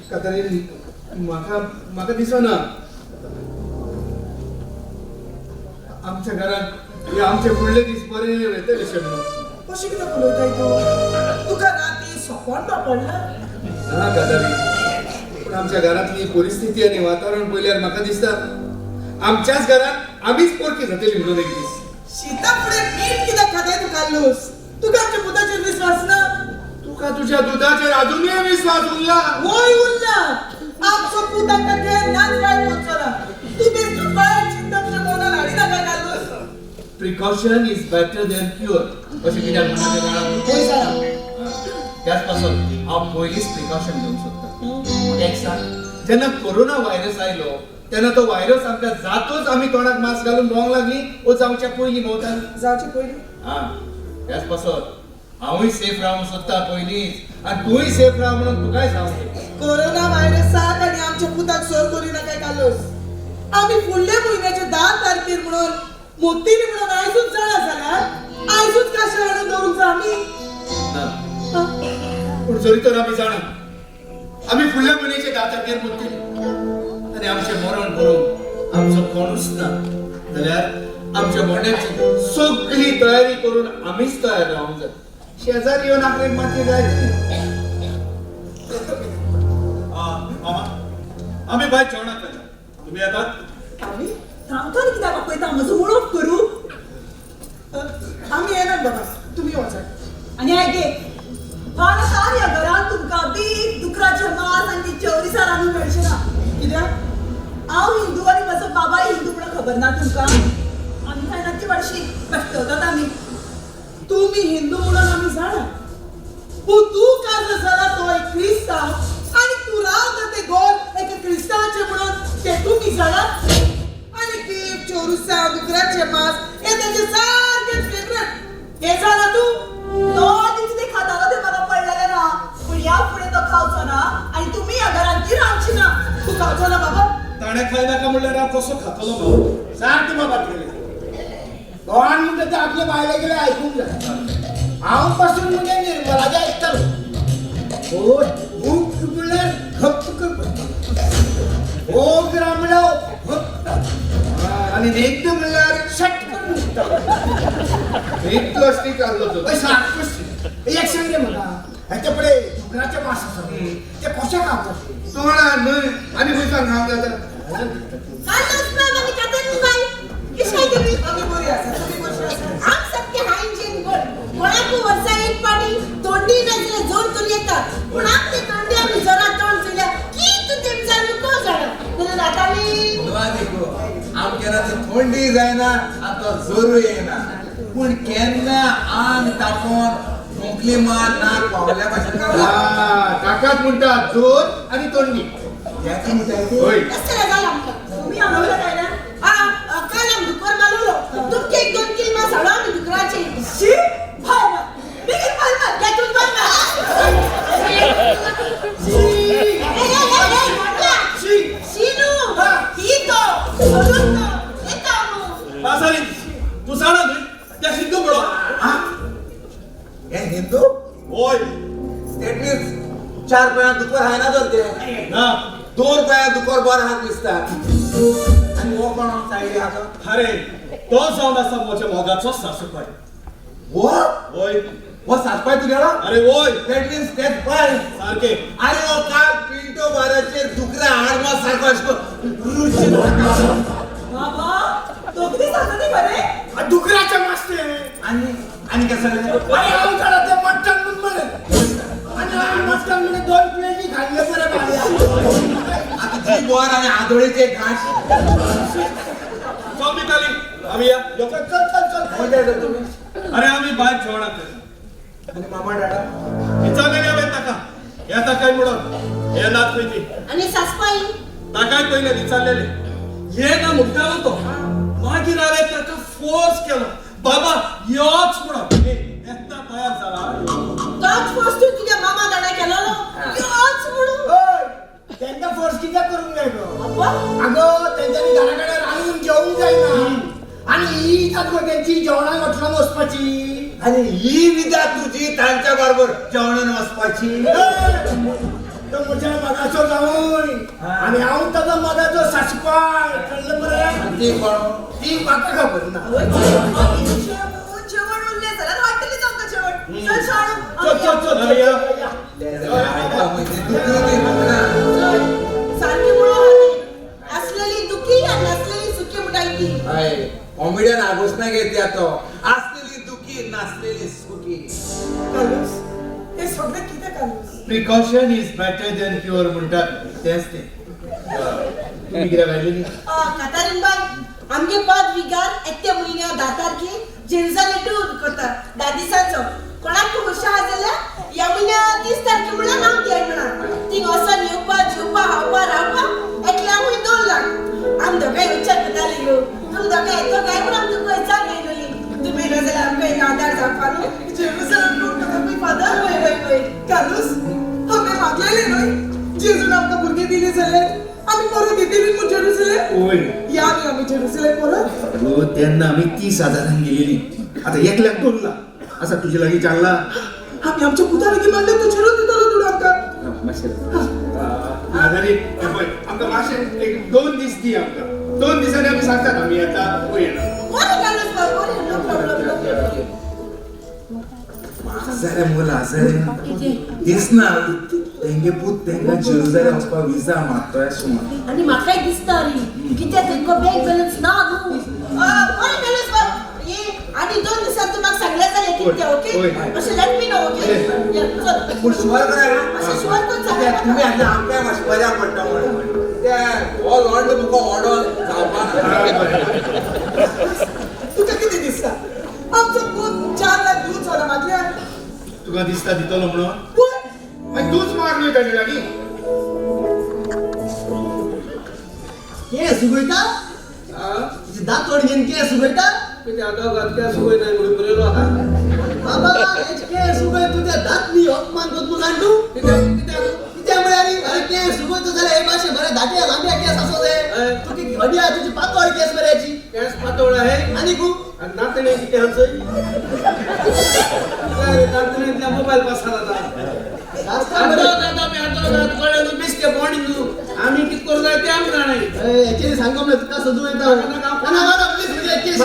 [SPEAKER 3] कातारीन म्हाका म्हाका दिसना आमच्या घरात हे आमचे फुडले दीस बरे वेतले अशें म्हणून.
[SPEAKER 4] कशें कितें उलयताय तूं? तुका राती सपन पडला
[SPEAKER 3] ना कातारीन, पूण आमच्या घरांतली परिस्थिती आनी वातावरण पळयल्यार म्हाका दिसता आमच्याच घरात आमीच पोरकी जातली म्हणून एक दीस.
[SPEAKER 4] शिता फुडें मीठ कित्याक खाताय तूं कार्लूस? तुका आमच्या पुताचेर विस्वास ना?
[SPEAKER 3] तुका तुझ्या दुधाचेर अजूनय विस्वास उरला?
[SPEAKER 4] वय उरला. आमचो पूत आमकां केन्नाच वायट वचचो ना. तूं बेश्टोच भायर चिंतप मनान हाडिनाका Carlos.
[SPEAKER 3] Precaution is better than cure अशें कित्याक म्हणटा तें जाणा तूं?
[SPEAKER 4] हय जाणा.
[SPEAKER 3] त्याच पासून हांव पयलींच प्रिकॉशन घेवंक सोदता. म्हाका एक सांग, जेन्ना कोरोना व्हायरस आयलो तेन्ना तो व्हायरस आमकां जातूच आमी तोंडाक मास्क घालून भोंवंक लागली ओ जावच्या पयलीं भोंवताली?
[SPEAKER 4] जावचे पयलीं.
[SPEAKER 3] आं, त्याच पासत हांवूय सेफ रावंक सोदता पयलींच आनी तूंय सेफ राव म्हणून तुकाय सांगता.
[SPEAKER 4] कोरोना व्हायरसाक आनी आमच्या पुताक सर करिनाकाय कार्लूस. आमी फुडल्या म्हयन्याच्या 10 तारखेर म्हणून मोतीन म्हणून आयजूच जाणा जाल्यार आयजूच काशे हाडून दवरूंक जाय आमी.
[SPEAKER 3] ना, पूण जरी तर आमी जाणा आमी फुडल्या म्हयन्याच्या 10 तारखेर मोतीन आनी आमचें मरण करूंक आमचो कोणूच ना जाल्यार आमच्या मरणाची सगळी तयारी करून आमीच तयार रावंक जाय. शेजारी येवन आपल्याक माती जाय.
[SPEAKER 1] मामा आमी भायर जेवणाक वता, तुमी येतात?
[SPEAKER 4] आमी
[SPEAKER 5] थांबतो न्ही कित्याक आपयता म्हजो वळख करूं?
[SPEAKER 4] आमी येनात बाबा, तुमी वचात.
[SPEAKER 5] आनी आयक गे, फाल्यां ह्या घरांत तुमकां बीफ, दुकराचें मांस आनी ती चवरिसां रांदूंक मेळचें ना.
[SPEAKER 4] कित्याक?
[SPEAKER 5] हांव हिंदू आनी म्हजो बाबाय हिंदू म्हणून खबर ना तुमकां? आमी खायना ती हरशीं बेश्टवतात आमी.
[SPEAKER 4] तुमी हिंदू म्हणून आमी जाणा, पूण तूं काजल जाला तो एक क्रिस्तांव आनी तूं रावता तें घर एका क्रिस्तांवाचें म्हणून तें तुमी जाणात? आनी बीफ, चोरुसां, दुकराचें मांस हें तांचें सारकें फेवरेट, हें जाणा तूं?
[SPEAKER 5] तो आदी कितें खातालो तें म्हाका पडलेलें ना, पूण ह्या फुडें तो खावचो ना आनी तुमी ह्या घरांत ती रांदची ना.
[SPEAKER 4] तूं खावचो ना बाबा?
[SPEAKER 1] ताणें खायनाका म्हणल्यार हांव कसो खातलो भाऊ?
[SPEAKER 12] सांग तूं बाबा तुगेलें. घोवान म्हणटा तें आपल्या बायले गेले आयकूंक जाय. हांव पासून म्हणजे निर्मलाचें आयकतालो. भूक म्हणल्यार घप्प करप, भोग म्हणल्यार घप्प
[SPEAKER 3] आनी न्हीद म्हणल्यार
[SPEAKER 12] शट करून उठता.
[SPEAKER 3] इतलो स्टीक आसलो तो.
[SPEAKER 12] सारको स्टीक. एक सांग रे म्हाका, हेचे पळय दुकराचें मांस आसा तें कशें खावपाचें?
[SPEAKER 3] तोंडान न्हय आनी खंयसान खावंक जाता?
[SPEAKER 5] कार्लूस बाब आनी कातारीन बाय कशी आहाय तुमी?
[SPEAKER 4] आमी बरी आसा, तुमी कशी आसा?
[SPEAKER 5] आम सारकें हायजीन गोड. कोणाकूय वर्सा एक पाटी थंडी नासल्यार जोर करून येता, पूण आमचे थंडी आमी जोरान तोंड चोयल्यार कितू तेंप जालो कोण जाणा. जाल्यार जाताली
[SPEAKER 6] आमके ना थंडी जायना आनी तो जोरूय येना. पूण केन्ना आंग तापोवन खोंकली मार नाक पावल्या भाशेन
[SPEAKER 3] ताकाच म्हणटा जोर आनी तोंडणी. होय.
[SPEAKER 5] कसं झालं आमकां? तुमी हांगा काय ना? काल आम दुकर मारलो. तुमचे एक 2 किल मास हाडो आमी दुकराचे. शी भाय मार. बेगीन भाय मार. घेतून भाय मार. शी. शी न्हू. ही तो. सोडून तो. येता न्हू.
[SPEAKER 1] बाजारी तूं जाणा न्हय त्या हिंदू म्हणो.
[SPEAKER 6] हे हिंदू?
[SPEAKER 1] होय.
[SPEAKER 6] That means 4 पांयां दुकर हाय ना तर ते.
[SPEAKER 1] ना.
[SPEAKER 6] 2 पांयां दुकर बरो हात दिसता. आनी हो कोण सायडी आसा?
[SPEAKER 1] अरे तो जावन आसा म्हज्या मोगाचो सासूपाय.
[SPEAKER 6] हो?
[SPEAKER 1] होय.
[SPEAKER 6] हो सासपाय तुगेलो?
[SPEAKER 1] अरे होय.
[SPEAKER 6] That means तेच पाय.
[SPEAKER 1] सारके.
[SPEAKER 6] अरे हो काल पिंटो बाराचेर दुकरा हाड सारको अशें रुची.
[SPEAKER 4] बाबा तो कितें सांगता ती खरें?
[SPEAKER 12] दुकराचे मास्ते.
[SPEAKER 6] आनी आनी कसं?
[SPEAKER 12] अरे हांव जाणा तें मट्टन म्हूण मरे. आनी हांवें मट्टन म्हूण 2 प्लेटी खाल्ले बरे भाड्या.
[SPEAKER 6] आतां जी बोर आनी आदोळेचे घांस.
[SPEAKER 1] चल मिताली आमी या.
[SPEAKER 12] चल चल चल.
[SPEAKER 6] खंय जाय तुमी?
[SPEAKER 1] अरे आमी भायर जेवणाक.
[SPEAKER 6] आनी मामा डाडा?
[SPEAKER 1] विचारलेले हांवें ताका येता काय म्हणून. हे नात खंय ती.
[SPEAKER 5] आनी सासपाई?
[SPEAKER 1] ताकाय पयलें विचारलेले. ये ना म्हणटालो तो. मागीर हांवें ताका फोर्स केलो. बाबा योच म्हणून. येतना तयार जाला.
[SPEAKER 5] तोच फोर्स तूं तुज्या मामा दाडा केलो योच म्हणून.
[SPEAKER 12] तेंका फोर्स कित्याक करूंक जाय गो? आगो तेंच्यांनी घरा कडेन रांदून जेवंक जायना आनी ही जात गो तेंची जेवणाक हॉटेलान वचपाची.
[SPEAKER 6] आनी ही विदा तुजी तांच्या बरोबर जेवणान वचपाची.
[SPEAKER 12] तो म्हज्या मोगाचो जावंय आनी हांव ताजो मोगाचो सासपाय. कळ्ळें मरे?
[SPEAKER 6] ती कोण?
[SPEAKER 12] ती म्हाका खबर ना.
[SPEAKER 4] जेवण उरलें जाल्यार वाडटलें आमकां जेवण. चल शाणू.
[SPEAKER 1] चल चल चल.
[SPEAKER 5] सारकी म्हणून असलेली दुखी आणि नसलेली सुखी म्हणटा ती.
[SPEAKER 6] हय कॉमेडियन आगोश ना घेतल्या तो. असलेली दुखी नासलेली सुखी.
[SPEAKER 4] कालूस हे सगळें कितें Kalus?
[SPEAKER 3] Precaution is better than cure म्हणटात तेंच तें. तुमी कित्याक आयलेली?
[SPEAKER 5] कातारीन बाय आमगे पाद विगार एकत्या म्हयन्या 10 तारखे जेरुजालेम टूर करता 10 दिसांचो. कोणाक खुश आहा जाल्यार ह्या म्हयन्या 30 तारखे म्हणल्यार नांव दियाय म्हणा. थिंग वचोन येवपा जेवपा खावपा रावपा एकल्याकूय 2 लाख. आम दोगांय विचार करताली गो तुम दोगांय येतो काय म्हूण आम तुका विचार मेळटली. तुमी येना जाल्यार आमकां एक आदार जावपा न्हू.
[SPEAKER 4] जेरुजलेम टूर करता फादर. वय वय वय कालूस आमी मागलेले न्हय जेजून आमकां भुरगीं दिली जाल्यार आमी परत येतली म्हूण जेरुजलेम.
[SPEAKER 7] होय.
[SPEAKER 4] या न्ही आमी जेरुजलेम परत.
[SPEAKER 7] गो तेन्ना आमी 30,000 गेलेली. आतां एकल्याक 2 लाख. आसा तुजे लागीं 4 लाख.
[SPEAKER 4] आमी आमच्या पुता लागीं मागले तो चेडून दितलो दुडू आमकां.
[SPEAKER 7] मातशें नाजाल्यार पळय आमकां मातशें एक 2 दीस दी आमकां. 2 दिसांनी आमी सांगतात आमी येता वो येना.
[SPEAKER 5] बरें कालूस बाय बरें. No problem no problem.
[SPEAKER 6] आसा रे मुला आसा रे. दिसना तेंगे पूत तेंका जेरुजलेम वचपाक विजा मागतोय अशें म्हण.
[SPEAKER 5] आनी म्हाकाय दिसता रे कित्याक तेंको बँक बॅलन्स ना न्हू. बरें कालूस बाय ये आनी 2 दिसांत तूं म्हाका सांगलें जाल्यार कितें ओके? मातशें let me नो ओके? चल.
[SPEAKER 6] पूण शुअर कराय.
[SPEAKER 5] मातशें शुअर करून सांग.
[SPEAKER 6] तुमी आसल्यार आमकांय मातशें बऱ्याक पडटा म्हणून. ते हो लोंड मुखो ऑर्डर जावपा.
[SPEAKER 4] तुका कितें दिसता? आमचो पूत 4 लाख दिवचो ना मागल्यार?
[SPEAKER 3] तुका दिसता दितलो म्हणून?
[SPEAKER 4] मागीर
[SPEAKER 3] तूच माग न्हय ताजे लागीं.
[SPEAKER 8] केस उगयता? दांतोड घेवन केस उगयता?
[SPEAKER 9] कितें आतां केस उगयता म्हणून बरयलो आहा.
[SPEAKER 8] बाबा हेच केस उगय तुज्या दांतनी अपमान करता म्हूण जाण तूं?
[SPEAKER 9] कित्याक कित्याक?
[SPEAKER 8] कित्याक म्हळ्यार अरे केस उगयता जाल्यार हे भाशेन बरे दाटे लांब्या केस आसो जाय. तुका घडया तुजी पातळ केस मरे हेची.
[SPEAKER 9] केस पातळ आहे?
[SPEAKER 8] आनी कू?
[SPEAKER 9] आनी नातणे कितें आसा? नातणेंतल्या मोबायल पासार आतां. आमी कितें करूं जाय तें आमी जाणाय.
[SPEAKER 8] एक्चुअली सांगो म्हणल्यार तुका सदूं येता. ना ना प्लीज केस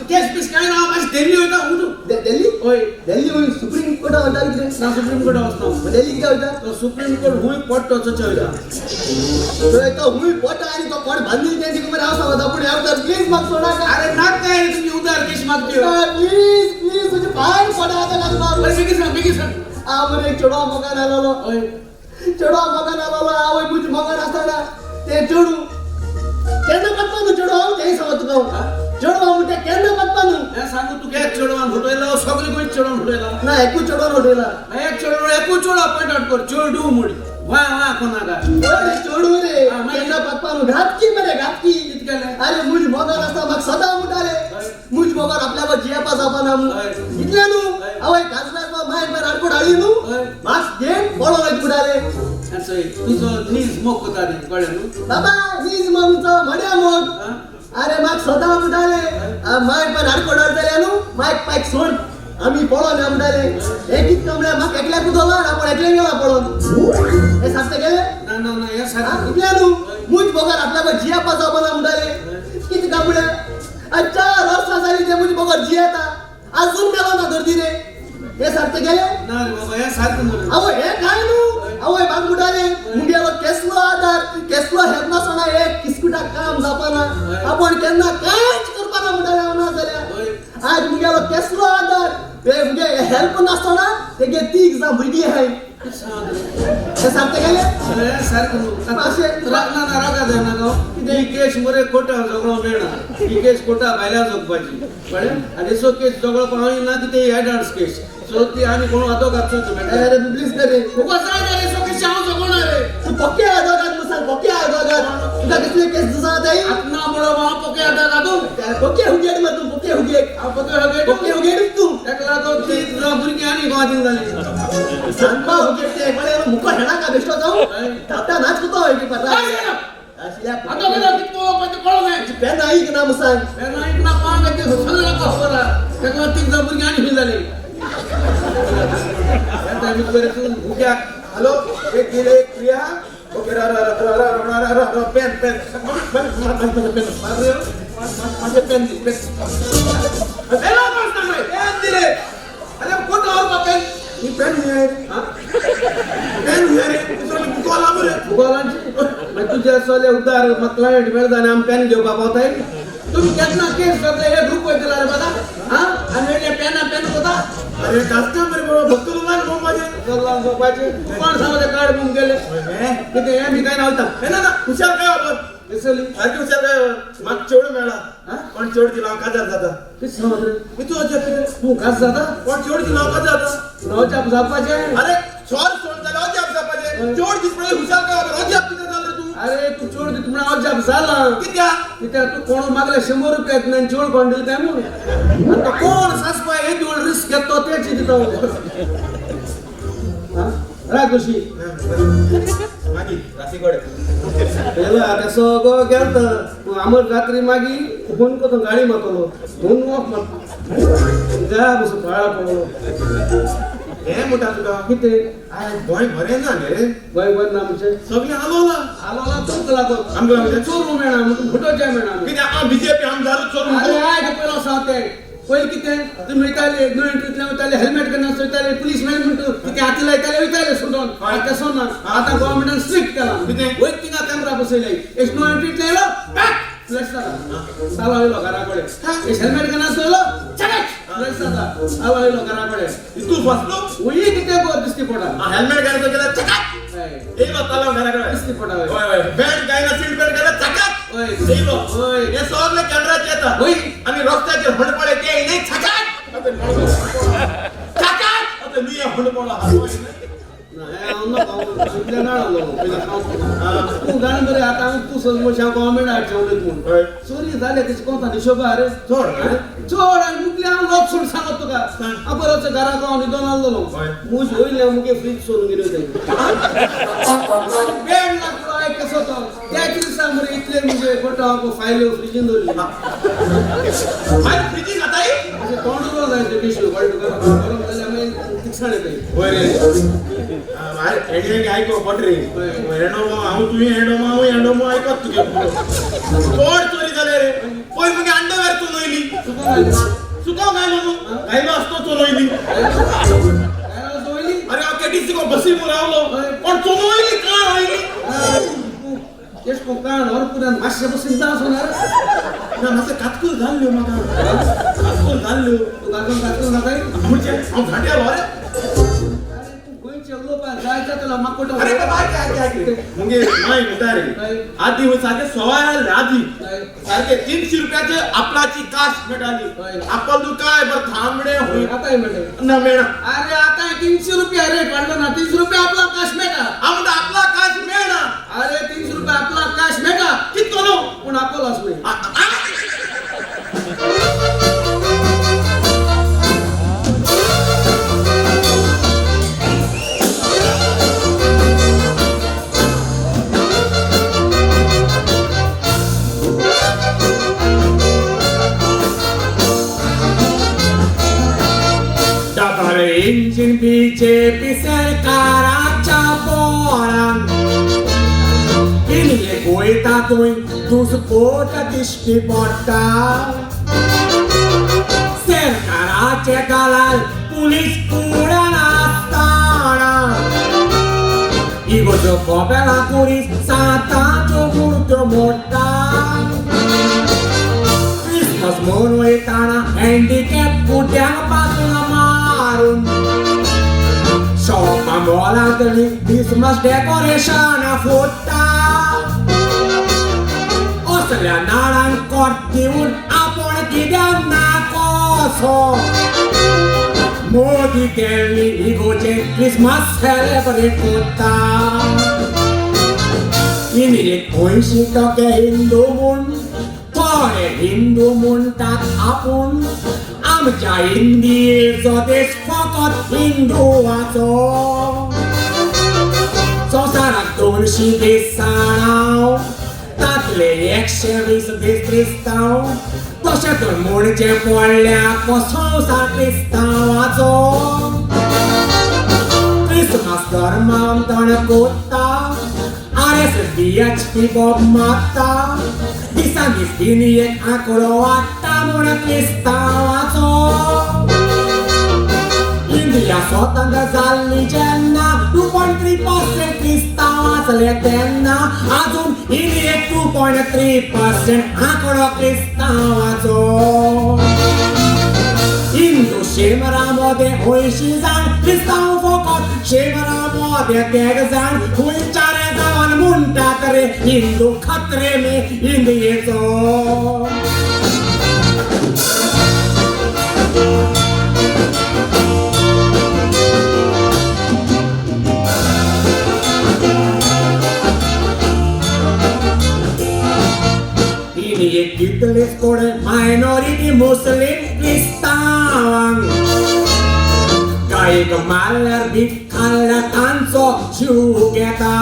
[SPEAKER 9] केस पीस कांय ना. मातशें दिल्ली वयता उठू.
[SPEAKER 8] दिल्ली?
[SPEAKER 9] हय
[SPEAKER 8] दिल्ली वय सुप्रीम कोर्टा वयता कितें?
[SPEAKER 9] ना सुप्रीम कोर्टा वचना.
[SPEAKER 8] दिल्ली कित्याक वयता?
[SPEAKER 9] तो सुप्रीम कोर्ट हुंय पडटा तसो वयता.
[SPEAKER 8] थंय तो हुंय पडटा आनी तो कोण बांदिल तें तिका मरे हांव सांगता पूण ह्या प्लीज म्हाका सोडाका.
[SPEAKER 9] अरे नाका काय तुमी उदार केश मागच्यो.
[SPEAKER 8] प्लीज प्लीज तुजे पांय पडा आतां लागलो.
[SPEAKER 9] बरें बेगीन सांग बेगीन सांग.
[SPEAKER 8] हांव मरे एक चेडवा मोगान आलोलो.
[SPEAKER 9] हय
[SPEAKER 8] चेडवा मोगान आलोलो. आवय म्हज्या मोगान आसतना तें चेडूं केन्ना करपा न्हू चेडूं हांव तेंय सांगता तुका. चेडवां म्हणटा केन्ना पत्ता न्हू.
[SPEAKER 9] हें सांगू तुका एक चेडवान फटयलो सगळे गोंय चेडवान फटयला.
[SPEAKER 8] ना एकूच चेडवान फटयला.
[SPEAKER 9] एक चेडवान एकूच चेडवा पॉयंट आउट कर चेडू म्हण वा वा कोणाका.
[SPEAKER 8] अरे चेडू रे केन्ना पत्ता न्हू घातकी मरे घातकी. अरे मुज मोगार आसता म्हाका सदां म्हणटाले मुज मोगार आपल्याक जियेपा जावपा ना म्हूण इतलें न्हू. आवय काजराक माय माय आडकोड हाडली न्हू म्हाका घेवन पळोवंक वयता म्हणटाले.
[SPEAKER 9] तुजो नीज मोग कोता न्ही कळ्ळें न्हू
[SPEAKER 8] बाबा. नीज मोग म्हण्या मोग. अरे म्हाका सदां म्हणटाले माय पण आडकोड हाडटले न्हू मायक पायक सोड आमी पळोवन या म्हणटाले. हें कितें म्हणल्यार म्हाका एकल्याकूच दवरला आपूण एकलें गेला पळोवन. हें सारकें गेलें
[SPEAKER 9] ना ना ना हें सारकें
[SPEAKER 8] इतलें न्हू मुज बगर आपल्याक जियेपा जावपा ना म्हणटाले. कितें काय म्हळ्यार आज 4 वर्सां जालीं ते मुज बगर जियेता आजून मेलो ना धरती रे. हें सारकें गेलें
[SPEAKER 9] ना रे बाबा हें सारकें न्हू.
[SPEAKER 8] आवय हें काय न्हू. आवय म्हाका म्हणटाले मुगेलो केसलो आदार केसलो हेल्प नासतना एक किस्कुटाक काम जावपा ना आपूण केन्ना कांयच करपा ना म्हणटाले हांव ना जाल्यार. आज मुगेलो केसलो आदार मुगे हेल्प नासतना तेगे 3 जाण भुरगीं आहाय. हें सारकें गेलें
[SPEAKER 9] सारकें न्हू. ना ना रागा जायना गो. ही केस मरे कोर्टान झगडो मेळना. ही केस कोर्टा भायल्यान जगपाची कळ्ळें. आनी सो केस झगडो पावली ना की ते एडल्ट केस सो ती आनी कोण आदोगाद चोयता मेळटा.
[SPEAKER 8] अरे प्लीज कर रे
[SPEAKER 9] फुकट जायना रे सो केस हांव झगडना रे.
[SPEAKER 8] तूं पोके आदोगाद म्हूण सांग पोके आदोगाद तुका कसले केस दिसा ताई
[SPEAKER 9] आतना म्हणो हांव पोके आदोगाद
[SPEAKER 8] पोके हुगेड मरे तूं पोके हुगेड.
[SPEAKER 9] हांव पोके हुगेड
[SPEAKER 8] पोके हुगेड तूं
[SPEAKER 9] ताका लागून 3 जाण भुरगीं आनी गोवादीन जालीं.
[SPEAKER 8] सांगपा हुगेड ते म्हळ्यार मुखार हेणाका बेश्टो जावं धापटा नाच कोता हय की पर्रा. पेन आयक ना म्हूण सांग.
[SPEAKER 9] पेन आयक ना पांग सगळें लोकांक खबर आहा. ताका लागून 3 जाण भुरगीं आनी खंय जालीं.
[SPEAKER 7] हॅलो एक दिले एक प्रिया ओके रा रा रा रा रा रा रा पेन पेन पेन माझे पेन दी पेन पेन दिले. अरे कोण हांव पेन ही पेन हुया रे. पेन हुया रे दुसरो बुकोला मरे
[SPEAKER 9] बुकोलांची मागीर तुजे सोले उदार म्हाका क्लायंट मेळटा आनी आमी पेन घेवपाक पावताय. तुमी केन्ना केस जातले 1 रुपयो दिला रे बाबा. आं आनी हेणे पेना पेन कोता.
[SPEAKER 7] अरे कस्टमर बरोबर भक्त लोकांना मोग माझे
[SPEAKER 9] झोपाचे कोण सांगले कार्ड बूम गेले कितें हें बी कांय ना वयता.
[SPEAKER 7] ना ना हुशार काय वापर
[SPEAKER 9] कसली
[SPEAKER 7] सारकी हुशार काय म्हाका चेडूं मेळ्ळा कोण चेडूं दिला हांव काजार जाता.
[SPEAKER 9] कितें सांगता रे
[SPEAKER 7] कितें अजाप
[SPEAKER 9] तूं काज जाता
[SPEAKER 7] कोण चेडूं दिला हांव काजार जाता.
[SPEAKER 9] अजाप जावपाचें.
[SPEAKER 7] अरे सॉरी सोड जाल्यार अजाप जावपाचें. चेडूं दीस पळय हुशार काय वापर अजाप कितें जालें तूं.
[SPEAKER 9] अरे तूं चेडूं दिता म्हणून अजाप जालां
[SPEAKER 7] कित्याक
[SPEAKER 9] कित्याक तूं कोण मागले 100 रुपया येतना आनी चेडूं कोण दिले काय म्हणून आतां कोण सासपाय येदी व्हड रिस्क घेता तो तेच दिता. राग कशी
[SPEAKER 7] मागीर राती कडेन
[SPEAKER 9] येयलो आतां सगळो गेलो तूं आमर रात्री मागीर फोन करता गाडी मारतलो फोन ऑफ मारता जा बसून पाळा पडलो.
[SPEAKER 7] हें म्हणटा तुका
[SPEAKER 9] कितें
[SPEAKER 7] आयज गोंय बरें ना न्ही रे.
[SPEAKER 9] गोंय बरें ना म्हणजे
[SPEAKER 7] सगळें आलोला
[SPEAKER 9] आलोला तुमकां लागून
[SPEAKER 7] आमकां लागून
[SPEAKER 9] चोरूं मेळना म्हणून फटोवचें मेळना.
[SPEAKER 7] कित्याक हांव बीजेपी आमदारूच चोरूं.
[SPEAKER 9] अरे आयक पयलो सांग तें पयलीं कितें तुमी वयताले नो एंट्रींतल्यान वयताले हेल्मेट घेवन वयताले पुलीस मेळ्ळे म्हणटा कितें हाती लायताले वयताले सोडून. आतां तसो ना आतां गव्हर्मेंटान स्ट्रिक्ट केलां.
[SPEAKER 7] कितें
[SPEAKER 9] वयत थिंगा कॅमेरा बसयले एश नो एंट्रींतल्यान येयलो पॅक फ्लॅश जाता तालो येयलो घरा कडेन. एश हेल्मेट घेवन येयलो चकाक फ्लॅश जाता तालो येयलो घरा कडेन.
[SPEAKER 7] तूं फसलो
[SPEAKER 9] वय कितें कर दिश्टी पडटा.
[SPEAKER 7] हेल्मेट घालून गेल्यार चकाक येयलो तालो घरा कडेन
[SPEAKER 9] दिश्टी पडटा.
[SPEAKER 7] हय हय बेल्ट घायना सीट बेल्ट घायना चकाक येयलो. हे सगळे कॅमेराचे येता आनी रस्त्याचेर हंडपळे ते येयले चकाक चकाक आतां न्हू हें हंडपळो
[SPEAKER 9] तूं जाणा बरें आतां हांव तूं सजमोश हांव गव्हर्मेंट हाडचें उलयत म्हूण चोरी जालें तेजें कोंता हिशोबा रे
[SPEAKER 7] चोड
[SPEAKER 9] चोड आनी मुगले हांव लोक सोड सांगत तुका हांव बरोच घराक हांव न्हिदोन आसलेलो मुज वयल्यान मुगे फ्रीज सोडून गेली 1.5 लाख रुपया कसो तो त्याच दिसा मरे इतले मुगे फोटो हांव फायल्यो फ्रिजीन दवरली.
[SPEAKER 7] फायल फ्रिजीन घाताय
[SPEAKER 9] अशें तोंड उलोवंक जाय तें पिशू कळ्ळें तुका गरम जाल्यार मागीर तिकसाण येताय.
[SPEAKER 7] वय रे एडे आयको पट रे एडोमो हांव तुवें एडोमो हांव एडोमो आयकोत तुगे चोड चोरी जाले रे. पयर मुगे अंडरवेर चोरून सुको घायलो न्हू घायलो आसतो चोरून. अरे हांव केटीसी बसी म्हूण रावलो पण चोरून काण वयली.
[SPEAKER 9] एश कोण काण व्हरपुरान मातशें बसून जा वचोन
[SPEAKER 7] ना मातशें कातकूल जाल्ल्यो म्हाका कातकूल जाल्ल्यो.
[SPEAKER 9] तूं कातकूल कातकूल जाताय
[SPEAKER 7] म्हणजे हांव घांट्यालो रे.
[SPEAKER 9] गोंयचे उलोवपाक जाय आयकतलो म्हाका.
[SPEAKER 7] अरे बाबा आयक मुगे माय म्हणटा रे आदी हुंय सारके सवाय आसले आदी सारके 300 रुपयाचे आपलाची काश मेळटाली. आपल तूं काय बरं थांबणे हुंय
[SPEAKER 9] आतां मेळटा
[SPEAKER 7] ना मेळना.
[SPEAKER 9] अरे आतां 300 रुपया रेट वाडलो ना. 300 रुपया आपला काश मेळटा.
[SPEAKER 7] हांव म्हणटा आपला काश मेळना.
[SPEAKER 9] अरे 300 रुपया आपला काश मेळटा
[SPEAKER 7] कितको न्हू
[SPEAKER 9] पूण आपल आसले.
[SPEAKER 12] इंजिन बीजेपी सरकाराच्या बोळान इल्ले वयता थंय दुसपोट दिश्टी पडटा. सरकाराचे दलाल पुलीस कुडान आसतना इगोजो कोपेला पुलीस साताच्यो मुर्त्यो मोडटा. क्रिसमस मनयतना हँडिकॅप कुट्यांक पासून मारून शॉपां मॉलांतली क्रिसमस डेकोरेशन फोडटा. असल्या नाळांक कोट दिवन आपूण कित्याक ना कसो मोदी केल्ली इगोचे क्रिसमस सेलेब्रेट करता. इंदिरेक 80% हिंदू म्हूण थोडे हिंदू म्हणटात आपूण. आमच्या इंदियेचो देश फकत हिंदुवाचो. संवसाराक 200 देश जाणां तातले 120 देश क्रिस्तांव. तशें तर म्हणचें पडल्यार को संवसार क्रिस्तांवाचो. क्रिसमस धर्मांतरण कोत्ता RSS BHP Bob मारता. दिसान दीस इंदियेक आंकडो वाडटा म्हूण क्रिस्तांवाचो. इंडिया स्वतंत्र जाल्ली जेन्ना 2.3% क्रिस्तांव आसले तेन्ना आजून इंडियेक 2.3% आंकडो क्रिस्तांवाचो. हिंदू शेमरा मोदें 80 जाण क्रिस्तांव फकत शेमरा मोदें 3 जाण. खंयच्या जावन म्हणटात रे हिंदू खतरे में इंदियेचो. इंदियेक कितलेच कोडे मायनॉरिटी मुस्लीम क्रिस्तांवांक गायक मारल्यार बीफ खाल्ल्यार तांचो जीव घेता.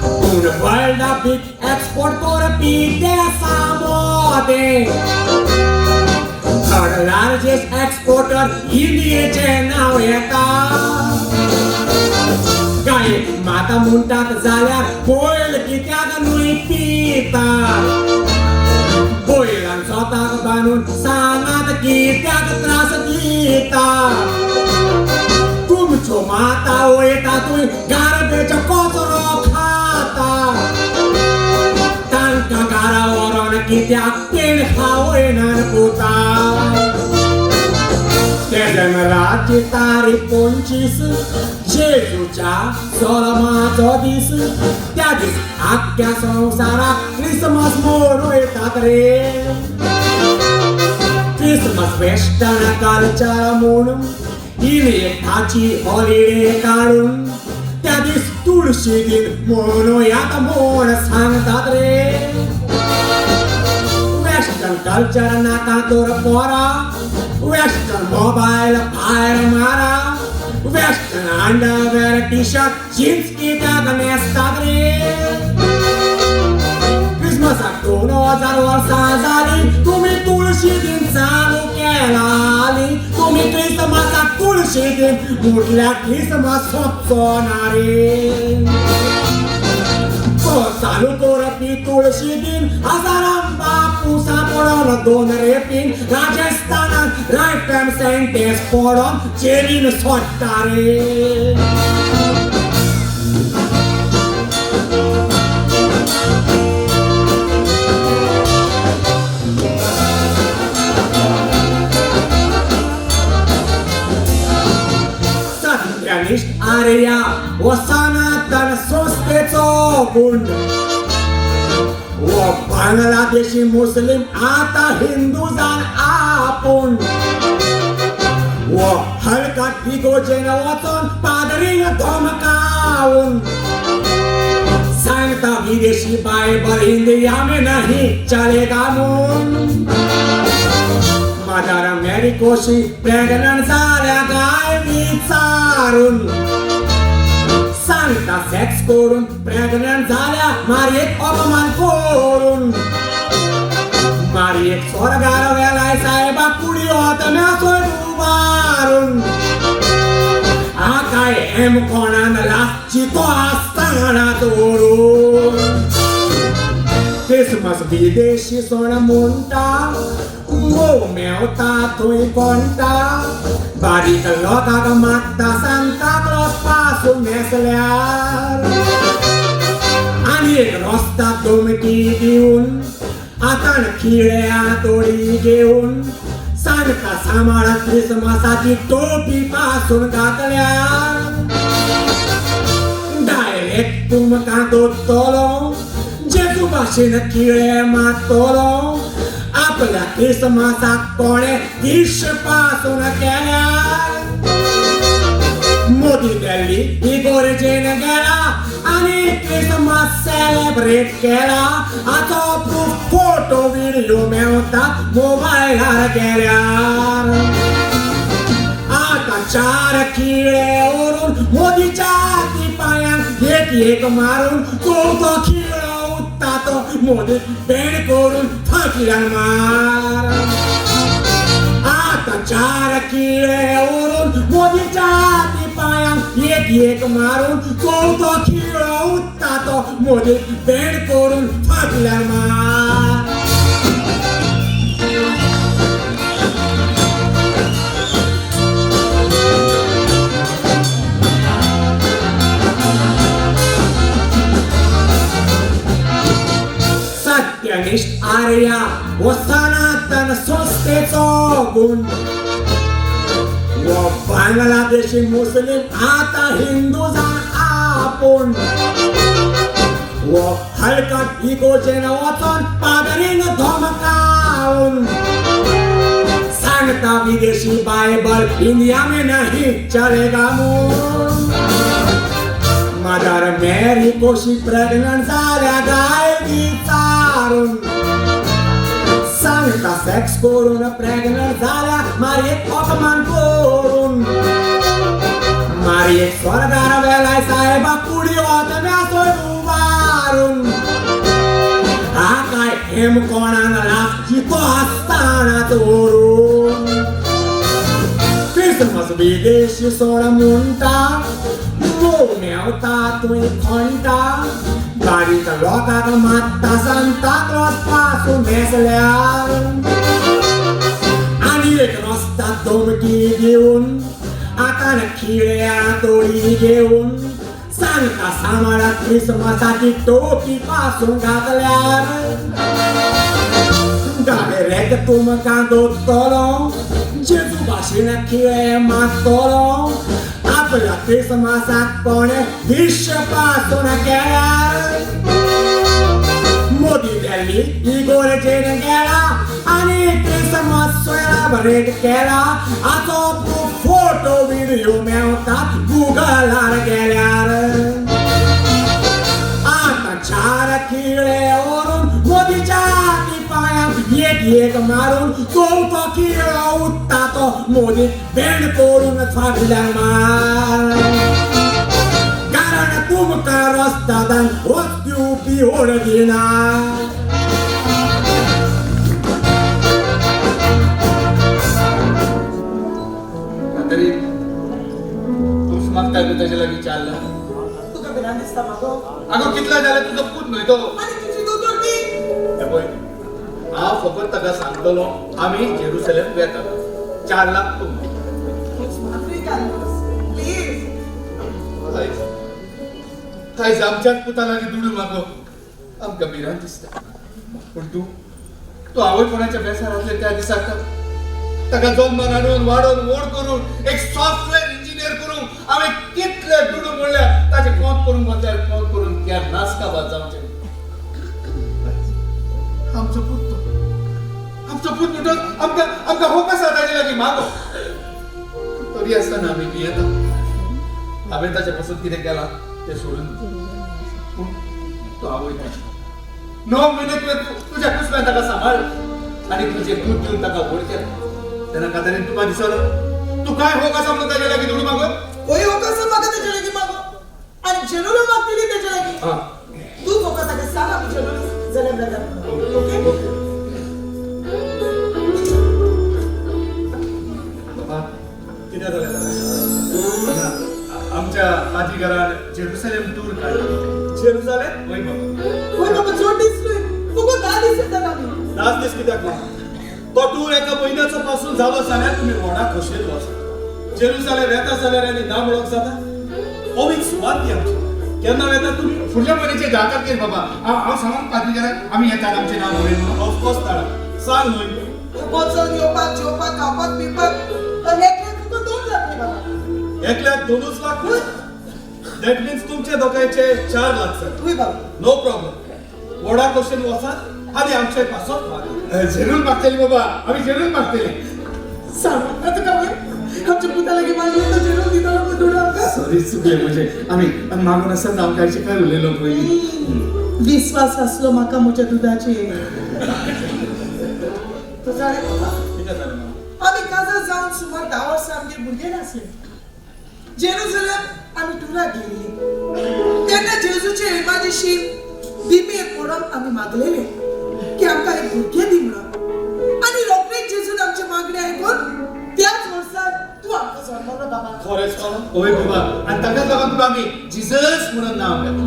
[SPEAKER 12] पूण वर्ल्डा बीफ एक्सपोर्ट करपी देसा मोदें थर्ड लार्जेस्ट एक्सपोर्टर इंडियेचें नांव येता. गायक माता म्हणटात जाल्यार बैल कित्याक न्हय पिता. बैलान स्वताक बांदून सांगात कित्याक त्रास दिता. तुमच्यो माता वयता तुंय गार्बेज कचरो खाता. तांकां घरा व्हरोन कित्याक पेण खावयनान पुता. तेजनराची तारीख 25 जेजूच्या जल्माचो दीस. त्या दीस आख्ख्या संवसाराक क्रिसमस मनयतात रे. क्रिसमस वेस्टर्न कल्चर म्हूण इंडियेक ताची हॉलिडे काडून त्या दीस तुळशी दिन मनयात म्हूण सांगतात रे. वेस्टर्न कल्चर नाका तर पोरा वेस्टर्न मोबायल भायर मारा. Western underwear T shirt jeans कित्याक न्हेसतात रे. क्रिसमसाक 2000 वर्सां जालीं तुमी तुळशी दिन चालू केलाली. तुमी क्रिसमसाक तुळशी दिन म्हटल्यार क्रिसमस सोंपचो ना रे. चालू करपी तुळशी दिन आसाराम बापू सांपडोन 2 रेपीन राजस्थानान लायफ टायम सेंटेन्स पडोन जेलीन सोडटा रे.
[SPEAKER 6] आर्या हो सनातन संस्थेचो गुंड वो बांगलादेशी मुस्लिम आता हिंदू जान आपूण वो हलकट इगोजेन वचोन पादरीन धमकावून सांगता विदेशी बायबल इंडिया में नहीं चलेगा म्हूण मदर मेरी कोशी प्रेग्नंट जाल्या काय विचारून सांगता सेक्स करून प्रेग्नंट जाल्या मारयेक अपमान करून मारयेक स्वर्गार वेलाय सायबा कुडी ओतम्या उबारून आकाय एम कोणान लासची तो आसतना दवरून क्रिसमस विदेशी सण म्हणटा मोव मेवता थंय कोणटा बारीक लोकांक मागता सांता क्लॉज पासून न्हेसल्यार आनी एक रस्ता धमकी दिवन आतां खिळ्या तोडी घेवन सांगता सांबाळ क्रिसमसाची टोपी पासून घातल्यार डायरेक्ट तुमकां दोत्तलो जेजू भाशेन खिळे मारतलो आपल्या क्रिसमसाक कोणें दीश पासून केल्यार मोदी दिल्ली इगोर्जेन गेला आनी क्रिसमस सेलेब्रेट केला हाचो प्रूफ फोटो व्हिडियो मेवता मोबायलार गेल्यार आतां चार खिळे व्हरून मोदीच्या पांयांक एक एक मारून चवथो खिळो उत्ता तो मोदी बेण करून फाटल्यान मार आतां चार खिळे व्हरून मोदीच्या पांयांक एक एक मारून चवथो खिळो उत्ता तो मोदी बेण करून फाटल्यान मार. सत्यनिष्ठ आर्या हो सनातन संस्थेचो गुंड वो बांगलादेशी मुस्लिम आता हिंदू जान आपूण वो हलकट इगोजेन वचोन पादरीन धमकावून सांगता विदेशी बायबल इंडिया में नहीं चलेगा म्हूण मदर मेरी कोशी प्रेग्नंट जाल्या काय विचारून सांगता सेक्स करून प्रेग्नंट जाल्या मारयेक अपमान करून मारयेक स्वर्गार वेलाय सायबा कुडी ओतम्या उबारून आकाय हेम कोणान लागची तो आसतना दवरून क्रिसमस विदेशी सण म्हणटा मोव मेवता थंय खणटा बारीक लोकांक मारता सांता क्लॉज पासून न्हेसल्यार आनी एक रस्ता धमकी दिवन आतां खिळ्या तोडी घेवन सांगता सांबाळा क्रिसमसाची टोपी पासून घातल्यार डायरेक्ट तुमकां दोत्तलो जेजू भाशेन खिळे मारतलो आपल्या क्रिसमसाक कोणें दीश पासून केल्यार मोदी दिल्ली इगोर्जेन गेला आनी क्रिसमस सेलेब्रेट केला हाचो प्रूफ फोटो व्हिडियो मेवता गुगलार गेल्यार आतां चार खिळे व्हरून मोदीच्या पांयांक एक एक मारून चवथो खिळो उत्ता तो मोदी बेण करून फाटल्यान मार कारण तुमकां रस्तादान रस्त्यो पिवण दिना.
[SPEAKER 3] तरी तूच मागता गो ताजे लागीं 4 लाख.
[SPEAKER 4] तुका भिरांत दिसता म्हागो?
[SPEAKER 3] आगो कितलो जाल्यार तुजो पूत न्हय तो.
[SPEAKER 4] आनी तुजी दोतोर ती.
[SPEAKER 3] हें पळय हांव फकत ताका सांगतलो आमी जेरुसलेम वेता 4 लाख तुमकां.
[SPEAKER 4] प्लीज.
[SPEAKER 3] आयज आयज आमच्याच पुता लागीं दुडू मागो आमकां भिरांत दिसता. पूण तूं तूं आवयपणाच्या बेसार आसलें त्या दिसाक ताका जल्मान हाडून वाडोवन व्हड करून एक सॉफ्टवेअर इंजिनियर करून हांवें कितले म्हणल्यार ताचें कोंत करूंक वचल्यार कोंत करून केन्नाच काबार जावचें. आमचो पूत तो, आमचो पूत म्हणटच आमकां आमकां होप आसा ताजे लागीं मागो. तरी आसतना आमी भियेता. हांवें ताचे पासून कितें केलां तें सोडून, पूण तो आवय ताची. 9 म्हयने तुवें तुज्या कुसव्यान ताका सांबाळ्ळो आनी तुजें दूद दिवन ताका व्हड केलो. तेन्ना कातारीन तुका दिसना तूं काय होक आसा म्हणून ताजे लागीं दुडू मागो?
[SPEAKER 4] खंय होक आसा म्हाका तेजे लागीं मागो आनी जेरुलो मागतली तेजे लागीं. तूं होक आसा काय सांग, आमी जेरुलो जाल्यार जाता. ओके
[SPEAKER 3] बाबा
[SPEAKER 1] कितें जालें दादा?
[SPEAKER 3] आमच्या पाजी घरान जेरुसलेम टूर काडलो.
[SPEAKER 1] जेरुजालेम?
[SPEAKER 3] वय बाबा.
[SPEAKER 4] वय बाबा, चड दीस न्हय, फकत 10 दीस येतात आमी.
[SPEAKER 1] 10 दीस कित्याक ना? तो टूर एका म्हयन्याचो पासून जालो जाल्यार तुमी व्हडा खोशयेन वचात. जेरुजालेम वेता जाल्यार आनी ना म्हणूंक जाता? हो एक सुवात ती आमची. केन्ना वेता तुमी?
[SPEAKER 3] फुडल्या म्हयन्याचे 10 तारखेर बाबा. हांव सांगून पाजी घरान आमी येतात, आमचें नांव बरय म्हणून.
[SPEAKER 1] ऑफकोर्स ताडा सांग न्हय.
[SPEAKER 4] वचोन येवपाक, जेवपाक, खावपाक, पिवपाक एकल्याक तुका 2 लाख न्ही बाबा.
[SPEAKER 1] एकल्याक 2 लाख? That means तुमचे दोगांयचे 4 लाख जाले.
[SPEAKER 4] हय बाबा.
[SPEAKER 1] No problem. व्हडा खोशयेन वचात आनी आमचे पासत मागात.
[SPEAKER 3] जेरून मागतली बाबा, आमी जेरून मागतली.
[SPEAKER 4] सांग आतां तुका वय आमच्या पुता लागीं मागलें तो जेरून दितलो म्हूण दुडू आमकां.
[SPEAKER 3] सॉरी, चुकलें म्हजें. आमी मागून आसतना हांव कांयचें काय उलयलो पयलीं.
[SPEAKER 4] विस्वास आसलो म्हाका म्हज्या दुदाचेर. तो जाणें बाबा,
[SPEAKER 1] कितें जालें मामा?
[SPEAKER 4] आमी काजार जावन सुमार 10 वर्सां आमगेर भुरगें नासलें. जेरुजलेम आमी टुराक गेल्ली तेन्ना जेजूचे इमाजिशी दिमेर पडोन आमी मागलेले की आमकां एक भुरगें दी म्हणून. आनी रोखडेच जेजून आमचे मागणें आयकून त्याच वर्सा तूं आमकां जल्मलो बाबा.
[SPEAKER 1] खरेंच मामा?
[SPEAKER 3] हय बाबा, आनी ताकाच लागून तुका आमी जिजस म्हणून नांव घातलें.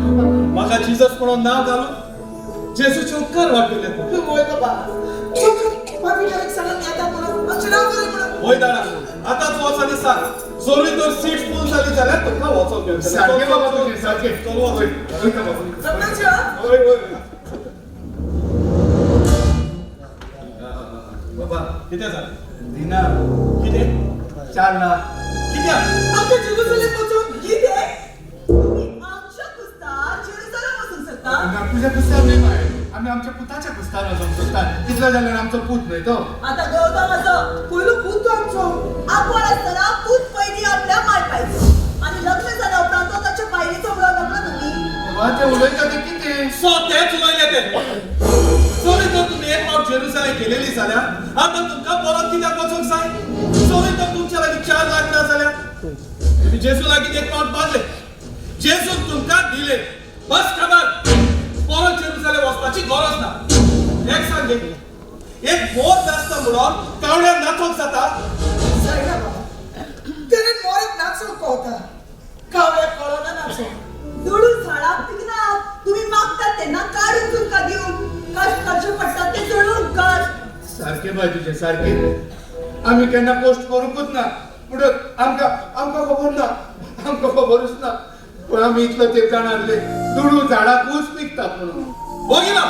[SPEAKER 1] म्हाका जिजस म्हणून नांव घालून जेजूचे उपकार वाटयले तूं.
[SPEAKER 4] वय बाबा, पाद्रीक सांगून येता म्हणून आमचें नांव बरें म्हणून.
[SPEAKER 1] वय दाडा, आतांच वच आनी सांग. जोरूय तर सीट फूल जाली जाल्यार तुमकां वचोंक मेळटलें.
[SPEAKER 3] सारकें बाबा तुजें, सारकें.
[SPEAKER 1] चल वच.
[SPEAKER 3] वयता बाबा.
[SPEAKER 4] जमनाचें हा?
[SPEAKER 1] वय वय.
[SPEAKER 3] बाबा
[SPEAKER 1] कितें जालें?
[SPEAKER 3] दिना.
[SPEAKER 1] कितें?
[SPEAKER 3] 4 लाख.
[SPEAKER 1] कित्याक?
[SPEAKER 4] आमकां जेरुजलेम वचून कितें?
[SPEAKER 5] तुमी आमच्या कुस्तार जेरुजलेम वचूंक सोदता?
[SPEAKER 3] ना, तुज्या कुस्तार न्हय बाय, आमी आमच्या पुताच्या कुस्तार वचोंक सोदता. तितलो जाल्यार आमचो पूत न्हय तो.
[SPEAKER 5] आतां गवता म्हजो
[SPEAKER 4] पयलो पूत तो आमचो.
[SPEAKER 5] आंकवार आसतना पूत पयलीं आपल्या माय पायचो आनी लग्न जाल्या उपरांत तो ताच्या बायलेचो म्हणून लग्न तुमी.
[SPEAKER 3] बाबा ते उलयता तें कितें?
[SPEAKER 1] सो तेंच उलयले ते. जोरी तर तुमी एक फावट जेरुजालेम गेलेली जाल्यार आतां तुमकां परत कित्याक वचूंक जाय? जोरी तर तुमच्या लागीं 4 लाख ना जाल्यार तुमी जेजू लागीं एक फावट मागले, जेजून तुमकां दिले, बस खबर. परत जेरुजालेम वचपाची गरज ना. एक सांग, एक मोर नासता म्हणून कावळ्यान नाचोंक जाता?
[SPEAKER 4] जायना बाबा, कारण मोराक नाचोंक कळटा, कावळ्याक कळना नाचोंक.
[SPEAKER 5] दुडू झाडाक पिकनात. तुमी मागतात तेन्ना काडून तुमकां दिवन कश्ट करचे पडटात ते चडून कश्ट.
[SPEAKER 3] सारकें बाय तुजें, सारकें. आमी केन्ना पोस्ट करूंकूच ना म्हणून आमकां आमकां खबर ना, आमकां खबरूच ना. पूण आमी इतलो तेंप जाणा आसले दुडू झाडाकूच पिकतात म्हणून.
[SPEAKER 1] वगी ना.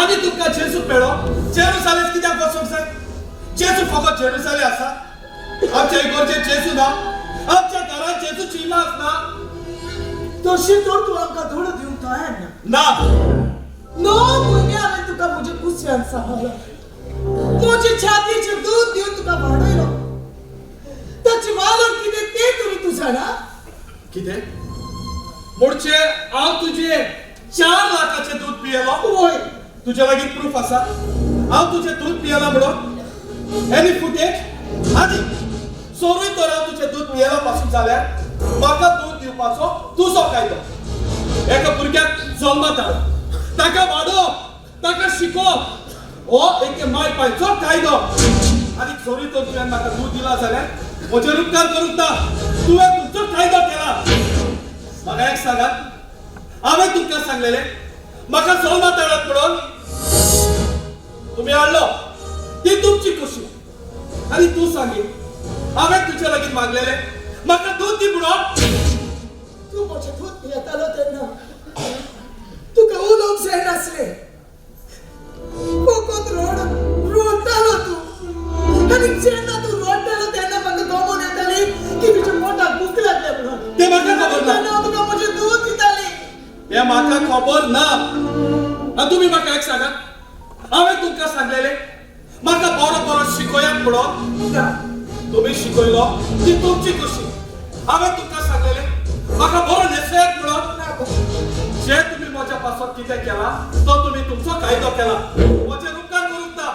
[SPEAKER 1] आनी तुमकां जेजू मेळ्ळो, जेरुजालेम कित्याक वचूंक जाय? जेजू फकत जेरुजालेम आसा? आमच्या इगोर्जेत जेजू ना? आमच्या घरांत जेजूची इमाज ना?
[SPEAKER 4] तशी तर तूं आमकां दुडू दिवंक तयार ना.
[SPEAKER 1] ना.
[SPEAKER 4] 9 म्हयने हांवें तुका म्हज्या कुसव्यान सांबाळ्ळो, म्हजे छातयेचें दूद दिवन तुका वाडयलो. ताची वालोर कितें तें तरी तूं जाणा?
[SPEAKER 1] कितें म्हणजे हांव तुजें 4 लाखाचें दूद पियेलो?
[SPEAKER 4] वय.
[SPEAKER 1] तुज्या लागीं प्रूफ आसा हांव तुजें दूद पियेला म्हणून? Any footage? आनी सोरूय तर हांव तुजें दूद पियेला पासून जाल्यार म्हाका दूद दिवपाचो तुजो कायदो. एका भुरग्याक जल्मात हाडप, ताका वाडोवप, ताका शिकोवप हो एक माय पायचो कायदो. आनी सोरूय तर तुवें म्हाका दूद दिला जाल्यार म्हजेर उपकार करूंक ना. तुवें तुमचो कायदो केला. म्हाका एक सांगात, हांवें तुमकां सांगलेलें म्हाका जल्मात हाडात म्हणून, तुमी हाडलो, ती तुमची खोशी. आनी तूं सांगी हांवें तुजे लागीं मागलेलें म्हाका दूद दी म्हणून.
[SPEAKER 4] तूं म्हजें दूद पियेतालो तेन्ना तुका उलोवंक जायनासलें, फकत रडटालो तूं. आनी जेन्ना तूं रडटालो तेन्ना म्हाका गमोन येताली की तुज्या पोटाक भूक लागल्या म्हणून.
[SPEAKER 1] तें म्हाका खबर म्हाका खबर ना. आनी तुमी म्हाका एक सांगा, हांवें तुमकां सांगलेलें म्हाका बरो बरो शिकोयात म्हणून, तुमी शिकयलो ती तुमची खुशी. हांवें तुमकां सांगलेलें म्हाका बरो न्हेसयात म्हणून, जे तुमी म्हज्या पासत कितें केला तो तुमी तुमचो कायदो केला. म्हजेर उपकार करूंक ना,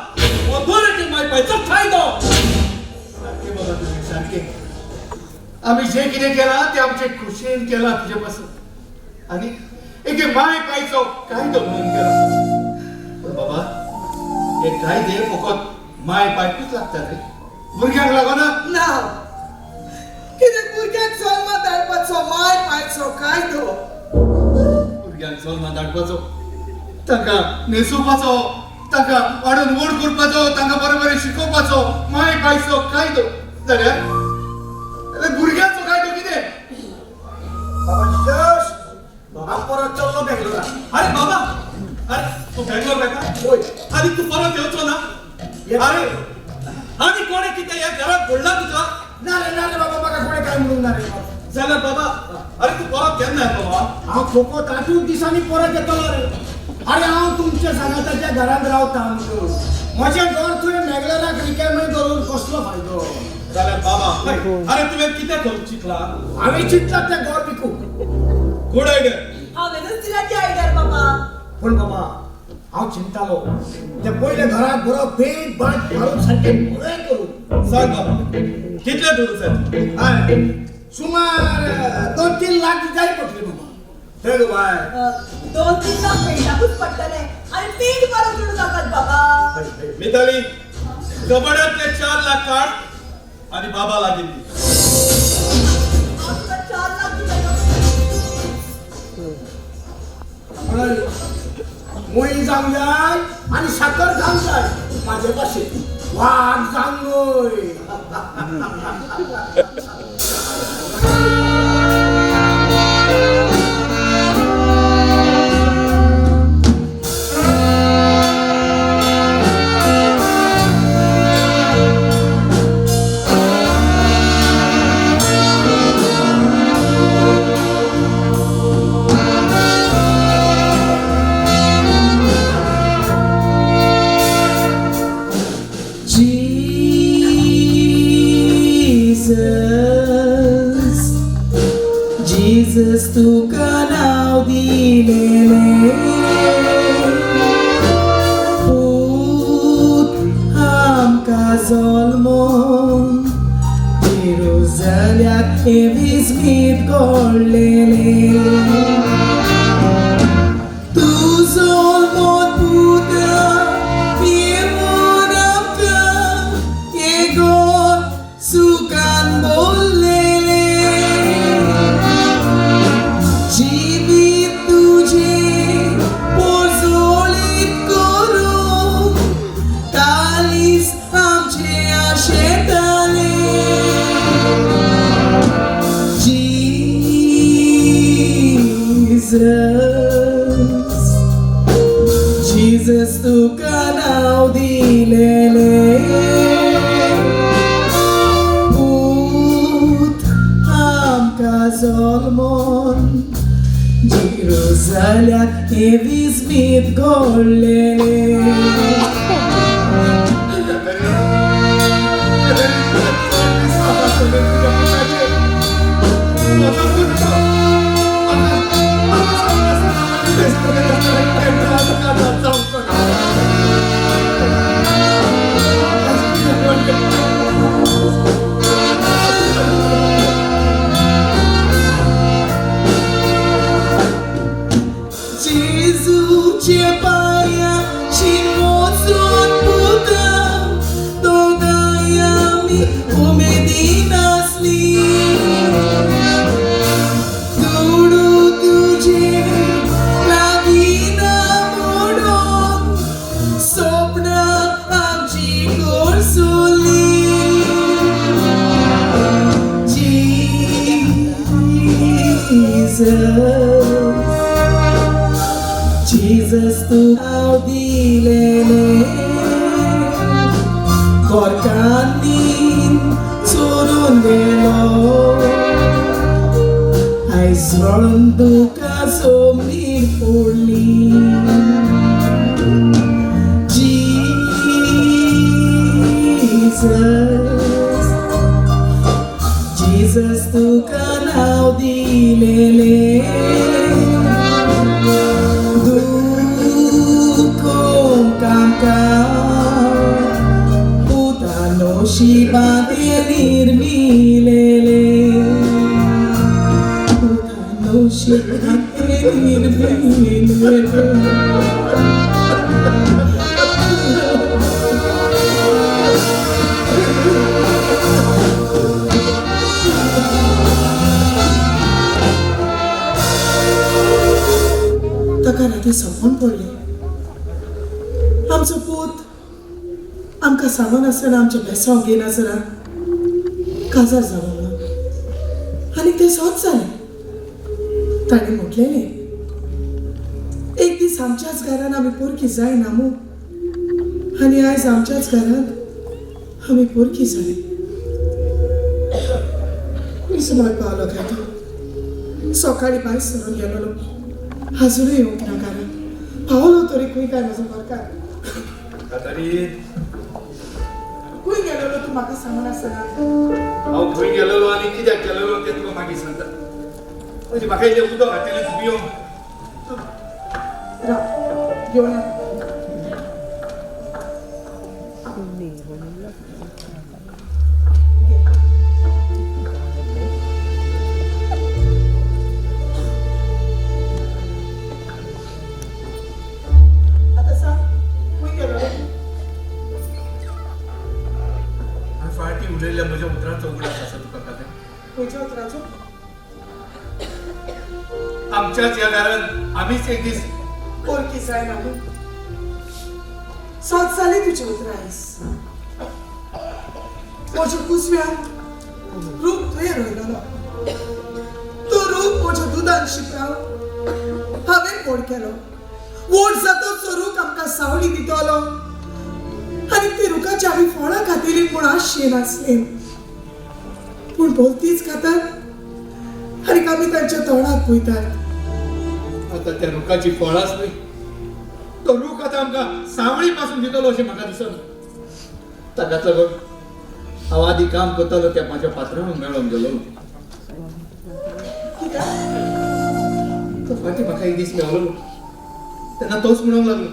[SPEAKER 1] हो दर माय पायचो कायदो.
[SPEAKER 3] सारकें बाबा तुमी सारकें. आमी जें कितें केलां तें आमचे खुशयेन केलां तुजे पासून, आनी एके माय पायचो कायदो म्हणून केला. पूण बाबा हे कायदे फकत माय पायकूच लागतात रे, भुरग्यांक लागना.
[SPEAKER 4] ना, कित्याक भुरग्यांक जल्मा धाडपाचो माय पायचो कायदो,
[SPEAKER 3] भुरग्यांक जल्मा धाडपाचो, तांकां न्हेसोवपाचो, तांकां वाडून व्हड करपाचो, तांकां बरें बरें शिकोवपाचो माय पायचो कायदो जाल्यार भुरग्यांचो कायदो कितें?
[SPEAKER 12] बाबा जिजस, हांव परत चल्लो बेंगलोरा.
[SPEAKER 1] अरे बाबा, अरे तूं बेंगलोर वता? आनी तूं परत येवचो ना? अरे आनी कोणें कितें ह्या घरांत घडलां तुका?
[SPEAKER 12] ना रे ना रे बाबा, म्हाका कोणें कांय म्हणूंक ना रे.
[SPEAKER 1] जाल्यार बाबा, अरे तूं परत केन्ना येतलो?
[SPEAKER 12] हांव फकत 8 दिसांनी परत येतलो रे. अरे हांव तुमच्या सांगाताच्या घरांत रावता म्हणून म्हजें घर तुवें मेगलेराक रिकामें दवरून कसलो फायदो?
[SPEAKER 1] जाल्यार बाबा, अरे तुवें कितें करूंक चिंतलां?
[SPEAKER 12] हांवें चिंतलां तें घर विकूंक.
[SPEAKER 1] Good idea.
[SPEAKER 5] हांवेंच दिला ती आयडिया बाबा.
[SPEAKER 12] पूण बाबा हांव चिंतालो ते पयल्या घराक बरो पेट बाट मारून सारकें बरें करूं.
[SPEAKER 1] सांग बाबा, कितले दुडू जाय?
[SPEAKER 12] हय, सुमार 2-3 लाख जाय पडटले बाबा.
[SPEAKER 6] थंय गो बाय,
[SPEAKER 5] 2-3 लाख पेंटाकूच पडटले आनी पेंट मारून दुडू नाकात बाबा.
[SPEAKER 1] मिताली, कबडांतले 4 लाख काड आनी बाबा लागीं दी.
[SPEAKER 5] हांव तुका 4 लाख दितलो.
[SPEAKER 12] मुळी जावंक जाय आनी साकर जावंक जाय म्हाजे भाशेन, वाग जावंक न्हय.
[SPEAKER 4] Jesus, Jesus तुका नांव दिलेलें, पूत आमकां जल्मोन जेरुजल्याक हें विस्मीत घडलेलें. तूं जल्मोन पुता येवन आमकां हें घर सुखान भरलेलें. जिवीत तुजें पोरजोळीत करूंक कालीस आमचें आशेतालें. Jesus, Jesus तुका नांव दिलेलें, पूत आमकां जल्मोन जेरुजल्याक हें विस्मीत घडलेलें. जेजूचे पांया वचून पुता दोगांय आमी उमेदीन आसलीं. दुडू तुजे लागीं ना म्हणून सपनां आमची कोरसुलीं. Jesus, Jesus तूं नांव दिलेलें, घरकान्नीन चोरून गेलो, आयज रडून तुका सोमीर पडली. जीसस जीसस तुका नांव दिलेलें दुखोवंक आमकां पुता नशिबांत निर्मिलेलें पुता नशिबांत निर्मिलेलें. ताका राती सपन पडलें आमचो पूत आमकां सांगनासतना आमचें बेसांव घेयनासतना काजार जालो म्हणून आनी तें सत जालें. ताणें म्हटलेलें एक दीस आमच्याच घरान आमी पोरकी जायना मू आनी आयज आमच्याच घरांत आमी पोरकी जाली. खंय सुमार पावलो काय तो सकाळीं भायर सरून गेलोलो आजुनूय येवंक ना घरांत. पावलो तरी खंय काय म्हजो घरकार. खंय गेलेलो तूं म्हाका सांगनासतना?
[SPEAKER 3] हांव खंय गेलेलो आनी कित्याक गेलेलो तें तुका मागीर सांगता. म्हणजे म्हाका इल्लें उदक हाडटलें तूं पिवंक.
[SPEAKER 4] राव घेवन यो. आतां सांग खंय गेलो?
[SPEAKER 3] फाटी उलयल्ल्या म्हज्या उतरांचो उगडास आसा तुका काका?
[SPEAKER 4] खंयच्या उतराचो?
[SPEAKER 3] आमच्याच ह्या घरांत आमीच एक दीस
[SPEAKER 4] पोरकी जायना मू. सत जाली तुजी उतरां आयज. म्हज्या कुसव्यान रूख तुवें रोयलेलो तो रूख म्हज्या दुदान शिंपडावन हांवें व्हड केलो. व्हड जातच तो रूख आमकां सावळी दितलो आनी ते रुखाची आमी फळां खातली म्हूण आशेन आसली. पूण भोवतीच खातात आनी आमी तांच्या तोंडाक पळयतात.
[SPEAKER 3] आतां त्या रुखाची फळांच न्हय, तो रूख आतां आमकां सावळी पासून दितलो अशें म्हाका दिसना. ताकाच लागून हांव आदी काम करतालो त्या म्हाज्या पात्रांक मेळोंक गेलो.
[SPEAKER 4] कित्याक?
[SPEAKER 3] तो फाटीं म्हाका एक दीस मेवलो तेन्ना तोच म्हणूंक लागलो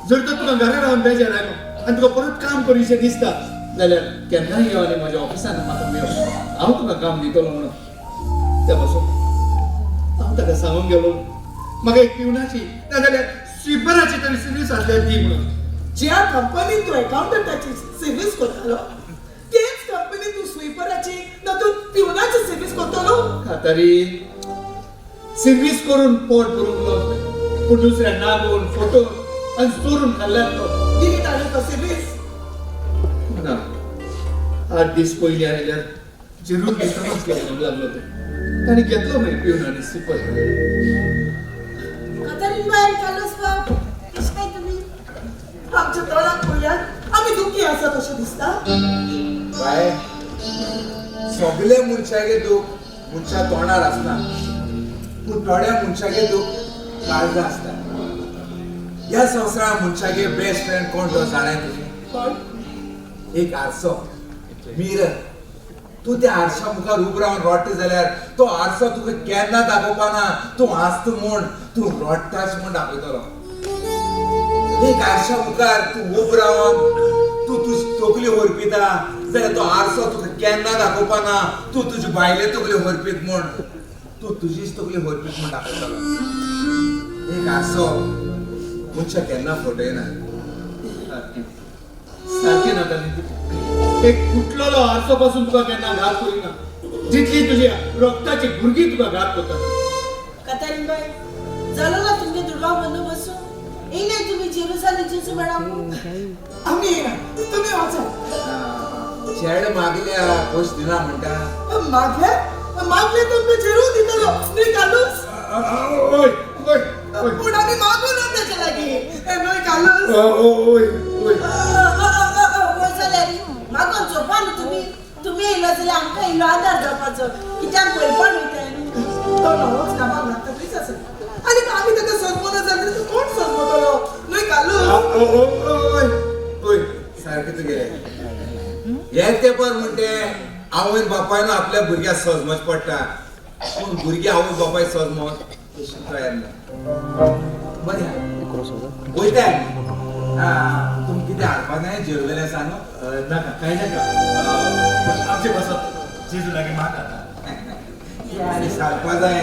[SPEAKER 3] जर तर तुका घरा रावन बेजार आयलो आनी तुका परत काम करीशें दिसता जाल्यार केन्नाय यो आनी म्हज्या ऑफिसान म्हाका मेळ, हांव तुका काम दितलो म्हणून. त्या पासून हांव ताका सांगूंक गेलो म्हाका एक पिवनाची नाजाल्यार स्विपराची तरी सर्वीस आसल्यार दी म्हणून.
[SPEAKER 4] ज्या कंपनीन तूं एकाउंटंटाची सर्वीस करतालो तेच कंपनीन तूं स्विपराची ना तूं पिवनाची सर्वीस करतलो?
[SPEAKER 3] खातारी सर्वीस करून पोट भरूंक लागलो पूण दुसऱ्या नागोवन फोटो आनी चोरून खाल्ल्यार तो
[SPEAKER 4] दिली ताणें तो सर्वीस?
[SPEAKER 3] ना, 8 दीस पयलीं आयल्यार जेरूल दिसतानाच घेवंक लागलो तो. ताणें घेतलो मागीर पिवन आनी स्विपर.
[SPEAKER 5] कातारीन बाय कार्लोस बाब कशें काय तुमी?
[SPEAKER 4] आमच्या तोंडाक पळयात आमी दुखी आसात अशें दिसता.
[SPEAKER 6] बाय सगळे मनशागे दूख मनशा तोंडार आसना पूण थोड्या मनशागे दूख काळजा आसता. ह्या संवसारांत मनशागे बेस्ट फ्रेंड कोण तो जाणाय तुजें?
[SPEAKER 4] कोण?
[SPEAKER 6] एक आरसो, मिरर. तूं त्या आरशा मुखार उबो रावन रडटा जाल्यार तो आरसो तुका केन्ना दाखोवपाना तूं हांसता म्हूण, तूं रडटाच म्हूण दाखयतलो. एक आरशा मुखार तूं उबो रावन तूं तुजी तकली होरपिता जाल्यार तो आरसो तुका केन्ना दाखोवपाना तूं तुजी बायले तकली होरपीत म्हूण, तूं तुजीच तकली होरपीत म्हूण दाखयतलो. एक आरसो मनशाक केन्ना फटयना.
[SPEAKER 3] सारकें सारकें ना ताणें. एक फुटलेलो आरसो पासून तुका केन्ना घात करिना जितली तुजी रक्ताची भुरगीं तुका घात करता.
[SPEAKER 5] कातारीन बाय जालो ना तुमगे दुडवा बंदोबस्त? येयले तुमी जेरुजालेम जेजू मॅडम?
[SPEAKER 4] आमी येयना तुमी वचात.
[SPEAKER 6] शेड मागल्या खोश दिना म्हणटा.
[SPEAKER 4] मागल्या मागल्या तुमकां जेरूल दितलो न्हय कार्लोस?
[SPEAKER 3] हय हय.
[SPEAKER 4] पूण आमी मागू ना तेच्या लागीं न्हय कार्लोस?
[SPEAKER 3] हय हय.
[SPEAKER 5] वय जाल्यार मागून झोपा न्हू तुमी. तुमी येयलो जाल्यार आमकां इल्लो आदार जावपाचो कित्याक पयपण वयताय न्हू.
[SPEAKER 4] तो नवोच कामाक लागता थंयच आसा आनी आमी ताका सोदमना जाल्यार तूं कोण सोदमतलो न्हय घालू.
[SPEAKER 6] ओय सारकें तुगेलें हे तेंपार म्हणटे आवयन बापायन आपल्या भुरग्याक सजमच पडटा, पूण भुरगीं आवय बापाय सजमत तशी तयार ना. बरें वयता तुमी कितें हाडपा जाय जेरुजालेम सांग.
[SPEAKER 1] नाका कांय नाका, आमचे बसप जेजू लागीं माग आतां
[SPEAKER 6] आनी सांगपा जाय.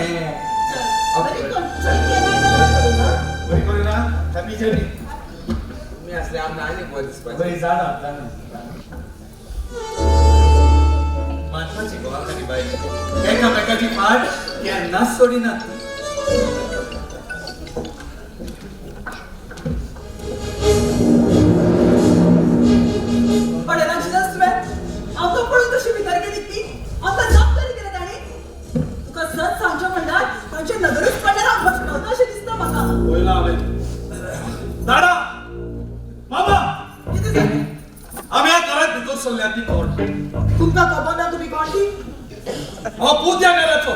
[SPEAKER 1] बरी करूं ना हॅपी जर्नी.
[SPEAKER 6] तुमी आसले आमकां आनी बरें दिसपाचें.
[SPEAKER 1] बरी जाणा जाणा मानपाची गोवाकारी बायल एकामेकाची फाट केन्नाच सोडिनात.
[SPEAKER 4] आमकां पळोवन कशी भितर गेली ती, आमकां जबाबदारी केली ताणी.
[SPEAKER 5] तुका सत सांगचें म्हणल्यार तांचे नदरूच पडल्यार हांव भटकता अशें दिसता म्हाका.
[SPEAKER 1] पयला हांवें दादा मामा
[SPEAKER 4] कितें जालें?
[SPEAKER 1] आमी ह्या घरांत भितर सरल्या ती कोण?
[SPEAKER 4] तुमकां खबर ना तुमी कोण ती?
[SPEAKER 1] हांव पूत ह्या घराचो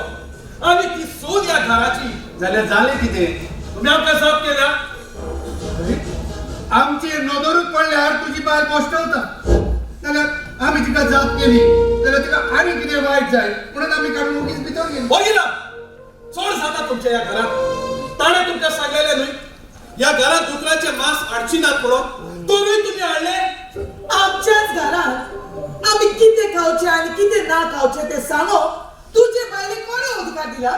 [SPEAKER 1] आनी ती सून ह्या घराची.
[SPEAKER 3] जाल्यार जालें कितें?
[SPEAKER 1] तुमी आमकां जाप केल्या.
[SPEAKER 3] आमचे नदरूच पडल्यार तुजी बायल कश्टवता, जाल्यार आमी तिका जाप केली जाल्यार तिका आनी कितें वायट जाय म्हणून आमी काडून ओगीच भितर गेली.
[SPEAKER 1] बघितला चड जाता तुमच्या ह्या घरात. ताणें तुमकां सांगलेलें न्हय ह्या घरात दुकराचे मांस हाडची नात म्हणून, तरूय तुमी हाडले.
[SPEAKER 4] आमच्याच घरात आमी कितें खावचें आनी कितें ना खावचें तें सांगो तुजे बायले कोणें अधिकार दिला?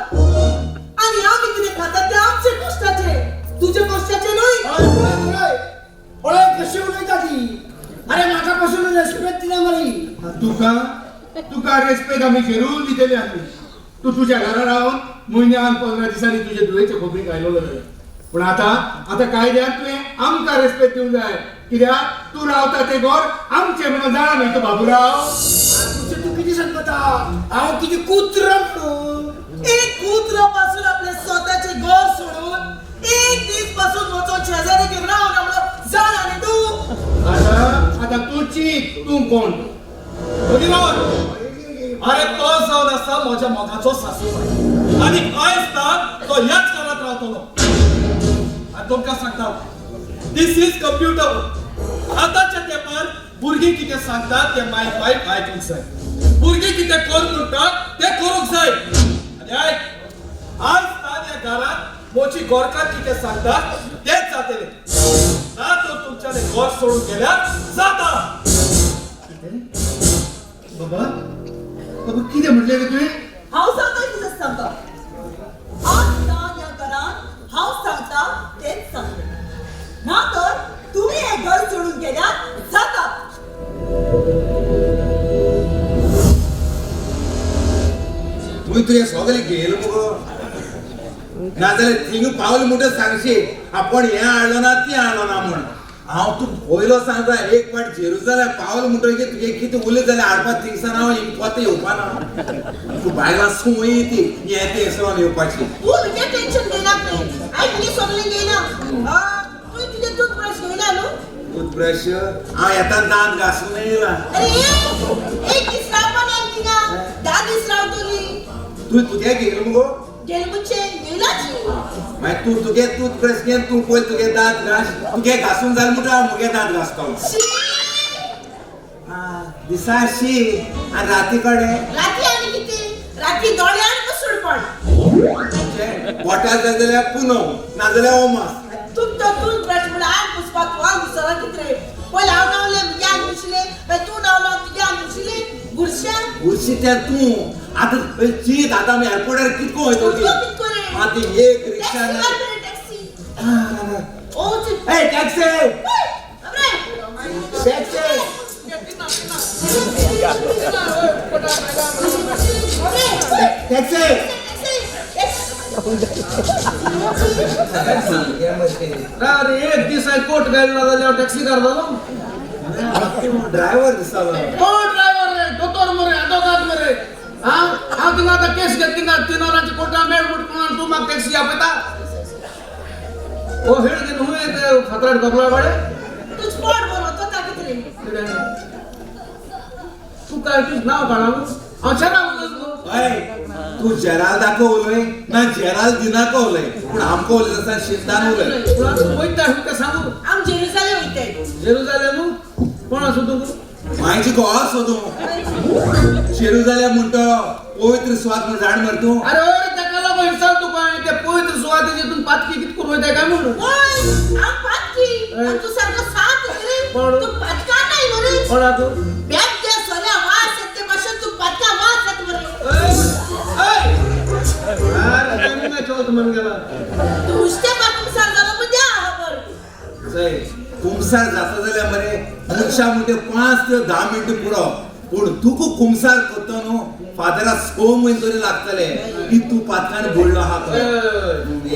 [SPEAKER 4] आनी आमी कितें खातात तें आमचे कश्टाचें, तुजे कश्टाचें न्हय.
[SPEAKER 12] पळय पळय कशी उलयता ती. अरे म्हाका पासून रेस्पेद दिना मरे.
[SPEAKER 3] तुका तुका रेस्पेद आमी जरूर दितले. आमी तूं तुज्या घरा रावन म्हयन्यान 15 दिसांनी तुजे धुवेचे खबरीक आयलो जाल्यार, पूण आतां आतां कायद्यान तुवें आमकां रेस्पेद दिवंक जाय. कित्याक तूं रावता तें घर आमचें म्हणून जाणा न्हय तूं बाबुराव.
[SPEAKER 12] तूं कितें सांगता? हांव कितें कुत्रो म्हणून?
[SPEAKER 4] एक कुत्रो पासून आपले स्वताचें घर सोडून एक दीस पासून वचोन शेजारी घेवन रावना म्हणून जाणा न्ही तूं.
[SPEAKER 3] आतां आतां तूं चीत तूं कोण?
[SPEAKER 1] अरे तो जावन आसा म्हज्या मोगाचो सासूबाय आनी आयज ना तो ह्याच घरांत रावतलो. आनी तुमकां सांगता this is computer. आतांच्या तेंपार भुरगीं कितें सांगतात तें माय बायक आयकूंक जाय, भुरगीं कितें कर म्हणटात तें करूंक जाय. आनी आयक, आयज ना ह्या घरांत म्हजी गोरकार कितें सांगतात तेंच जातलें. ना तर तुमच्यानी घर सोडून गेल्यार जाता.
[SPEAKER 3] बाबा बाबा कितें म्हटलें रे तुवें?
[SPEAKER 5] हांव सांगता कितें सांगता. आज ना ह्या घरांत हांव सांगता तेंच सांगता, ना तर तुमी हें घर सोडून गेल्यार जाता.
[SPEAKER 6] तुवें तुजें सगळें घेयलें मुगो, नाजाल्यार थिंग पावल म्हणटच सांगशी आपूण हें हाडलो ना तें हाडलो ना म्हूण. हांव तूं पयलो सांगता एक फावट जेरुजालेम पावल म्हणटकीर तुगे कितें उलयत जाल्यार हाडपा थिंगसान हांव परतें येवपा ना. तूं बायलां संवय ती हें तें सरोन येवपाची.
[SPEAKER 5] तूं तुजें टेन्शन घेयना, हांवें तुजें सगळें घेयना. तुवें तुजें टूथब्रश घेयला न्हू?
[SPEAKER 6] टूथब्रश हांव येता दांत घासून येयला.
[SPEAKER 5] अरे एक दीस रावपा ना थिंगा, 10 दीस रावतली.
[SPEAKER 6] तूं तुगे घेयलो मुगो? मागीर तूं तुगे टूथब्रश घे, तूं पळय तुगे दांत घास, तुगे घासून जालें म्हणटा हांव मुगे दांत घासतलो. दिसा शी आनी राती कडेन?
[SPEAKER 5] राती आनी कितें? राती दोळ्यान पसून पड.
[SPEAKER 6] बोटार जाय जाल्यार पुनव, नाजाल्यार ओमास.
[SPEAKER 5] तुमचो टूथब्रश म्हणून आंग पुसपाक तूं आंग पुसना कितें? पयलीं हांव न्हांवलें मुगे आंग पुसलें, मागीर तूं न्हांवलो तुगे आंग पुसलें. बुरशें
[SPEAKER 6] बुरशी तें तूं आतां चीत. आतां आमी एअरपोर्टार कितको वयतो ती आतां एक रिक्षा ना.
[SPEAKER 5] टॅक्सी
[SPEAKER 6] ए टॅक्सी टॅक्सी टॅक्सी.
[SPEAKER 9] अरे एक दीस कोट घायला जाल्यार टॅक्सी करतलो.
[SPEAKER 6] ड्रायव्हर दिसतालो.
[SPEAKER 9] कोण ड्रायव्हर रे? दोतोर मरे, आदोगाद मरे. हांव हांव थिंगा आतां केस घेत थिंगा 3 वरांची कोर्टान मेळ म्हणून तूं म्हाका टॅक्सी आपयता. ओ हेड न्हू फातरार कपला वाडे.
[SPEAKER 5] तूं स्पॉट बरो तो कितें?
[SPEAKER 9] तूं काय तुजें नांव काडा. हांव शेरा उलयतलो.
[SPEAKER 6] हय तूं जेराल्दाको उलय ना जेराल्दिनाको उलय पूण आमकां उलयता आसतना शिस्तान उलय.
[SPEAKER 9] पूण आतां वयता तुका सांगू.
[SPEAKER 5] आम जेरुजालेम वयताय.
[SPEAKER 9] जेरुजालेम कोण आसा तूं?
[SPEAKER 6] मायची गोवा सोदूं जेरुजालेम म्हणटो पवित्र सुवात म्हूण जाण मरे तूं.
[SPEAKER 9] अरे हय रे ताका लागून विचार तुका हांवें ते पवित्र सुवातेचेर तूं पातकी कितें करून वयताय काय म्हणून.
[SPEAKER 5] हय हांव पातकी. आनी तूं सारको सात रे.
[SPEAKER 9] कोण?
[SPEAKER 5] तूं पातका नाय मरे.
[SPEAKER 9] कोण आहा तूं?
[SPEAKER 5] बेग त्या सोऱ्या वास येता ते भाशेन तूं पातका वास येता मरे.
[SPEAKER 9] अरे चवथ म्हण गेला.
[SPEAKER 5] तूं उश्टें कुमसार जालो म्हणजे खबर.
[SPEAKER 6] चय कुमसार जाता जाल्यार मरे मनशा म्हणटे 5 ते 10 मिनटां पुरो पूण तुका कुमसार करता न्हू फादरा 6 म्हयने तरी लागतले की तूं पातकान बुडलो आहा तो.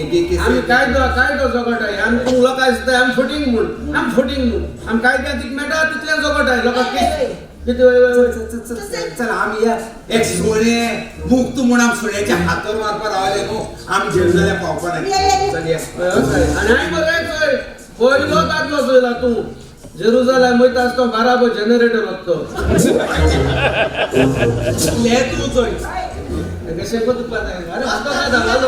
[SPEAKER 6] एक एक
[SPEAKER 9] आमी कायदो कायदो जगटाय आमी तूं लोकांक दिसता आमी फटींग म्हूण आमी फटींग म्हूण आमी कायद्या कितें मेळटा तितलें जगटाय लोकांक कितें.
[SPEAKER 6] चल आमी या एक सुणें मुक्त म्हूण आमी सुण्याच्या हातार मारपा रावले न्हू आमी जेरुजालेम पावपा ना. चल या.
[SPEAKER 9] आनी हांवें बरें चोय पयलो दादलो चोयला तूं जेरुजालेम वयता आसतना बाराबर जनरेटर लागतो.
[SPEAKER 6] ले तूं चोय
[SPEAKER 9] कशें तुका अरे आतां काय जालो.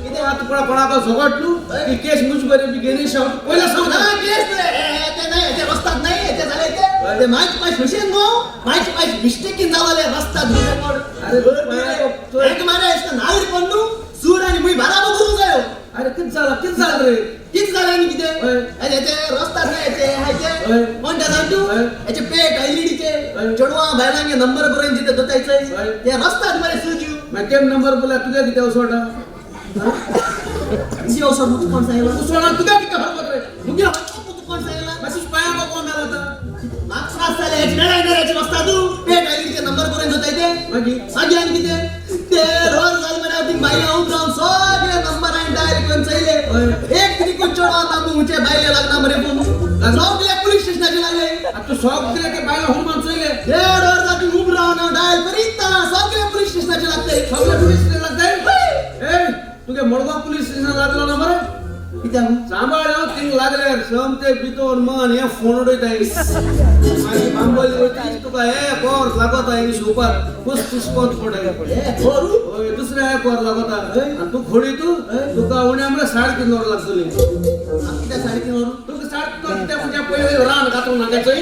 [SPEAKER 9] कितें आतां कोणा कोणाक झगट न्हू की केस मुज बरे बी गेली पयलें सांग.
[SPEAKER 8] रस्तात नाही ते माझे पाय हुशेन न्हू माझे पाय मिस्टेकीन जावले रस्तात.
[SPEAKER 9] अरे
[SPEAKER 8] मारे नागरी पण न्हू सूर आनी मुय बाराबर करूंक जायो.
[SPEAKER 9] अरे कितें जालां कितें जालें रे?
[SPEAKER 8] कितें जालें आनी कितें हेचे रस्तात न्हय हेचे हायचे कोण ते जाण तूं हेचे पेट एलईडीचे चेडवां बायलांगे नंबर बरोवन दिता दोतायचे ते रस्तात मरे सूर दिव.
[SPEAKER 9] मागीर तेम नंबर बोला तुगे कितें वसोटा?
[SPEAKER 8] कितें वसोट तुका कोण सांगला?
[SPEAKER 9] उसोणा तुगे कितें हरकत रे?
[SPEAKER 8] मुगे हरकत तुका कोण सांगला?
[SPEAKER 9] मातशें पांयांक कोण मेला आतां?
[SPEAKER 8] म्हाका त्रास जाले हेचे मेळाय न्हय हेचे रस्तात पेट एलईडीचे नंबर बरोवन दोतायचे.
[SPEAKER 9] मागीर
[SPEAKER 8] मागीर आनी कितें ते रोज जाले मरे ती बायलां उब रावन सगळे नंबर हांवें डायल करून चोयले. एक तरी कोण चेडवां ना मुचे बायले लागना मरे फोन सगळे पुलीस स्टेशनाचे लागले.
[SPEAKER 9] आतां तूं सगळे ते बायलां हुमान चोयले.
[SPEAKER 8] 1.5 वर जाती उब रावन हांव डायल करीत सगळे पुलीस स्टेशनाचे लागले.
[SPEAKER 9] सगळे पुलीस स्टेशन लागताय? ए तुगे मडगांव पुलीस स्टेशन लागलो ना मरे?
[SPEAKER 8] कित्याक
[SPEAKER 9] सांबाळ हांव थिंग लागल्यार सोमते भितर मन हें फोन उडयताय. मागीर बांबोली वयतीच तुका एक वर लागता हिंग शिंवपाक कुस कुसकोत पडय. हय दुसरें एक वर लागता आनी तूं खोडी तूं तुका उणें म्हळ्यार 3.5 वरां लागतलीं.
[SPEAKER 8] कित्याक 3.5 वरां?
[SPEAKER 9] तुका 3.5 वरां कित्याक म्हणजे पयलीं रान कातरूंक नाका चोय.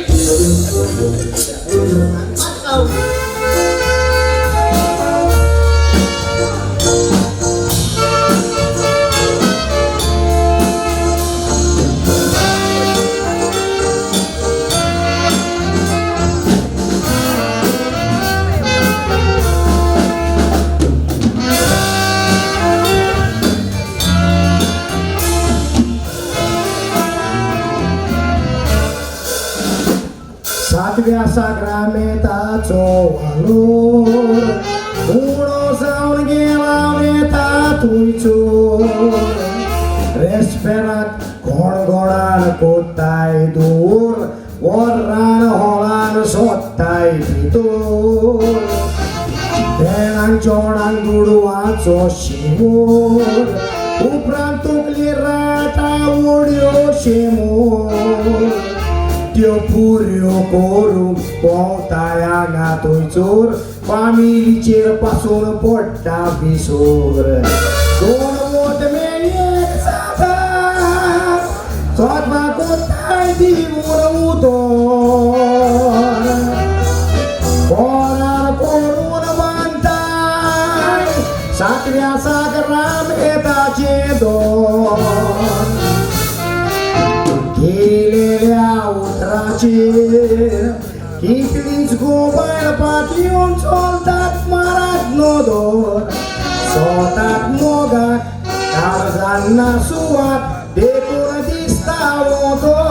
[SPEAKER 12] सातव्या साक्रामेंताचो वालोर उणो जावन गेला वेता थंयचोर रेस्पेराक कोणगोणान कोत्ताय दूर वरान हॉलान सोदताय भितोर देणांक चोणांक दुडवाचो शिमोर उपरांत तुकली राटा उडयो शिमोर त्यो पुऱ्यो करूंक पोंवताय हांगा थंयचोर फामिलीचेर पासून पडटा विसोर. दोन वोट मेळ्ळे जाता सोदपाक कोत्ताय दिवन उदोर कोरार करून बांदताय सातव्या साक्रामेंताचें दोन केलेल्या उतराचेर कितलींच गोबायल पातयेवन चलतात मारात नदर सोताक मोगाक काळजान ना सुवात देखून दिसता वोदोर.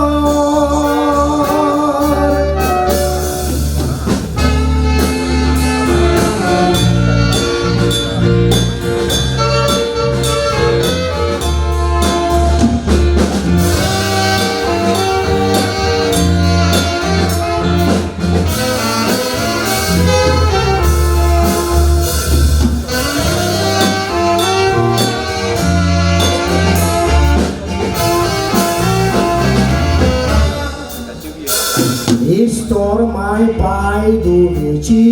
[SPEAKER 12] तर माय पाय दुवेची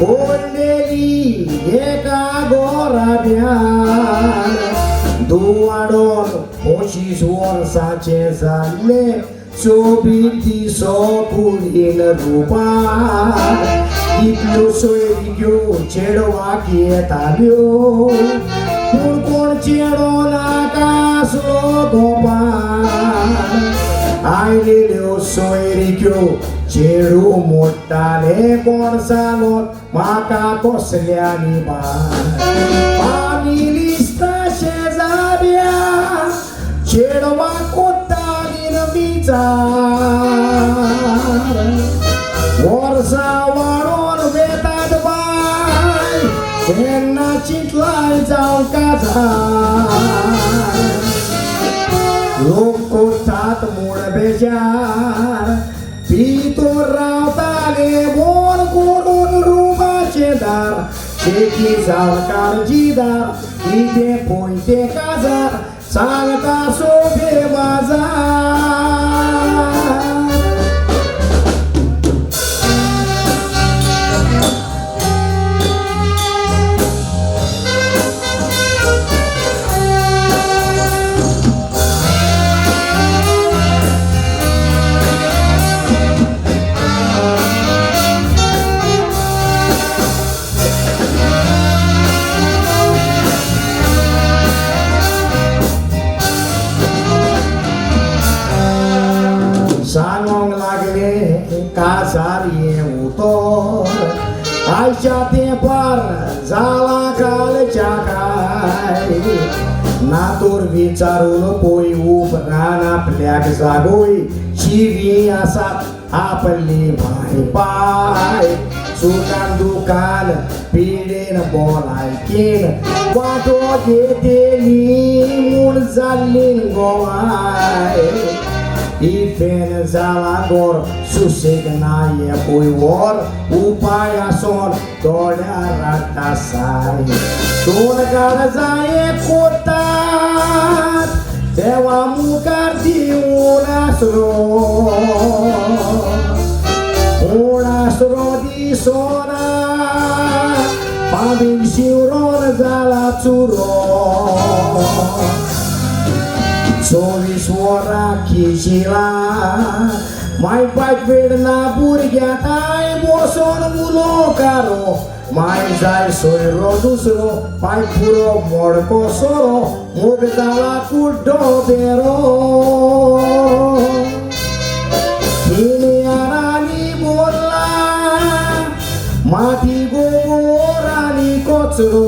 [SPEAKER 12] पडलेली एका गोराब्यान दुवाडोन 25 वर्साचें जाल्लें सोबीत दिसो कुडीन रुपान इतल्यो सोयरीक्यो चेडवाक येताल्यो पूण कोण चेडो नाकासलो गोपान आयलेल्यो सोयरीक्यो चेडू मोडटाले कोण सांगत म्हाका कसल्यानी बान फामिलिस्ता शेजाऱ्या चेडवाक कोत्ताली विचार वर्सां वाडोन वेतात बाय तेन्ना चिंतलाय जावं काजार लोक कोतात म्हूण बेजार भितर रावताले बोन करून रुमाचें दार शेकी जाल काळजीदार कितें पळय तें काजार सांगता सोबे बाजार. सांगोंक लागले काजार हें उतर आयच्या तेंपार जाला कालच्या काय ना तर विचारून पळय उपरान आपल्याक जागोय शिवी आसा आपली माय पाय सुखान दुकान पिडेन भलायकेन वांटो घेतली म्हूण जाल्ली गोवाय इफेन जाला गोर सुसेग ना एकूय वर उपाय आसोन दोळ्यार राखता साय दोन काळ जाये कोतात देवा मुखार दिवन आसरो कोण आसरो दिसोना पाबीन शिवरोन जाला चुरो 24 वरां खिशिला माय पायक वेडना भुरग्यां ताय बसोन उलोवकारो माय जाय सोयरो दुसरो पाय पुरो मोडको सोरो मोग जाला कुड्डो बेरो खिणयारांनी बोल्ला माती गोबोर आनी कचरो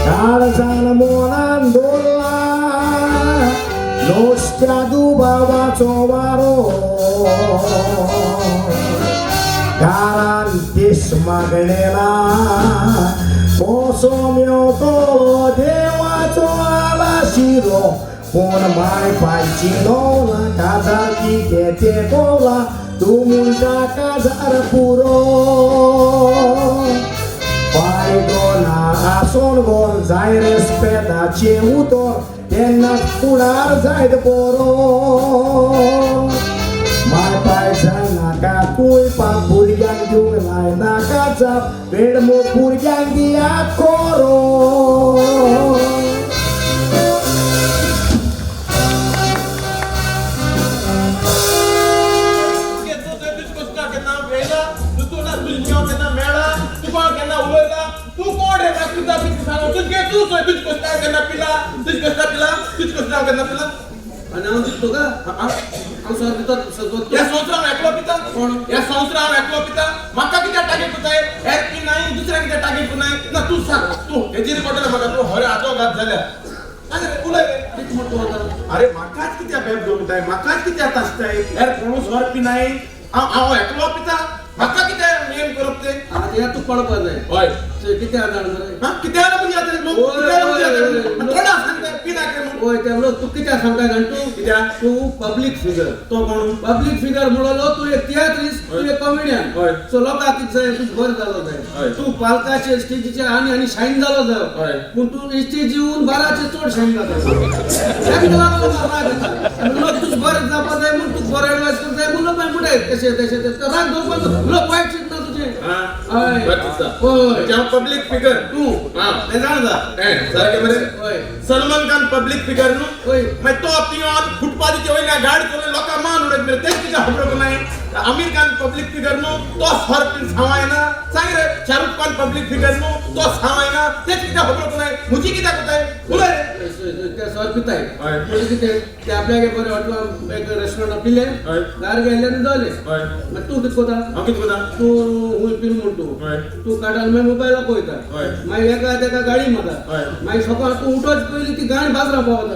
[SPEAKER 12] काळजान मोनान दवरला नुस्त्या दुबावाचो वारो घरान दीस मागलेला कसो मेवतलो देवाचो आलाशिरो पूण माय पायची नवला काजार कितें तें कोवला तूं म्हणटा काजार पुरो फायदो ना आसोन गोर जाय रेस्पेदाचें उतर तेन्नाच फुडार जायत बरो माय पाय जाय नाका कुयपाक भुरग्यांक दिवंक लाय नाका जाप वेडमो भुरग्यांक दियात खरो.
[SPEAKER 9] आनी हांव दिसतो का हांव सर दिता
[SPEAKER 7] ह्या संवसारान एकलो पिता ह्या संवसारान एकलो पिता म्हाका कित्याक टार्गेट करताय हेर पिनाय दुसऱ्या कित्याक टार्गेट करनाय ना तूं सांग तूं हेजेर पडटलें म्हाका तूं हरे आजो घात जाल्यार सांग रे उलय रे. अरे म्हाकाच कित्याक बेब दवरताय म्हाकाच कित्याक तासताय हेर कोणूच सर पिनाय हांव एकलो पिता म्हाका कित्याक मेन करप तें
[SPEAKER 9] आतां हें तुका कळपाक जाय.
[SPEAKER 7] हय
[SPEAKER 9] कितें जाण मरे
[SPEAKER 7] कित्याक म्हणजे आतां लोक थोडा सांगता पिनाक रे म्हूण.
[SPEAKER 9] हय ते लोक तूं कित्याक सांगता जाण तूं
[SPEAKER 7] कित्याक
[SPEAKER 9] तूं पब्लीक फिगर
[SPEAKER 7] तो कोण
[SPEAKER 9] पब्लीक फिगर म्हणलो तूं एक तियात्रिस्ट तूं एक कॉमेडियन सो लोकांक कितें जाय तूं बरें जालो जाय तूं पालकाचे स्टेजीचेर आनी आनी शायन जालो जाय पूण तूं स्टेज येवन बाराचे चड शायन जाता ताका लागून लोक राग येता लोक तुज तुका बरें जावपा जाय म्हूण तुका बरो एडवायस करूंक जाय म्हूण लोक म्हणटाय तशें तशें तशें राग दवरपाक लोक वायट चिंतना तुजें. हय हय
[SPEAKER 7] पब्लीक फिगर
[SPEAKER 9] तूं तें जाणा जा
[SPEAKER 7] सारकें मरे.
[SPEAKER 9] हय
[SPEAKER 7] सलमान खान पब्लीक फिगर न्हू.
[SPEAKER 9] हय
[SPEAKER 7] मागीर तो पिवन फुटपाथीचे वयल्या गाडी चलोवन लोकांक मान उडयत मरे तें तुज्या खबर नाय. आमिर खान पब्लीक फिगर न्हू तो सर पीन सावायना. सांग रे शाहरुख खान पब्लीक फिगर न्हू तो सावायना तें कित्याक खबर नाय. म्हजी कित्याक कोताय उलय रे.
[SPEAKER 9] ते सर पिताय म्हणजे कितें ते आपल्यागे बरें हॉटेलान एक रेस्टॉरंटान पिले दार गेल्ले आनी दवरले. मागीर तूं कितें कोता?
[SPEAKER 7] हांव कितें कोता?
[SPEAKER 9] तूं खूंय पील म्हूण तूं तूं काडान मागीर मोबायलाक पळयता मागीर एका तेका गाडी मारता मागीर सकाळ तूं उठोच पयलीं ती गाडी बाजरा पावता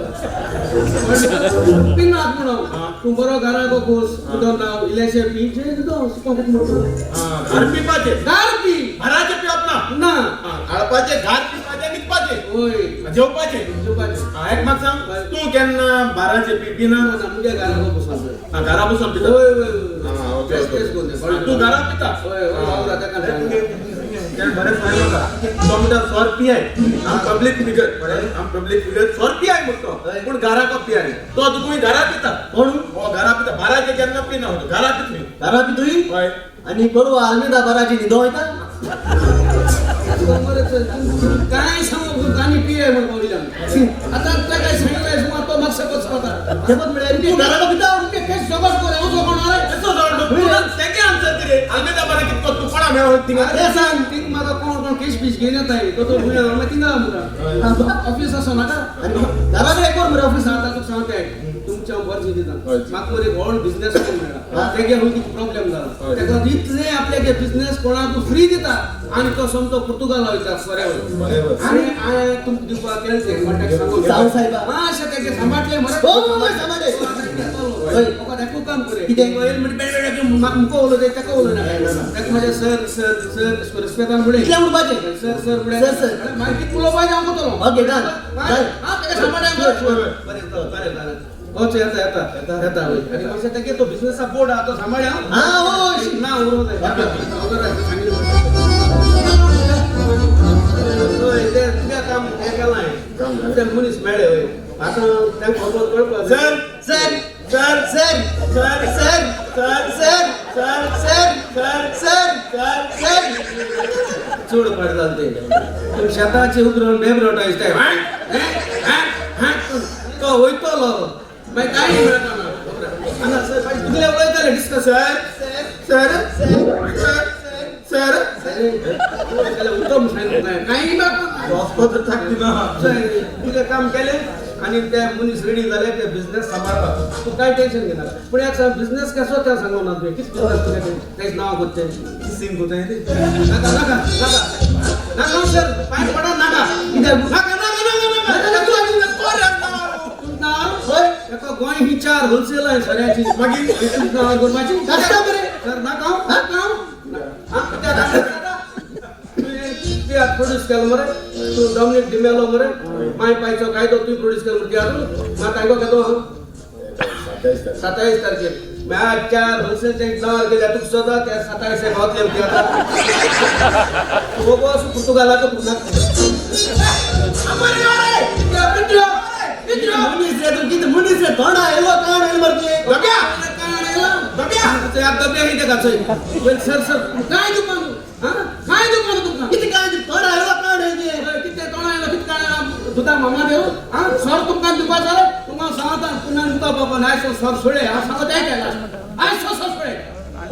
[SPEAKER 9] पिनात म्हणून तूं बरो घराक घोस उदक ना इल्लेशें पी जें म्हणटा
[SPEAKER 7] घार पिवपाचें
[SPEAKER 9] घार पी
[SPEAKER 7] घराचें पिवप ना
[SPEAKER 9] ना
[SPEAKER 7] हाडपाचें घार पिवपाचें न्हिदपाचें
[SPEAKER 9] हय
[SPEAKER 7] जेवपाचें
[SPEAKER 9] जेवपाचें.
[SPEAKER 7] एक म्हाका सांग तूं केन्ना बाराचें पिना?
[SPEAKER 9] ना मुगे घरा बसून
[SPEAKER 7] घरा बसून पिता?
[SPEAKER 9] हय हय.
[SPEAKER 7] ओके तूं घरा पिता?
[SPEAKER 9] हय हय ताका
[SPEAKER 7] बरें सांगलो का तो म्हणटा सर पियाय आम पब्लीक फिगर आम पब्लीक फिगर सर पियाय म्हणतो पूण घराक पियाय तो तुका घरा पिता.
[SPEAKER 8] कोण?
[SPEAKER 7] हो घरा पिता बाराचे केन्ना पिना घरा पितली.
[SPEAKER 8] घरा पितूय?
[SPEAKER 7] हय.
[SPEAKER 8] आनी बरोबर आल्मेदा बाराची न्हिदो वयता?
[SPEAKER 9] काय सांगू आनी पियाय म्हण पावली आतां तुका काय सांगलें सुमार तो मातशें पचपता
[SPEAKER 8] खेपत म्हळ्यार तूं घराक पिता?
[SPEAKER 9] तें सगळें कर हांव सगळो रे
[SPEAKER 7] येसो सगळो तेगे आन्सर दिरे आल्मेदा बारा कितको तूं कोणा मेळो थिंगा
[SPEAKER 9] तें सांग थिंग म्हाका कोण कोण केश बीश घेवन येताय तो तो खूंय मागीर थिंगा म्हणटा ऑफीस आसो नाका
[SPEAKER 8] आनी घरा कडेन कोण मरे
[SPEAKER 9] ऑफीस आतां तुका सांगता तुमच्या वर्स दिता म्हाका मरे व्हड बिजनेस मेळ्ळा तेगे खूंय कितें प्रॉब्लेम जाला तेका इतलें आपल्यागे बिजनेस कोणाक फ्री दिता आनी तो सोमतो पुर्तुगाल वयता फॉरेवर आनी हांवें तुमकां दिवपाक केलें तें कॉन्टेक्ट सांगून मातशें तेगे सांबाळटलें मरे.
[SPEAKER 8] हय.
[SPEAKER 9] एकू काम करे
[SPEAKER 8] कितें?
[SPEAKER 9] बेडे मुको उलयता ताका उलयना ताका म्हजें सर सर सर रेस्पेतान म्हणलें.
[SPEAKER 8] कितलें म्हणपाचें?
[SPEAKER 9] सर सर म्हणलें.
[SPEAKER 8] सर सर
[SPEAKER 9] मागीर कितें उलोवपाचें हांव करतलो.
[SPEAKER 8] Okay done.
[SPEAKER 9] हां ताका सांबाळ्ळें बरें बरें बरें. ओचे येता येता येता येता वय आनी मातशें तेगे तो बिजनेसा बोर्ड आहा तो सांबाळ्या.
[SPEAKER 8] हां हय
[SPEAKER 9] ना उलोवंक जाय सांगिल्लें हय तें तुगें काम हें केलां ते मनीस मेळ्ळे हय आतां तांकां खबर कळपाक
[SPEAKER 7] sir
[SPEAKER 8] sir
[SPEAKER 7] sir
[SPEAKER 8] sir
[SPEAKER 7] sir
[SPEAKER 8] sir
[SPEAKER 7] sir
[SPEAKER 8] sir
[SPEAKER 7] sir
[SPEAKER 8] sir
[SPEAKER 7] sir
[SPEAKER 8] sir
[SPEAKER 7] sir
[SPEAKER 8] sir
[SPEAKER 9] चड पाड जालें तें पूण शेताचे उतरून बेबरोट दिसताय तो वयतलो मागीर कांय मेळना हांगा सर मागीर तुगेलें उलयताले discuss
[SPEAKER 7] sir sir sir sir
[SPEAKER 9] sir उत्तम सांगूंक जाय कांय
[SPEAKER 7] वचपाक थाकती ना.
[SPEAKER 9] तुगें काम केलें आनी ते मनीस रेडी जाले ते बिजनेस सांबाळपाक तूं कांय टेन्शन घेनाका. पूण एक सांग बिजनेस कसो तें सांगूंक ना तुवें कितें बिजनेस तुगें तेजें नांव कोत्तें
[SPEAKER 7] किसिंग कोताय रे.
[SPEAKER 9] नाका नाका नाका नाका सर पांय पडा नाका कित्याक नाका नाका नाका नाका
[SPEAKER 8] हय
[SPEAKER 9] एका गोंय ही चार होलसेल आहे सोऱ्याची
[SPEAKER 7] मागीर
[SPEAKER 9] तुमकां नांवार करपाची
[SPEAKER 8] नासता बरें
[SPEAKER 9] सर नाका नाका तुवें प्रोड्यूस केलो मरे तूं डॉमिनीक डिमेलो मरे माय पायचो कायदो तुवें प्रोड्यूस केलो मरे तियात्र मात तांकां केदो आहा 27 तारखेर मागीर चार होलसेलच्या नांवार गेल्या तुका सदां त्या 27 गांवतले तियात्र तूं वगो पुर्तुगालाक तूं नाका
[SPEAKER 8] मनीस रे तूं कितें मनीस रे तोंडा येयलो काण येयलो मरे तुवें.
[SPEAKER 7] दब्या दब्या
[SPEAKER 9] दब्या कितें का सर सर काय दुकान हां काय दुकान तुमकां
[SPEAKER 8] कितें काय तोंडा येयलो काण येयलो तुवें.
[SPEAKER 9] कितें तोंडा येयलो कितें काण येयलो दुदा मामा देव हां सर तुमकां दिवपा सर तुमकां सांगता पुन्हा दिता बाबा नाय सर सर सोडे हांव सांगता काय आयज सर सर सोडे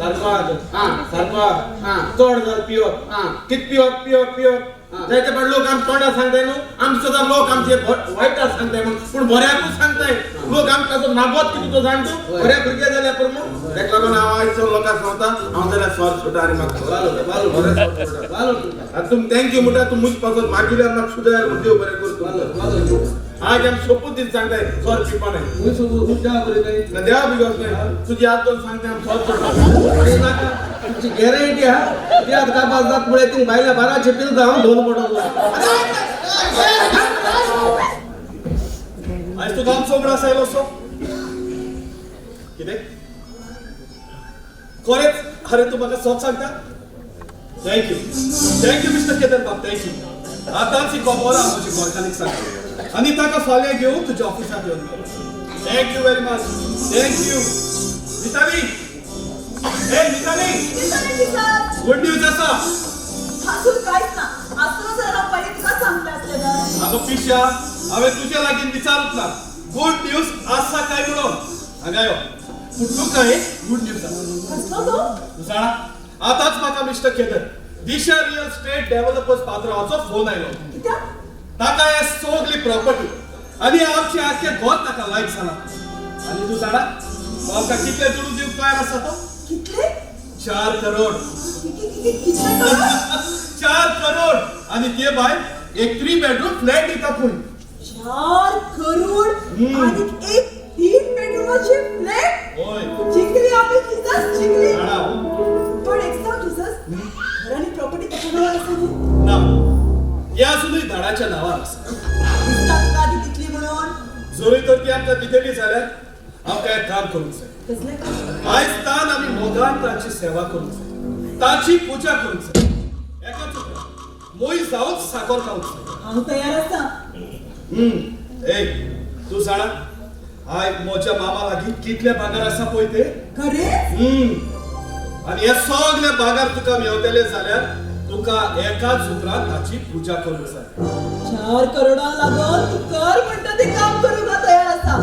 [SPEAKER 7] सारको
[SPEAKER 9] हां
[SPEAKER 7] सारको
[SPEAKER 9] हां
[SPEAKER 7] चड जाल पिवप
[SPEAKER 9] हां
[SPEAKER 7] कित पिवप पिवप पिवप जायते पण लोक आम तोंडा सांगताय न्हू आम सदां लोक आमचे वायटाक सांगताय म्हणून पूण बऱ्याकूच सांगताय लोक आमकां नागोत कितें तो जाण तूं बऱ्या भुरगे जाल्या पुरो म्हूण तेका लागून हांव आयज लोकांक सांगता हांव जाल्यार सर सोडटा आनी म्हाका बरें सर सोडटा आनी तुम thank you म्हणटा तूं मुज पासत मागिल्यार म्हाका सुदार म्हूण देव बरें करूं. आज आम सोपूत दीस सांगताय सर पिवपा न्हय ना देवा बिगोस न्हय तुजी याद करून सांगताय आम सर सोडटा.
[SPEAKER 9] तुमची गॅरंटी हा त्यात काबार जात मुळे तूं भायल्या बाराचे पिलता हांव दोन पडलो.
[SPEAKER 1] आयज तूं आमचो उगडास आयलो सो कितें खरेंच? अरे तूं म्हाका सत सांगता? Thank you thank you mister Kedar बाब thank you. आतांच ही खबर हांव म्हज्या घरकान्नीक सांगता आनी ताका फाल्यां घेवन तुज्या ऑफिसांत येवन मेळटा. Thank you very much. Thank you. Mitali. Hey Mitali. Good news आसा.
[SPEAKER 5] हासून कांयच ना. आसलो जाल्यार हांव पयलीं तुका सांगता आसलें न्हय.
[SPEAKER 1] आगो पिश्या, हांवें तुज्या लागीं विचारूंक ना. गुड न्यूज आसा काय म्हणून. हांगा यो. पूण तुका एक गुड न्यूज आसा.
[SPEAKER 5] कसलो तो?
[SPEAKER 1] तूं जाणा, आतांच म्हाका mister Kedar Disha real estate developers पात्रांवाचो phone आयलो.
[SPEAKER 5] कित्याक?
[SPEAKER 1] ताका हे सगली प्रॉपर्टी आनी आमचें आख्खें घर ताका लायक जाला. आनी तूं जाणा आमकां कितले दुडू दिवंक तयार आसा तो?
[SPEAKER 5] कितले?
[SPEAKER 1] 4 करोड.
[SPEAKER 5] कितले करोड?
[SPEAKER 1] 4 करोड. आनी ते भायर एक 3 बेडरूम फ्लॅट दिता खंय.
[SPEAKER 5] 4 करोड आनी एक 3 बेडरूमाचे फ्लॅट?
[SPEAKER 1] हय.
[SPEAKER 5] जिंकली आमी जिजस, जिंकली. पण एक सांग जिजस, घर आनी प्रॉपर्टी तुज्या नांवार आसा न्ही?
[SPEAKER 1] ना, हे आजुनूय धाडाच्या नांवार आसा.
[SPEAKER 5] दिसता तुका ती दितली म्हणून?
[SPEAKER 1] जरूय तर ती आमकां दितली जाल्यार आमकां एक काम करूंक जाय.
[SPEAKER 5] कसलें काम?
[SPEAKER 1] आयज तान आमी मोगान तांची सेवा करूंक जाय, तांची पुजा करूंक जाय. एकाच उपरांत मोय जावन साकर खावंक जाय.
[SPEAKER 5] हांव तयार आसा.
[SPEAKER 1] ए तूं जाणा आयज म्हज्या मामा लागीं कितले भांगर आसा पळय ते?
[SPEAKER 5] खरें?
[SPEAKER 1] आनी हे सगळे भांगर तुका मेवतले जाल्यार तुका एकाच उपरांत ताची पुजा करूंक जाय.
[SPEAKER 5] 4 करोडां लागून तूं कर म्हणटा तें काम करूंक हांव तयार आसा.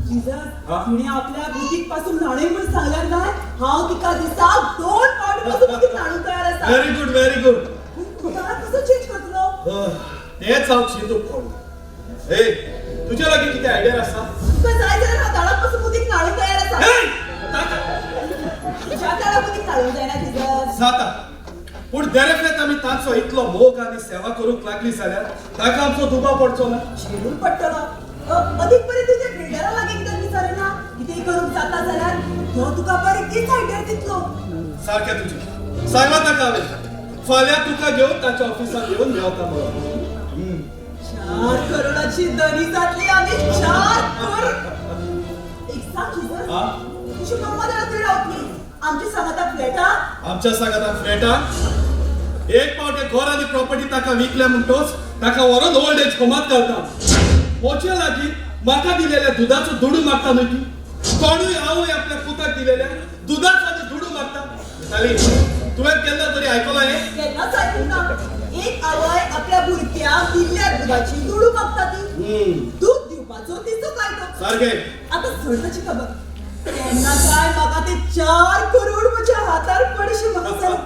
[SPEAKER 5] जिजस, तिणें आपल्या बुद्धीक पासून न्हाणय म्हूण सांगल्यार काय हांव तिका दिसाक 2 पावटी पासून बुद्धीक न्हाणूंक तयार आसा.
[SPEAKER 1] Very good, very good.
[SPEAKER 5] पूण तुका कसो चेंज करतलो?
[SPEAKER 1] तेंच हांव चिंतूंक पडलो. ए तुज्या लागीं कितें आयडिया आसा?
[SPEAKER 5] तुका जाय जाल्यार हांव दाडाक पासून बुद्धीक न्हाणूंक तयार आसा. तुज्या दाडाक बुद्धीक न्हाणूंक जायना जिजस.
[SPEAKER 1] जाता, पूण देरेफ्लेत आमी तांचो इतलो मोग आनी सेवा करूंक लागली जाल्यार ताका आमचो दुबाव पडचो ना?
[SPEAKER 5] झेलून पडटलो. अदीक बरें तुज्या बिल्डरा लागीं कित्याक विचारिना? कितेंय करूंक जाता जाल्यार तो तुका बरें तीच आयडिया दितलो.
[SPEAKER 1] सारकें तुजें. सांगलां ताका हांवें, फाल्यां तुका घेवन ताच्या ऑफिसांत येवन मेवता म्हणून.
[SPEAKER 5] 4 करोडाची धनी जातली आमी. 4 करोड. एक सांग जिजस, तुजी मम्मा जाल्यार खंय रावतली? आमच्या सांगाता फ्लॅटा?
[SPEAKER 1] आमच्या सांगाता फ्लॅटा? एक पावट घर आनी प्रॉपर्टी ताका विकल्या म्हणटोच ताका व्हरोन ओल्ड एज होमात घालता. मोचे लागीं म्हाका दिलेल्या दुदाचो दुडू मागता न्हय ती? कोणूय आवय आपल्या पुताक दिलेल्या दुदाचो आनी दुडू मागता? मिताली, तुवें केन्ना तरी आयकलां हें?
[SPEAKER 5] केन्नाच आयकूंक ना. एक आवय आपल्या भुरग्यांक दिल्ल्या दुदाची दुडू मागता ती. दूद दिवपाचो तिचो कायदो.
[SPEAKER 1] सारकें.
[SPEAKER 5] आतां सोड ताची खबर. केन्ना काय म्हाका ते 4 करोड म्हज्या हातार पडशे म्हाका जालें.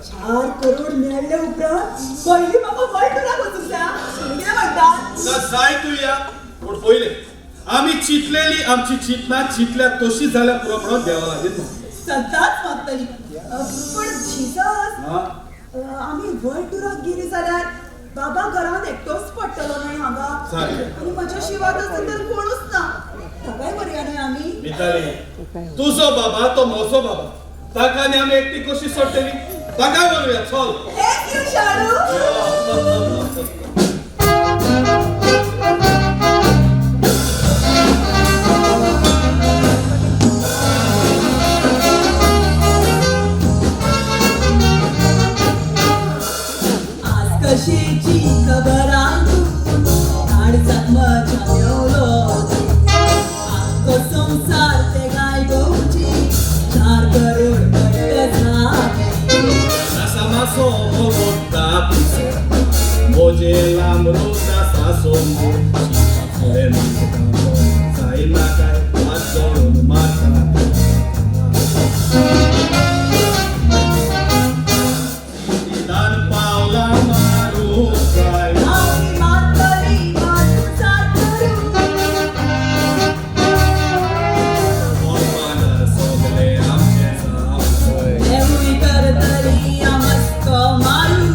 [SPEAKER 5] 4 करोड मेळ्ळे उपरांत पयलीं म्हाका वर्ल्ड टुराक वचूंक जाय. कितें म्हणटा?
[SPEAKER 1] तुका जाय तूं या, पूण पयलें आमी चिंतलेली आमची चिंतना चिंतल्या तशी जाल्यार पुरो म्हणून देवा लागीं
[SPEAKER 5] सदांच मागतली. पूण जिजस, आमी वर्ल्ड टुराक गेली जाल्यार बाबा घरांत एकटोच पडटलो न्हय हांगा. आनी म्हज्या शिवाय आसून तर कोणूच ना. ताकाय बरया न्हय आमी?
[SPEAKER 1] मिताली, तुजो बाबा तो म्हजो बाबा, ताका आनी आमी एकटी कशी सोडटली? ताकाय व्हरूया. चल.
[SPEAKER 5] Thank you Sharu. आज कशीची खबर आयकून काळजात म्हज्या मेवलो. आख्खो संवसार ते गाय गोवची 4 करोड पट्ट जाले.
[SPEAKER 1] मासो मोगोता पिसो मोजे लांबरो दासा सोमो जायना काय हात जोडून मारता. निदान पावलां मारूंक जाय.
[SPEAKER 5] आमी मारतली मातुसार करूं.
[SPEAKER 1] मोगान सगलें आमचें जावंक.
[SPEAKER 5] देवूय करतली आमस्को मारू.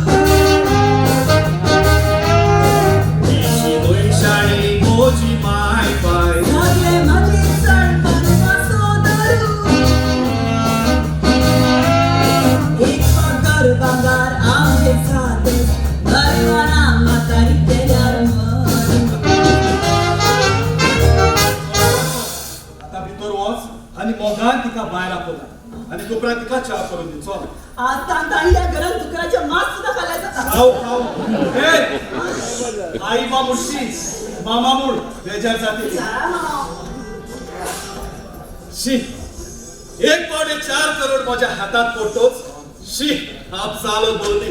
[SPEAKER 1] न्हय शाणी म्हजी माय पाय.
[SPEAKER 5] सगळे म्हजे चडपान मासो धरू. एक पगार भांगार आमचे जाते बरवाना म्हातारी केल्यार मरू.
[SPEAKER 1] आतां भितर वच आनी मोगान तिका भायर आपयता आनी उपरांत तिका च्या करून दी. चल.
[SPEAKER 5] आज तांकां ह्या घरांत दुकराचें मांस सुद्दां खाल्यार जाता.
[SPEAKER 1] खाव खाव. ए आई बा मुडशी मामा मूळ बेजार जाते. शी 1.75 करोड माझ्या हातात पडतोच. शी आप चालत बोलते.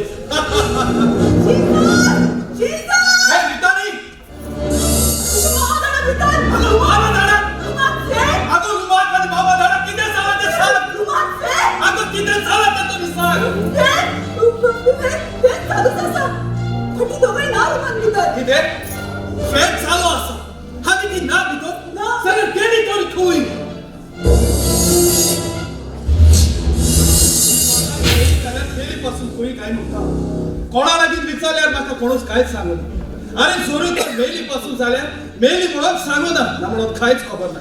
[SPEAKER 1] कोणूच कांयच सांगू ना. अरे सोडून तर मेली पासून जाल्यार मेली म्हणून सांगू ना ना म्हणून कांयच खबर ना.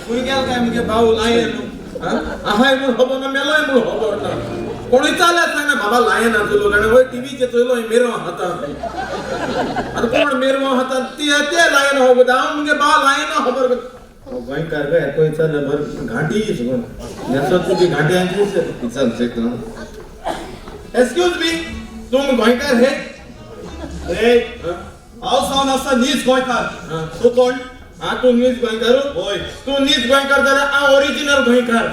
[SPEAKER 7] खंय गेल काय मुगे भाऊ लायन आहाय म्हूण खबर ना मेलोय म्हूण खबर ना. कोणूय चालल्यार सांगना बाबा लायन आसलो जाणा वय टिवीचेर चोयलो मेरवा हातान. आतां कोण मेरवा हातान ते लायन हो हांव मुगे भाव लायन खबर. गोंयकार काय हेको विचारल्यार बरें घांटी सगळो न्हेसत तुजी घांट्यांची विचार शकता. एक्सक्यूज मी तुम गोंयकार हे?
[SPEAKER 1] हांव जावन आसा नीज गोंयकार. तूं कोण?
[SPEAKER 7] हा तूं नीज गोंयकार?
[SPEAKER 1] हय.
[SPEAKER 7] तूं नीज गोंयकार जाल्यार हांव ओरिजिनल गोंयकार.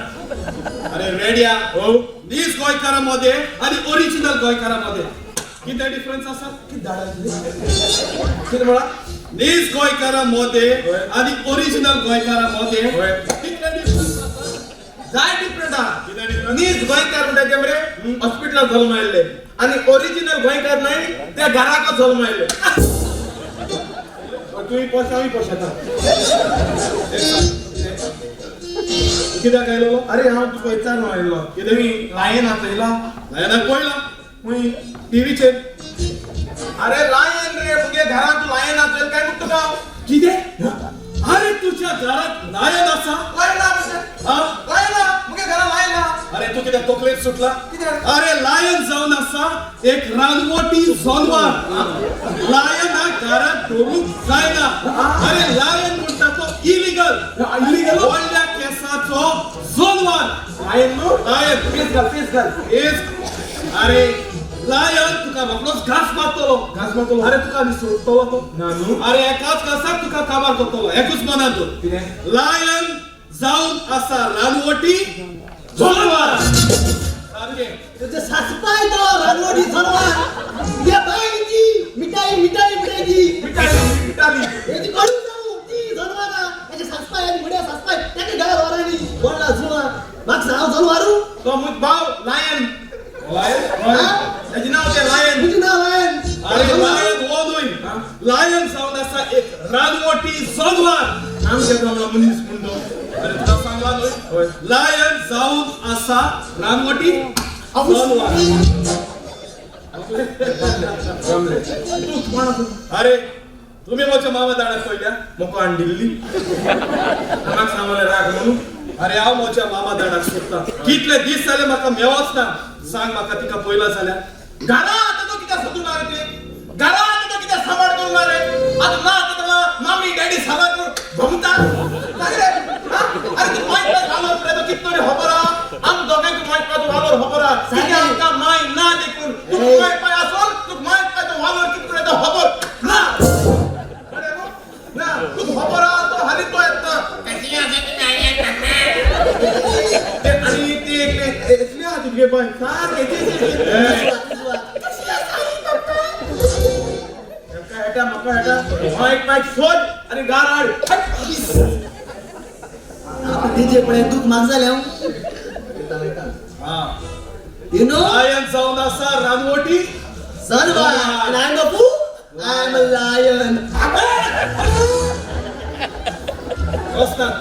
[SPEAKER 1] अरे रेड्या
[SPEAKER 7] हो
[SPEAKER 1] नीज गोंयकारा मदें आनी ओरिजिनल गोंयकारा मदें कितें डिफरन्स आसा?
[SPEAKER 7] कितें म्हणा?
[SPEAKER 1] नीज गोंयकारा मदें आनी ओरिजिनल गोंयकारा मदें कितलें डिफरन्स आसा?
[SPEAKER 7] जाय डिफरंट आहा. नीज गोंयकार म्हणटा ते मरे हॉस्पिटलान जल्म आयिल्ले आनी ओरिजिनल गोंयकार न्हय त्या घराक जल्म आयिल्ले. तुवें पोशा हांवूय पोशेता.
[SPEAKER 1] कित्याक आयलो?
[SPEAKER 7] अरे हांव तुका विचारून आयिल्लो कितें लायन चोयला?
[SPEAKER 1] लायनाक पळयला
[SPEAKER 7] खंय?
[SPEAKER 1] टिवीचेर.
[SPEAKER 7] अरे लायन रे मुगे घरांत तूं लायन चोयल काय म्हूण तुका?
[SPEAKER 1] कितें? अरे तुझ्या घरात लायन आसा?
[SPEAKER 7] लायन लायन मुगे घरात लायन.
[SPEAKER 1] अरे तू कितें तकलेक सुटला? अरे लायन जावन आसा एक रानवटी जनवार. लायनाक घरात धरूंक जायना. अरे लायन म्हणटा तो इलिगल.
[SPEAKER 7] इलिगल?
[SPEAKER 1] व्हडल्या केसाचो जनवार.
[SPEAKER 7] लायन न्हू?
[SPEAKER 1] लायन
[SPEAKER 7] पेस घाल पेस घाल.
[SPEAKER 1] अरे लायन तुका रोखडोच घास मारतलो.
[SPEAKER 7] घास मारतलो?
[SPEAKER 1] अरे तुका आनी सोडटलो तो?
[SPEAKER 7] ना न्हू.
[SPEAKER 1] अरे एकाच घासाक तुका काबार करतलो. एकूच मनान दवर.
[SPEAKER 7] कितें?
[SPEAKER 1] लायन जावन आसा रानवटी जनवार. सारकें
[SPEAKER 8] तुझे सासपाय तो रानवटी जनवार. ये बायची मिठाई मिठाई मिठाई
[SPEAKER 7] मिठाई मिठाई
[SPEAKER 8] हेची कडू जाऊ ती जनवारा हेचे सासपाय आनी मुड्या सासपाय तेका गाय वरांनी व्हडला जुना म्हाका हांव जनवारू.
[SPEAKER 7] तो मुज भाव लायन.
[SPEAKER 1] लायन?
[SPEAKER 7] हेजें नांव तें लायन.
[SPEAKER 8] तुजें नांव लायन?
[SPEAKER 1] अरे लायन हो न्हय. लायन जावन आसा एक रानवटी जनवार.
[SPEAKER 7] आमच्या गांवला मनीस म्हूण तो.
[SPEAKER 1] अरे तुका सांगला न्हय लायन जावन आसा रानवटी जनवार. अरे तुम्ही म्हज्या मामा दाणाक पळयल्या?
[SPEAKER 7] मोको हाडून दिल्ली मामाक सांगलें राख म्हणून.
[SPEAKER 1] अरे हांव म्हज्या मामा दाणाक सोदता. कितले दीस जाले म्हाका मेवच ना. सांग म्हाका तिका पळयला जाल्यार?
[SPEAKER 7] घरा आतां तो कित्याक सोदून ना रे ते? घरा आतां तो कित्याक सांबाळ करूंक ना रे? आतां ना आतां तुका मामी डॅडी सांबाळ करून भोंवता रे. अरे तूं माय पाय वालोर रे तो कितलो रे खबर आहा? आम दोगांयक माय पाय तो वालोर खबर आहा. कित्याक आमकां माय ना देखून तूं माय पाय आसोन तुका माय पाय तो वालोर कितलो रे तो खबर ना. ना तुका खबर आहा तो हालीं तो येता आनी ती एकलें एकलें आहा तुगे बाय सारकें. हेटा म्हाका हेटा मायक मायक सोद आनी गार हाड.
[SPEAKER 8] तिजे पळय दूख म्हाका जालें हांव. You know?
[SPEAKER 1] Lion जावन आसा रानवटी
[SPEAKER 8] जनवार. And I'm a fool. I'm a lion.
[SPEAKER 1] बसतात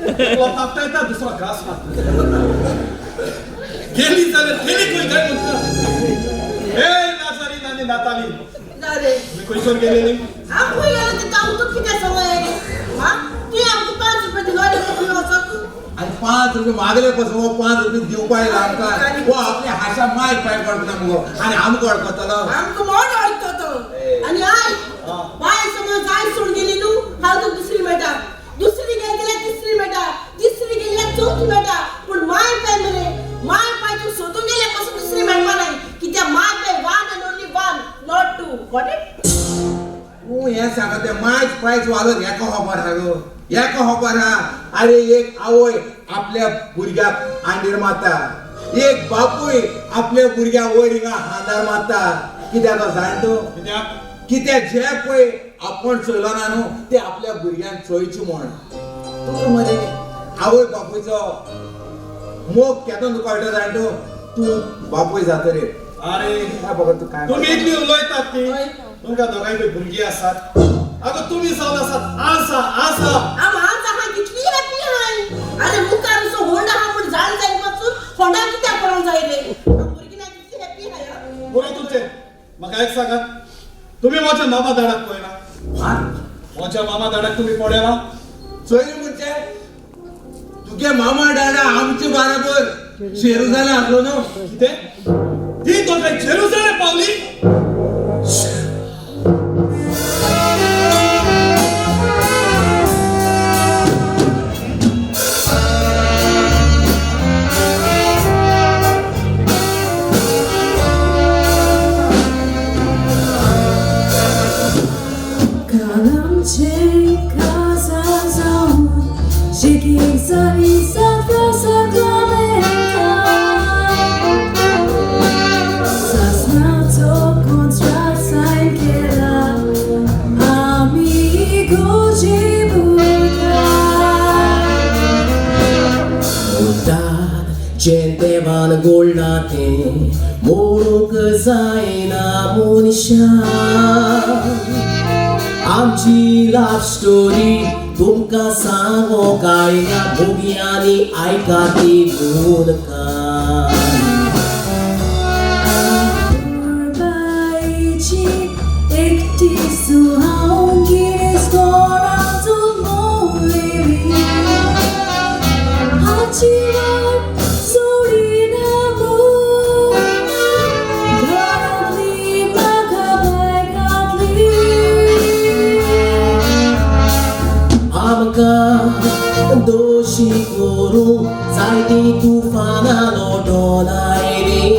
[SPEAKER 1] एकलो तापता दुसरो घास मारता. गेली जाल्यार गेली खंय काय म्हणटा? हे नाजारीन आनी नाताली तुमी खंयसर गेलेली?
[SPEAKER 5] हांव खंय गेलो ते हांव तुका कितें सांगलें? हा तुवें आमकां 5 रुपया दिलो आनी खंय वचप?
[SPEAKER 6] आनी 5 रुपये मागले पासून हो 5 रुपये दिवपा येयला आमकां. हो आपल्या हाशा मायक पांय पडना मुगो आनी आमकां वळखतलो.
[SPEAKER 5] आमकां मोड वळखतो तो. आनी आयक बाय समज आयज सोडून गेली न्हू हांव तुका दुसरी मेळटा. दुसरी गेली जाल्यार तिसरी मेळटा. तिसरी गेली जाल्यार चवथी मेळटा. पूण माय पाय मरे माय पाय तूं सोदून गेल्या पासून दुसरी मेळपा नाय. कित्याक माय पाय 1 and only 1 not 2. Got it?
[SPEAKER 6] प्रायस वालोर हेका खबर आहा गो, हेका खबर आहा. अरे एक आवय आपल्या भुरग्याक आंडीर मारता, एक बापूय आपल्या भुरग्याक वयर हिंगा हातार मारता. कित्याक जाण तूं?
[SPEAKER 1] कित्याक?
[SPEAKER 6] कित्याक जे पळय आपण चोयलो ना न्हू ते आपल्या भुरग्यांक चोयचे म्हण. तुका मरे आवय बापूयचो मोग केदो तुका कळटा जाण तूं? तूं बापूय जाता रे.
[SPEAKER 1] अरे
[SPEAKER 6] काय बघा तू काय
[SPEAKER 1] तुम्ही इतली उलयतात ती, तुमकां दोगांयकूय भुरगीं आसात. अगो तुमी जावन आसात आसा आसा
[SPEAKER 5] हांव आज आहा कितली हॅपी हाय. अरे मुखार असो होंड आहा म्हूण जाण जाय पासून होंडा कित्याक पळोवंक जाय रे? भुरगीं ना कितली हॅपी हाय.
[SPEAKER 1] बरो तुमचें म्हाका एक सांगात, तुमी म्हज्या मामा दाडाक पळयना? म्हज्या मामा दाडाक तुमी पळयला?
[SPEAKER 6] चोय म्हणजे तुगे मामा डाडा आमचे बराबर जेरुजालेम आसलो न्हू.
[SPEAKER 1] कितें? ती दोगांय जेरुजालेम पावली?
[SPEAKER 13] देवान गोळ्ळा तें मोडूंक जायना मनशान. आमची लव्ह स्टोरी तुमकां सांगोंक आयल्या, भुरग्यांनी आयका ती मुलकान.
[SPEAKER 2] एकटी सुहावून गिरेस्तोराचो मोलेली हाची वाट सोडिना गो, घरांतली म्हाका भायर घातली.
[SPEAKER 13] आमकां दोशी करूंक जायतीं तुफानां लोटून आयलीं.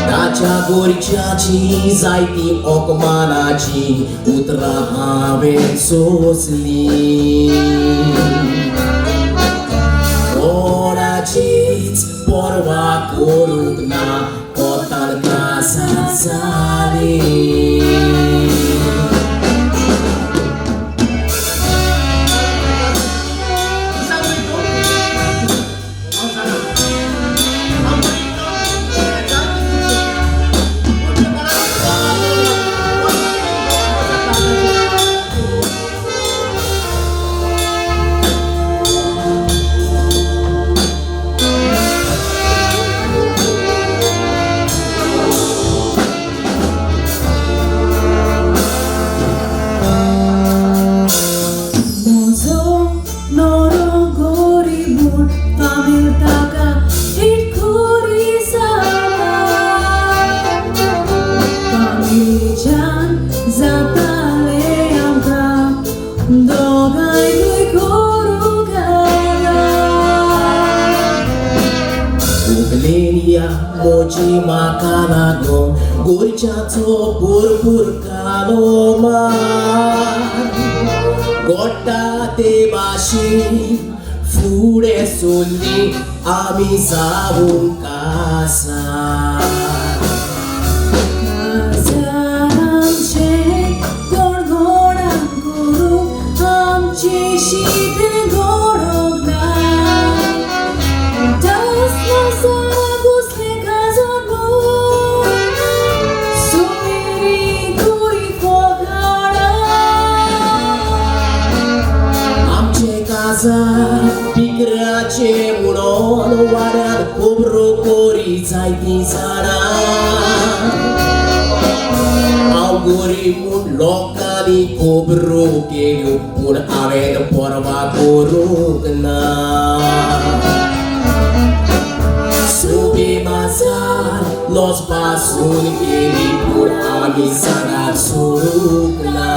[SPEAKER 13] ताच्या गोरच्याची जायतीं अपमानाचीं उतरां हांवें सोंसलीं. कोणाचीच पर्वा करूंक ना, कोतान कासार जालीं. मोजी म्हाका लागून गोरच्याचो भरपूर कालो मार. गोडटा ते भाशेन फुडें सरली आमी जावूंक कासार.
[SPEAKER 2] काजार आमचें कोण कोणाक करूंक आमचें शीतें घडोवंक ना. दास नासतना घुसलें काजार म्हूण सोयरीं करी फकाणां.
[SPEAKER 13] आमचें काजार पिकराचें म्हणून वाड्यार खबरो करी जायतीं जाणां. हांव गरीब म्हूण लोकांनी खबरो केल्यो, पूण हांवें पर्वा करूंक ना. सोबे बाजार लॉस पासून केली, पूण आमी सांगात सोडूंक ना.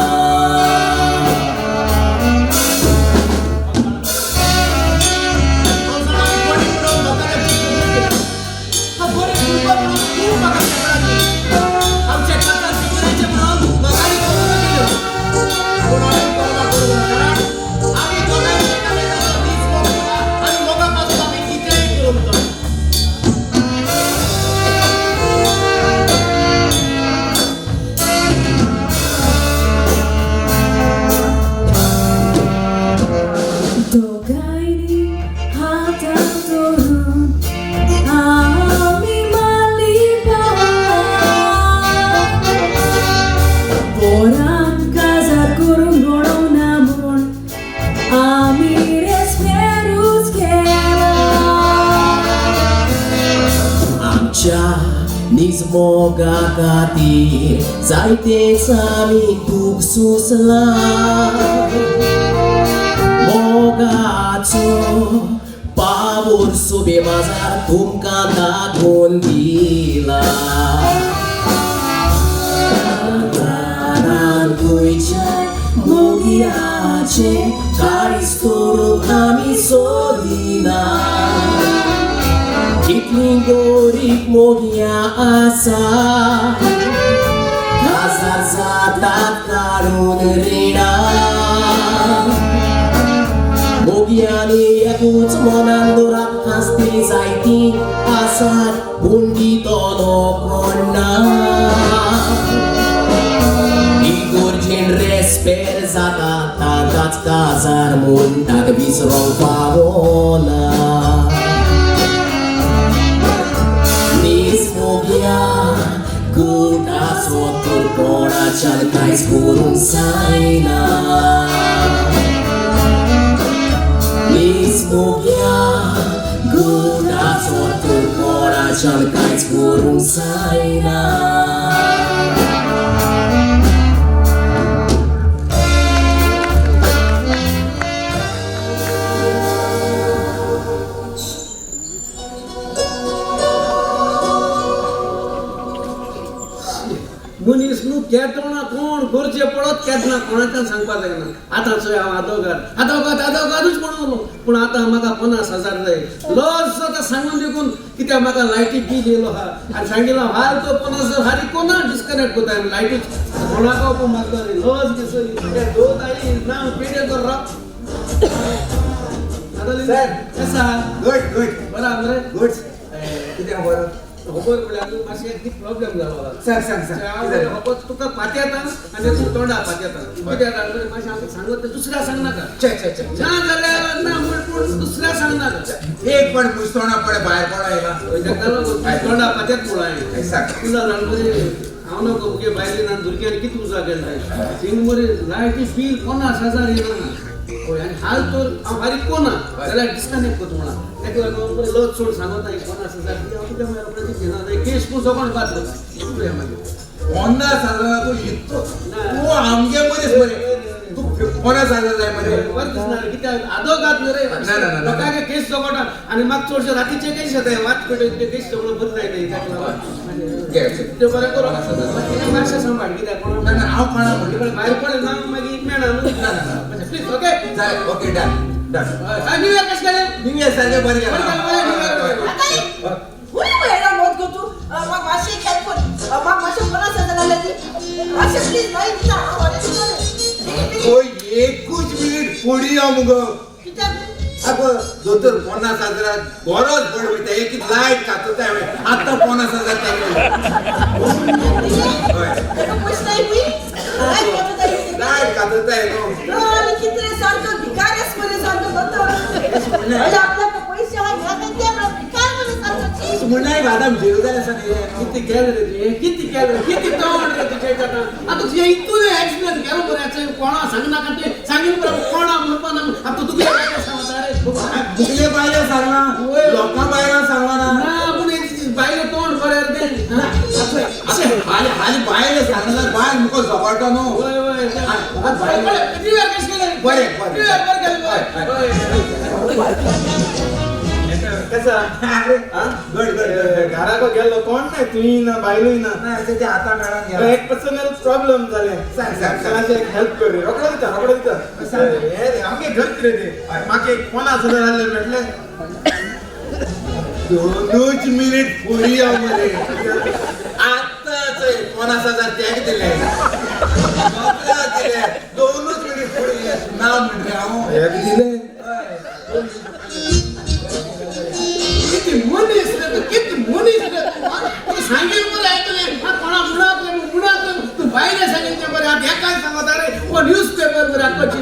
[SPEAKER 8] आमच्या काका
[SPEAKER 13] मोगा खातीर जायतेच आमी दूख सोंसलां मोगाचो पावर सुबे बाजार तुमकां दाखोवन दिला गोंयच्या मोगयाचे काळीज तोडूंक आमी सोदिना कितली गरीब मोगया आसा काजार जातात काडून रिणां मोगयांनी एकूच मनान दवरप हांसती जायती आसात पूण दितलो कोण ना इगोर्जेन रेस्पेर जाता तांकांच काजार म्हणटात विसरोंक पावना नीज मोगया गुणाचो तर कोणाच्यान कांयच करूंक जायना नीज मोगया गुणाचो तर कोणाच्यान कांयच करूंक जायना.
[SPEAKER 9] मनीस न्हू केदोणा कोण गरजे पडत केन्ना कोणाच्यान सांगपाक जायना. आतां चोय हांव आदोगाद आदोगाद आदोगादूच म्हणून पूण आतां म्हाका 50,000 जाय लज जाता सांगून देखून कित्याक म्हाका लायटी बील येयलो आहा आनी सांगिल्लो हाल तो 50,000 हारी कोणा डिस्कनेक्ट करता आनी लायटी कोणाक म्हाका लज कसो दोन आई ना पेडे कर राव.
[SPEAKER 6] सर
[SPEAKER 9] कसा
[SPEAKER 6] गुड गुड
[SPEAKER 9] बरा मरे
[SPEAKER 6] गुड कितें खबर
[SPEAKER 9] खबर म्हणल्यार मातशें एक प्रॉब्लेम जालो.
[SPEAKER 6] सांग सांग सांग.
[SPEAKER 9] खबर तुका पातयेता आनी तूं तोंडा पातयेता कित्याक जाणा मातशें आमकां सांगत तें दुसऱ्या सांगनाका.
[SPEAKER 6] चे चे चे
[SPEAKER 9] ना जाल्यार ना म्हण पूण दुसऱ्या सांगनाका.
[SPEAKER 6] एक पण तोंडा पडे भायर पडो येयला
[SPEAKER 9] ताका लागून तोंडा पातयेत म्हणून हांवें
[SPEAKER 6] सांग
[SPEAKER 9] तुजा जाण मरे हांव नको मुगे बायलेन आनी भुरग्यांनी कितें उजा केलें जाय थिंग मरे लायटी बील 50,000 येयना हय आनी हाल तर हांव फारीक कोना जाल्यार डिस्कनेक्ट करता म्हणा ताका लागून बरें लज सोड सांगता 50,000 हांव कितें मागीर रोखडें घेना केश पूण सगळो बाद करता मागीर
[SPEAKER 6] 50,000 तूं इतलो तूं आमगे मनीस मरे तूं 50,000 जाय मरे
[SPEAKER 9] बरें दिसना कित्याक आदोगाद न्हू रे लोकांक केस सगळो आनी म्हाका चडशे रातीचे केश येता वाट पेटय केश सगळो बरें जायना ताका लागून तें बरें करूं मातशें सांबाळ कित्याक कोणा
[SPEAKER 6] हांव कोणा म्हणलें
[SPEAKER 9] भायर पडलें ना मागीर मेळना न्हू प्लीज ओके
[SPEAKER 6] जाय okay done done.
[SPEAKER 9] New year कशें गेलें?
[SPEAKER 6] न्यू इयर सारकें बरें गेलें.
[SPEAKER 5] खंय वयला मोत गो तूं म्हाका मातशें हेल्प कर म्हाका मातशें 50,000 जाल्यार दी मातशें प्लीज मागीर दिता हांव बरें दितलें.
[SPEAKER 6] एकूच मिनीट फुडें यो मुगो
[SPEAKER 5] कित्याक
[SPEAKER 6] आगो दोतोर 50,000 गरज पड वयता एक लायट कातोता हांवें आतां 50,000 तांकां
[SPEAKER 5] पयशे जाय
[SPEAKER 6] लायट कातोता न्हू
[SPEAKER 5] कितें सारको भिकारी आसा मरे सारको दोतोर आपल्याक पयशे आहा ह्या काय ते म्हळ्यार भिकारी मरे सारको.
[SPEAKER 6] म्हणल्यार आतां जेरुजालेम आसा न्ही
[SPEAKER 9] कितें केलें रे तुवें कितें केलें कितें तोंड रे तुजें आतां आतां तुजें इतून एक्सप्लेन केलो बरें कोणा सांगनाका तें सांगीन बरें कोणा म्हणपा ना आतां तुगे सांगता रे
[SPEAKER 6] मुगले बायलां सांगलां लोकां बायलां सांगलां ना
[SPEAKER 9] पूण बायलें तोंड बरें तें
[SPEAKER 6] हाली हाली बायले सांगलां बायल मुखो झगडटा न्हू.
[SPEAKER 9] वय वय न्यू इयर कशें केलें?
[SPEAKER 6] बरें बरें
[SPEAKER 9] न्यू इयर बरें केलें.
[SPEAKER 1] कसा
[SPEAKER 6] गुड गुड
[SPEAKER 1] घराको गेल्लो कोण ना तुयी ना बायलूय ना
[SPEAKER 6] ते आतां मेळोन गेला
[SPEAKER 1] एक पर्सनल प्रॉब्लम जालें
[SPEAKER 6] सांग सांग
[SPEAKER 1] मातशें एक हेल्प कर रोखडो दिता रोखडो दिता. हे आमगे घर कितें तें म्हाका एक 50,000 आहले मेळटलें
[SPEAKER 6] 2 मिनीट फुडें यो मरे आतांच 50,000 तेका दिले दिले 2 मिनीट फुडें ना म्हणलें हांव
[SPEAKER 1] एक दिले
[SPEAKER 9] किती मनीस रे तूं किती मनीस रे तूं सांगील बरें आयकलें कोणा मुणाकलें मुणाकलें तूं बायले सांगिल्लें बरें आतां हेकाय सांगता रे वो न्यूज पेपर बरें आतांची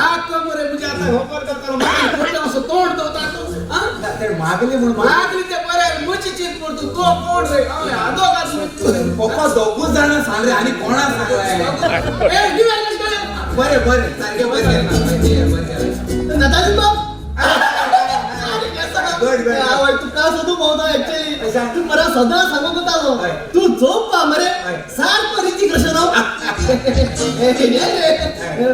[SPEAKER 9] आतां मरे म्हणजे आतां खबर करतालो म्हाका खोटें असो तोंड दवरता तूं
[SPEAKER 6] मागली म्हूण
[SPEAKER 9] मागली तें बरें म्हजी चीत म्हूण तूं तो कोण रे हांव आदोगाद
[SPEAKER 6] पप्पा दोगूच जाणां सांग रे आनी कोणा सांगलें बरें बरें सारकें बरें
[SPEAKER 8] नताली बाब
[SPEAKER 6] गुड गुड
[SPEAKER 8] आवय तुका सोदूंक भोंवता एक्चुअली. तूं मरे सदां सांगूंक वतालो तूं झोप पा मरे सारको ऋतिक रोशन.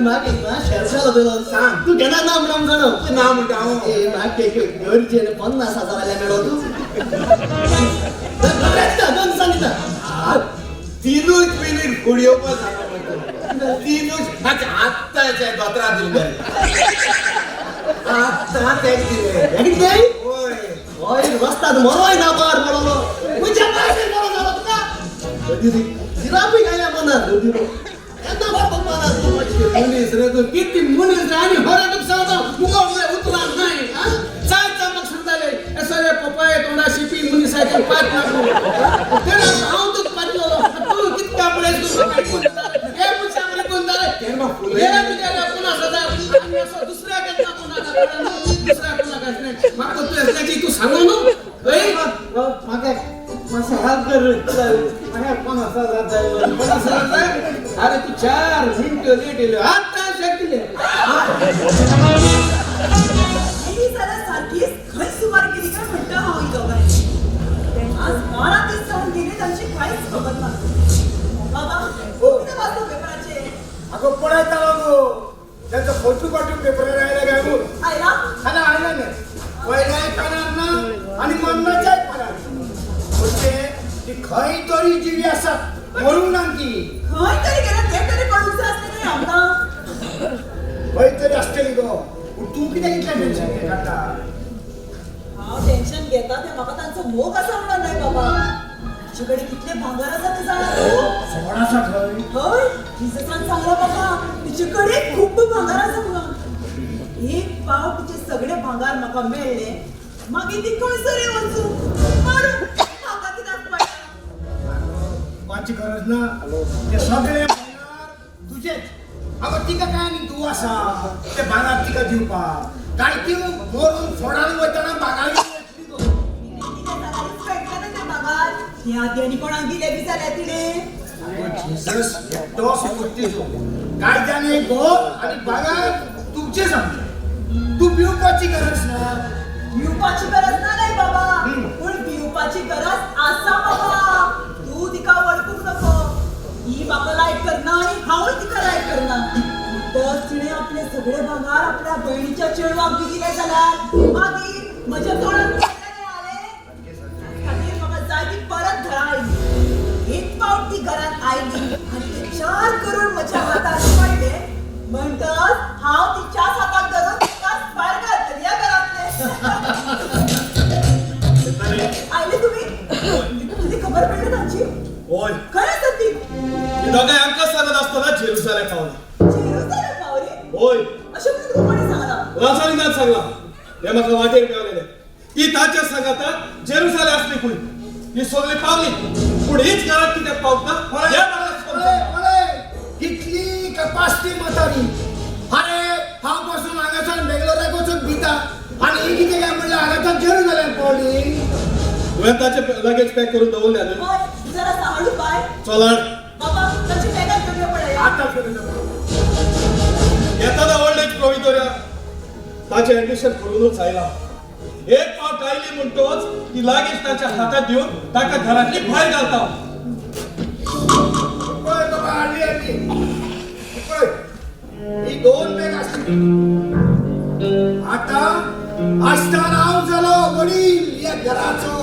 [SPEAKER 8] म्हाका शेरशालो तुलो सांग तूं केन्ना ना म्हणून जाणो
[SPEAKER 6] तूं ना म्हणटा हांव.
[SPEAKER 8] म्हाका गरजे 50,000 जाल्यार मेळो तूं. 2 दिसांनी दिता.
[SPEAKER 6] 3 मिनीट फुडें येवपा सांगता. 3 आत्ताच्या दोतरा दिले आत्ता तेक दिले.
[SPEAKER 8] कितें?
[SPEAKER 6] हय
[SPEAKER 8] हय रस्त्यात मरोय ना बार मरोलो म्हज्या पायशेन मरो जालो तुका. जिरापूय घायल्या मनार केन्ना बार मनार
[SPEAKER 9] मनीस रे तूं किती मनीस रे आनी होरे तुका सांगता मुखार उतरां नाय. चार चार सांगताले सगळे पपाय तोंडा शिपी मनीसाचे पांच लागू हांव तुका पाटलो तूं कितक्या पळय हे मनशा मरे कोण जालें 50,000 दुसऱ्या केन्ना कोणाक दुसऱ्या कोणाक म्हाका तूं असल्याची तूं सांगू न्हू.
[SPEAKER 8] म्हाका मातशें हेल्प कर. म्हाका 50,000 जाय.
[SPEAKER 9] 50,000 जाय? अरे तूं 4 मिनटं लेट येयल्यो आतां शकले.
[SPEAKER 5] ही जाल्यार सारकीच खंय सुमार गेली काय म्हणटा हांव ही दोगांयची. आज 12 दीस जावन गेले तांची कांयच खबर ना. बाबा कितें वाचलो पेपराचेर?
[SPEAKER 12] अगो पळयतालो गो तांचो फोटो काडून पेपरार आयला काय म्हूण.
[SPEAKER 5] आयला?
[SPEAKER 12] आयला आयला न्हय पयल्याय पानार ना आनी मरणाच्याय पानार. म्हणजे ती खंय तरी जिवी आसा मरूंक ना ती.
[SPEAKER 5] खंय तरी गेल्या तें तरी कळूंक जाय आसलें न्हय आमकां.
[SPEAKER 12] खंय तरी आसतली गो. पूण तूं कित्याक इतलें टेन्शन काडटा?
[SPEAKER 5] हांव टेन्शन घेता तें म्हाका तांचो मोग आसा म्हणून न्हय बाबा. तिचे कडेन कितलें भांगर आसा तें जाणा तूं?
[SPEAKER 12] सोड आसा खंय?
[SPEAKER 5] हय जिजसान सांगलां म्हाका तिचे कडेन खूब भांगर आसा म्हणून. एक पावट तिचें सगळें भांगर म्हाका मेळ्ळें मागीर ती खंयसर वचूं मारूं म्हाका कित्याक पडटा.
[SPEAKER 12] वाची गरज ना. ते सगळे भांगर तुजेच. अगो तिका काय आनी तूं आसा ते भांगर तिका दिवपाक. काय ती मरून फोडान वयतना भांगर वयतली गो.
[SPEAKER 5] कितें जाल्यारूच मेळटलें न्हय तें भांगर. हे आदी आनी कोणाक दिलें बी जाल्यार तिणें.
[SPEAKER 12] अगो जेजस एकटोच पुर्तीचो कायद्याने गो आनी भांगर तुमचें समजें. तूं भिवपाची गरज ना.
[SPEAKER 5] भिवपाची गरज ना न्हय बाबा. पूण भिवपाची गरज आसा बाबा. तूं तिका वळखूंक नको. ही म्हाका लायक करना आनी हांवूय तिका लायक करना. तर तिणें आपलें सगळें भांगर आपल्या भयणीच्या चेडवाक बी दिलें जाल्यार मागीर म्हज्या तोंडात पडलें आलें. खातीर म्हाका जाय ती परत घरा आयली. एक पावट ती घरांत आयली आनी ते 4 करोड म्हज्या हातांत पडले म्हणटच हांव तिच्याच हाताक धरून तिकाच भायर घालतली ह्या घरांतलें. आयले तुमी? कितें खबर पडली तांची?
[SPEAKER 1] हय.
[SPEAKER 5] खंय आसा ती?
[SPEAKER 1] ही दोगांय आमकां सांगत आसतना जेरुजालेम पावली.
[SPEAKER 5] जेरुजालेम पावली?
[SPEAKER 1] हय.
[SPEAKER 5] अशें म्हणून तुका कोणें सांगलां?
[SPEAKER 1] राजालिनान सांगलां. हें म्हाका वाटेर मेळलेलें. ती ताच्या सांगाता जेरुजालेम आसली खंय. ही सगळी पावली पूण हीच घरांत कित्याक पावता?
[SPEAKER 12] पळय कितली कपासती म्हातारी. अरे हांव पासून हांगाच्यान बेंगलोराक वचून भिता आनी ही कितें काय म्हणल्यार हांगाच्यान जेरुजालेम पावली.
[SPEAKER 1] तुवें ताचें लगेज पॅक करून दवरलें न्हय?
[SPEAKER 5] हय जरा सांगू बाय.
[SPEAKER 1] चलाड
[SPEAKER 5] बाबा ताची बॅगां घेवन पळया.
[SPEAKER 12] आतां घेवन
[SPEAKER 1] येताना ओल्ड एज प्रोविदोरिया ताचें एडमिशन करूनच आयला. एक पावट आयली म्हणटोच ती लागेज ताच्या हातांत दिवन ताका घरांतली भायर घालता.
[SPEAKER 12] पळय बाबा हाडली हाडली. पळय ही 2 बॅग आसली. आतां आसतना हांव जालो वडील ह्या घराचो.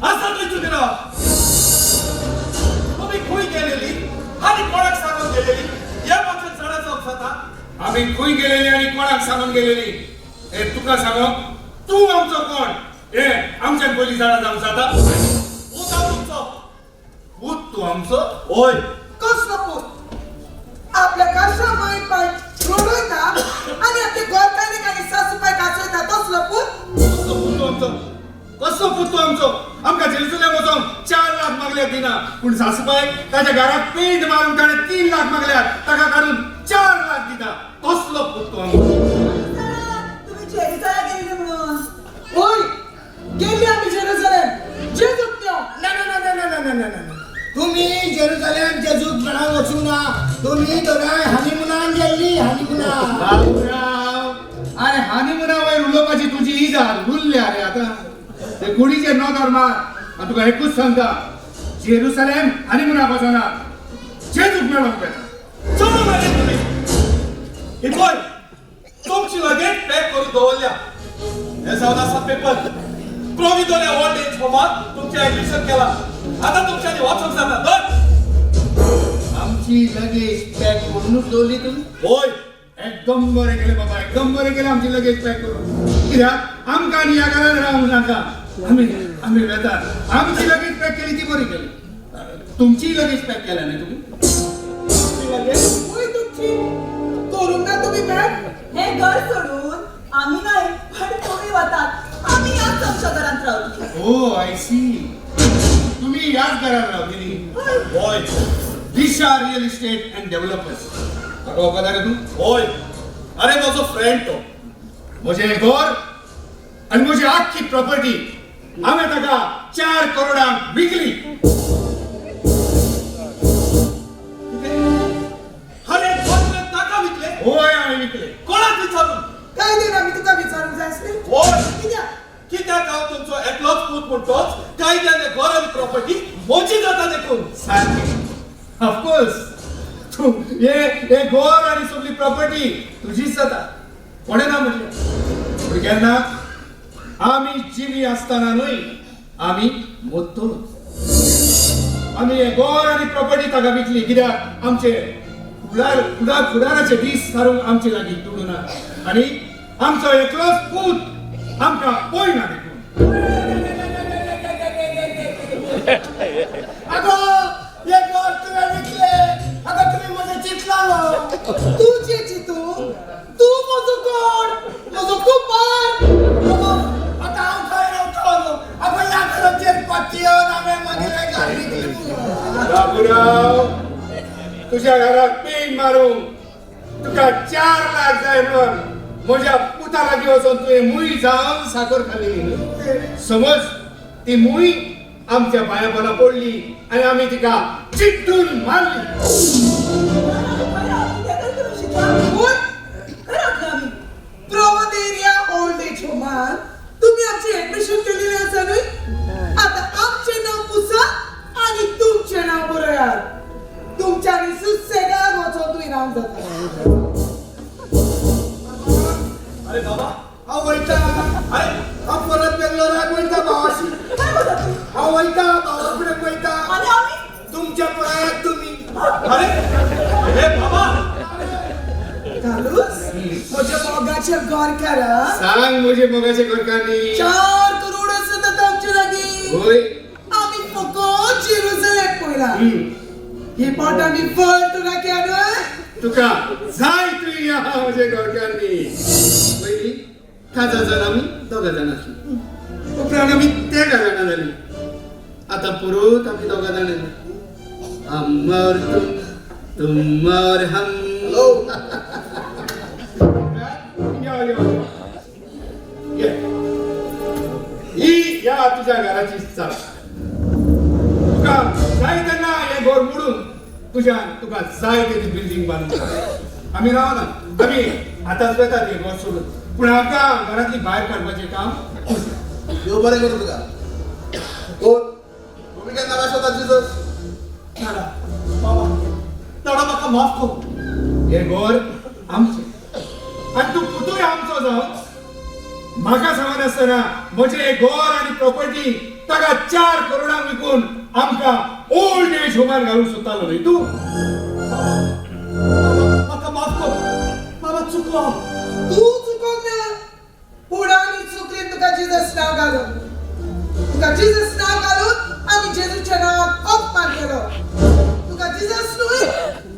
[SPEAKER 1] आसा थंय चुकरा तुमी खंय गेलेली आनी कोणाक सांगून गेलेली ह्या पासून चडा जावंक जाता.
[SPEAKER 3] आमी खंय गेलेली आनी कोणाक सांगून गेलेली हे तुका सांगो. तूं आमचो कोण हे आमच्यान पयलीं जाणा जावंक जाता.
[SPEAKER 1] पूत हांव तुमचो.
[SPEAKER 3] पूत तूं आमचो?
[SPEAKER 1] हय.
[SPEAKER 4] कसलो पूत? आपल्या काशा माय पाय रडयता आनी आपले गोरकायनीक आनी सासूपाय काचयता तसलो पूत?
[SPEAKER 3] कसलो पूत तूं आमचो? कसलो पूत तूं आमचो? आमकां जेरुसलेम वचोंक 4 लाख मागल्या दिना पूण सासूबाय ताच्या घराक पेंट मारून ताणें 3 लाख मागल्यात ताका काडून 4 लाख दिता. कसलो पूत तूं आमचो?
[SPEAKER 5] तुमी जेरुसलेम गेल्ली म्हणून?
[SPEAKER 4] हय गेल्ली आमी जेरुसलेम. जेजूक त्यो.
[SPEAKER 12] ना ना ना ना ना ना ना ना. तुम्ही जेरुसलेम जेजूक घरा वचूंक ना. तुम्ही दोगांय हनीमुनान गेल्ली. हनीमुनान.
[SPEAKER 3] बाबूराव अरे हानिमुना वयर उलोवपाची तुजी इजाद उरल्या रे आतां. ते कुडीचेर नदर मार आनी तुका एकूच सांगता, जेरुसलेम हानिमुनाक वचना, जेजूक मेळोंक वता.
[SPEAKER 1] चलो मरे तुमी. ही पळय तुमची लगेज पॅक करून दवरल्या. हे जावन आसा पेपर. प्रोविदोल्या ओल्ड एज होमात तुमचें ऍडमिशन केलां. आतां तुमच्यांनी वचूंक जाता. धर.
[SPEAKER 3] आमची लगेज पॅक करूनच दवरली तुमी?
[SPEAKER 1] होय.
[SPEAKER 3] एकदम बरें केलें बाबा, एकदम बरें केलें आमची लगेज पॅक करून. कित्याक आमकां आनी ह्या घरान रावंक नाका. आमी आमी वेतात. आमची लगेज पॅक केली ती बरी केली. तुमची लगेज पॅक केल्या न्ही तुमी?
[SPEAKER 1] तुमची लगेज?
[SPEAKER 4] होय तुमची करूंक ना तुमी पॅक?
[SPEAKER 5] हे घर सोडून आमी न्हय पण तुमी वतात. आमी ह्याच आमच्या घरांत रावतली.
[SPEAKER 3] ओ I सी, तुमी ह्याच घरान रावतली.
[SPEAKER 1] होय.
[SPEAKER 3] Disha real estate and developers. म्हाका वळखता रे तूं?
[SPEAKER 1] होय. अरे म्हजो फ्रेंड तो.
[SPEAKER 3] म्हजें घर आनी म्हजी आख्खी प्रॉपर्टी हांवें ताका 4 करोडांक विकली.
[SPEAKER 1] अरे घर तुवें ताका विकले?
[SPEAKER 3] होय हांवें विकले.
[SPEAKER 1] कोणाक विचारून?
[SPEAKER 4] काय देर आमी तुका विचारूंक जाय आसलें?
[SPEAKER 1] होय.
[SPEAKER 4] कित्याक?
[SPEAKER 1] कित्याक हांव तुमचो एकलोच पूत म्हणटोच कायद्यान घर आनी प्रॉपर्टी म्हजी जाता देखून.
[SPEAKER 3] सारकें. ऑफकोर्स तूं हे घर आनी सगळी प्रॉपर्टी तुजीच जाता. कोणें ना म्हटलें. पूण केन्ना आमी जिवी आसतना न्हय, आमी मोत्तोच. आमी हे घर आनी प्रॉपर्टी ताका विकली कित्याक आमचे फुडार फुडार फुडाराचे दीस सारूंक आमचे लागीं दुडू ना आनी आमचो एकलोच पूत आमकां पळयना देखून.
[SPEAKER 12] अगो हे घर तुवें विकले, अगो तुमी म्हजें चिंतलां.
[SPEAKER 4] तुजें चिंतून तूं म्हजो कोण, म्हजो कुपार.
[SPEAKER 12] अगो आतां हांव खंय रावतलो? अगो ह्या घराचेर पतियोन हांवें मागीर घर विकलें.
[SPEAKER 3] बाबुराव, तुज्या घराक पेन मारूंक तुका 4 लाख जाय म्हणून म्हज्या पुता लागीं वचोन तुवें मूय जावन साकर खाली. समज ती मूय आमच्या पांया पोंदा पडली आनी आमी तिका चिड्डून मारली.
[SPEAKER 4] प्रोवदेरिया ओल्ड एज होमान तुमी आमची ऍडमिशन केलेली आसा न्हय? आतां आमचें नांव पुसा आनी तुमचें नांव बरयात. तुमच्यांनी सुसेगाद वचोन तुमी रावंक जाता.
[SPEAKER 1] अरे बाबा
[SPEAKER 12] हांव वयता.
[SPEAKER 1] अरे
[SPEAKER 12] हांव परत बेंगलोराक वयता भावाशी. हांव वयता भावा फुडें वयता.
[SPEAKER 5] आनी आमी?
[SPEAKER 12] तुमच्या पळयात तुमी.
[SPEAKER 1] अरे हे बाबा.
[SPEAKER 4] कार्लूस, म्हज्या मोगाच्या गोरकारा.
[SPEAKER 3] सांग म्हजे मोगाचे गोरकांनी.
[SPEAKER 4] 4 करोड आसात आतां आमचे लागीं.
[SPEAKER 3] होय.
[SPEAKER 4] आमी फकत जेरुसलेम पळयला. हे पावट आमी वर्ल्ड टुरा केला न्हय?
[SPEAKER 3] तुका जाय तुय या म्हजे गोरकांनी. पयलीं काजा जाण आमी 2 जाणां आसलीं, उपरांत आमी 13 जाणां जालीं, आतां परत आमी 2 जाणां जालीं. हम और तुम, तुम और हम. या या ये ही या तुझ्या घराची चाल. तुका जाय तेन्ना हें घर मोडून तुज्यान तुका जाय तेजी बिल्डींग बांदून आमी रावना. आमी आतांच वेतात हें घर सोडून, पूण आमकां घरांतली भायर काडपाचें काम तुजें.
[SPEAKER 8] देव बरें करूं तुका. कोण तुमी केन्ना वाचता जिजस?
[SPEAKER 1] दादा बाबा, दादा म्हाका माफ कर.
[SPEAKER 3] हें घर आमचें आनी तूं पुतूय आमचो जावन म्हाका सांगनासतना म्हजें हें घर आनी प्रॉपर्टी ताका 4 करोडांक विकून आमकां ओल्ड एज होमान घालूंक सोदतालो न्हय तूं?
[SPEAKER 1] म्हाका माफ कर बाबा, चुकलो.
[SPEAKER 4] तूं चुकोंक ना, पूण आमी चुकलीन तुका जिजस नांव घालून. तुका जिजस नांव घालून आमी जेजूच्या नांवाक अपमान केलो. तुका जिजस न्हय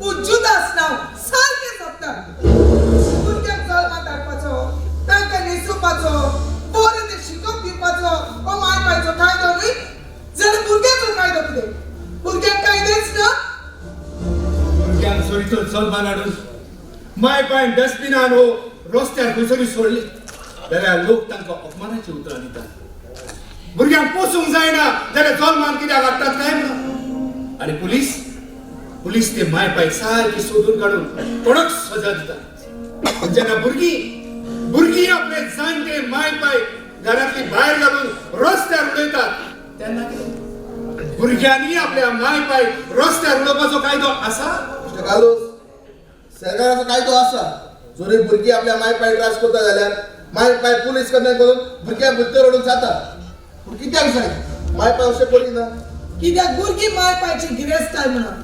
[SPEAKER 4] पूण जुदास नांव सारकें सोबता. भुरग्यांक जल्मात हाडपाचो, तांकां न्हेसोवपाचो, बरें तें शिकोवप दिवपाचो हो माय पायचो कायदो न्हय जाल्यार भुरग्यांचो कायदो कितें? भुरग्यांक कायदेच ना.
[SPEAKER 3] भुरग्यांक सरीचो जल्मान हाडून माय पायन डस्टबिनान हो रस्त्यार खंयसरी सोडली जाल्यार लोक तांकां अपमानाची उतरां दितात. भुरग्यांक पोसूंक जायना जाल्यार जल्मान कित्याक हाडटात काय म्हणून. आनी पुलीस पुलीस ते माय पाय सारकी सोदून काडून कडक सजा दितात. जेन्ना भुरगीं भुरगीं आपले जाणटे माय पाय घरांतली भायर घालून रस्त्यार उडयतात तेन्ना कितें? भुरग्यांनी आपल्या माय पाय रस्त्यार उडोवपाचो कायदो आसा?
[SPEAKER 8] मिस्टर कार्लोस, सरकाराचो कायदो आसा, जरी भुरगीं आपल्या माय पाय त्रास करता जाल्यार माय पाय पुलीस कंप्लेन करून भुरग्यांक भितर ओडून जाता. पूण कित्याक जाय माय पाय अशें करिना?
[SPEAKER 4] कित्याक भुरगीं माय पायची गिरेस्ताय म्हणून.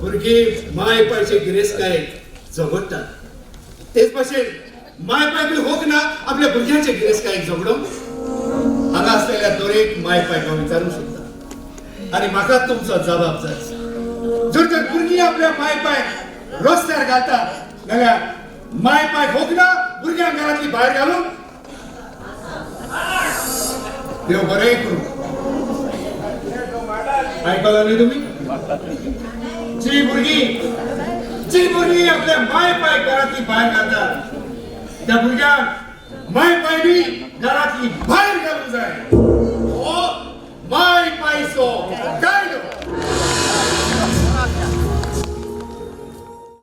[SPEAKER 3] भुरगीं माय पायचे गिरेस्तकायेक झगडटात, तेच भाशेन माय पायकूय होक ना आपल्या भुरग्यांचे गिरेस्तकायेक झगडोंक. हांगा आसलेल्या दरेक माय पायक हांव विचारूंक सोदता आनी म्हाका तुमचो जबाब जाय. जर तर भुरगीं आपल्या माय पायक रस्त्यार घालतात जाल्यार माय पायक होक ना भुरग्यांक घरांतली भायर घालूंक? देव बरें करूं. आयकलां न्ही तुमी? जी भुरगीं आपल्या माय पायक घरांतली भायर घालतात त्या भुरग्यांक माय पायनी घरांतली भायर घालूंक जाय. हो माय पायचो कायदो.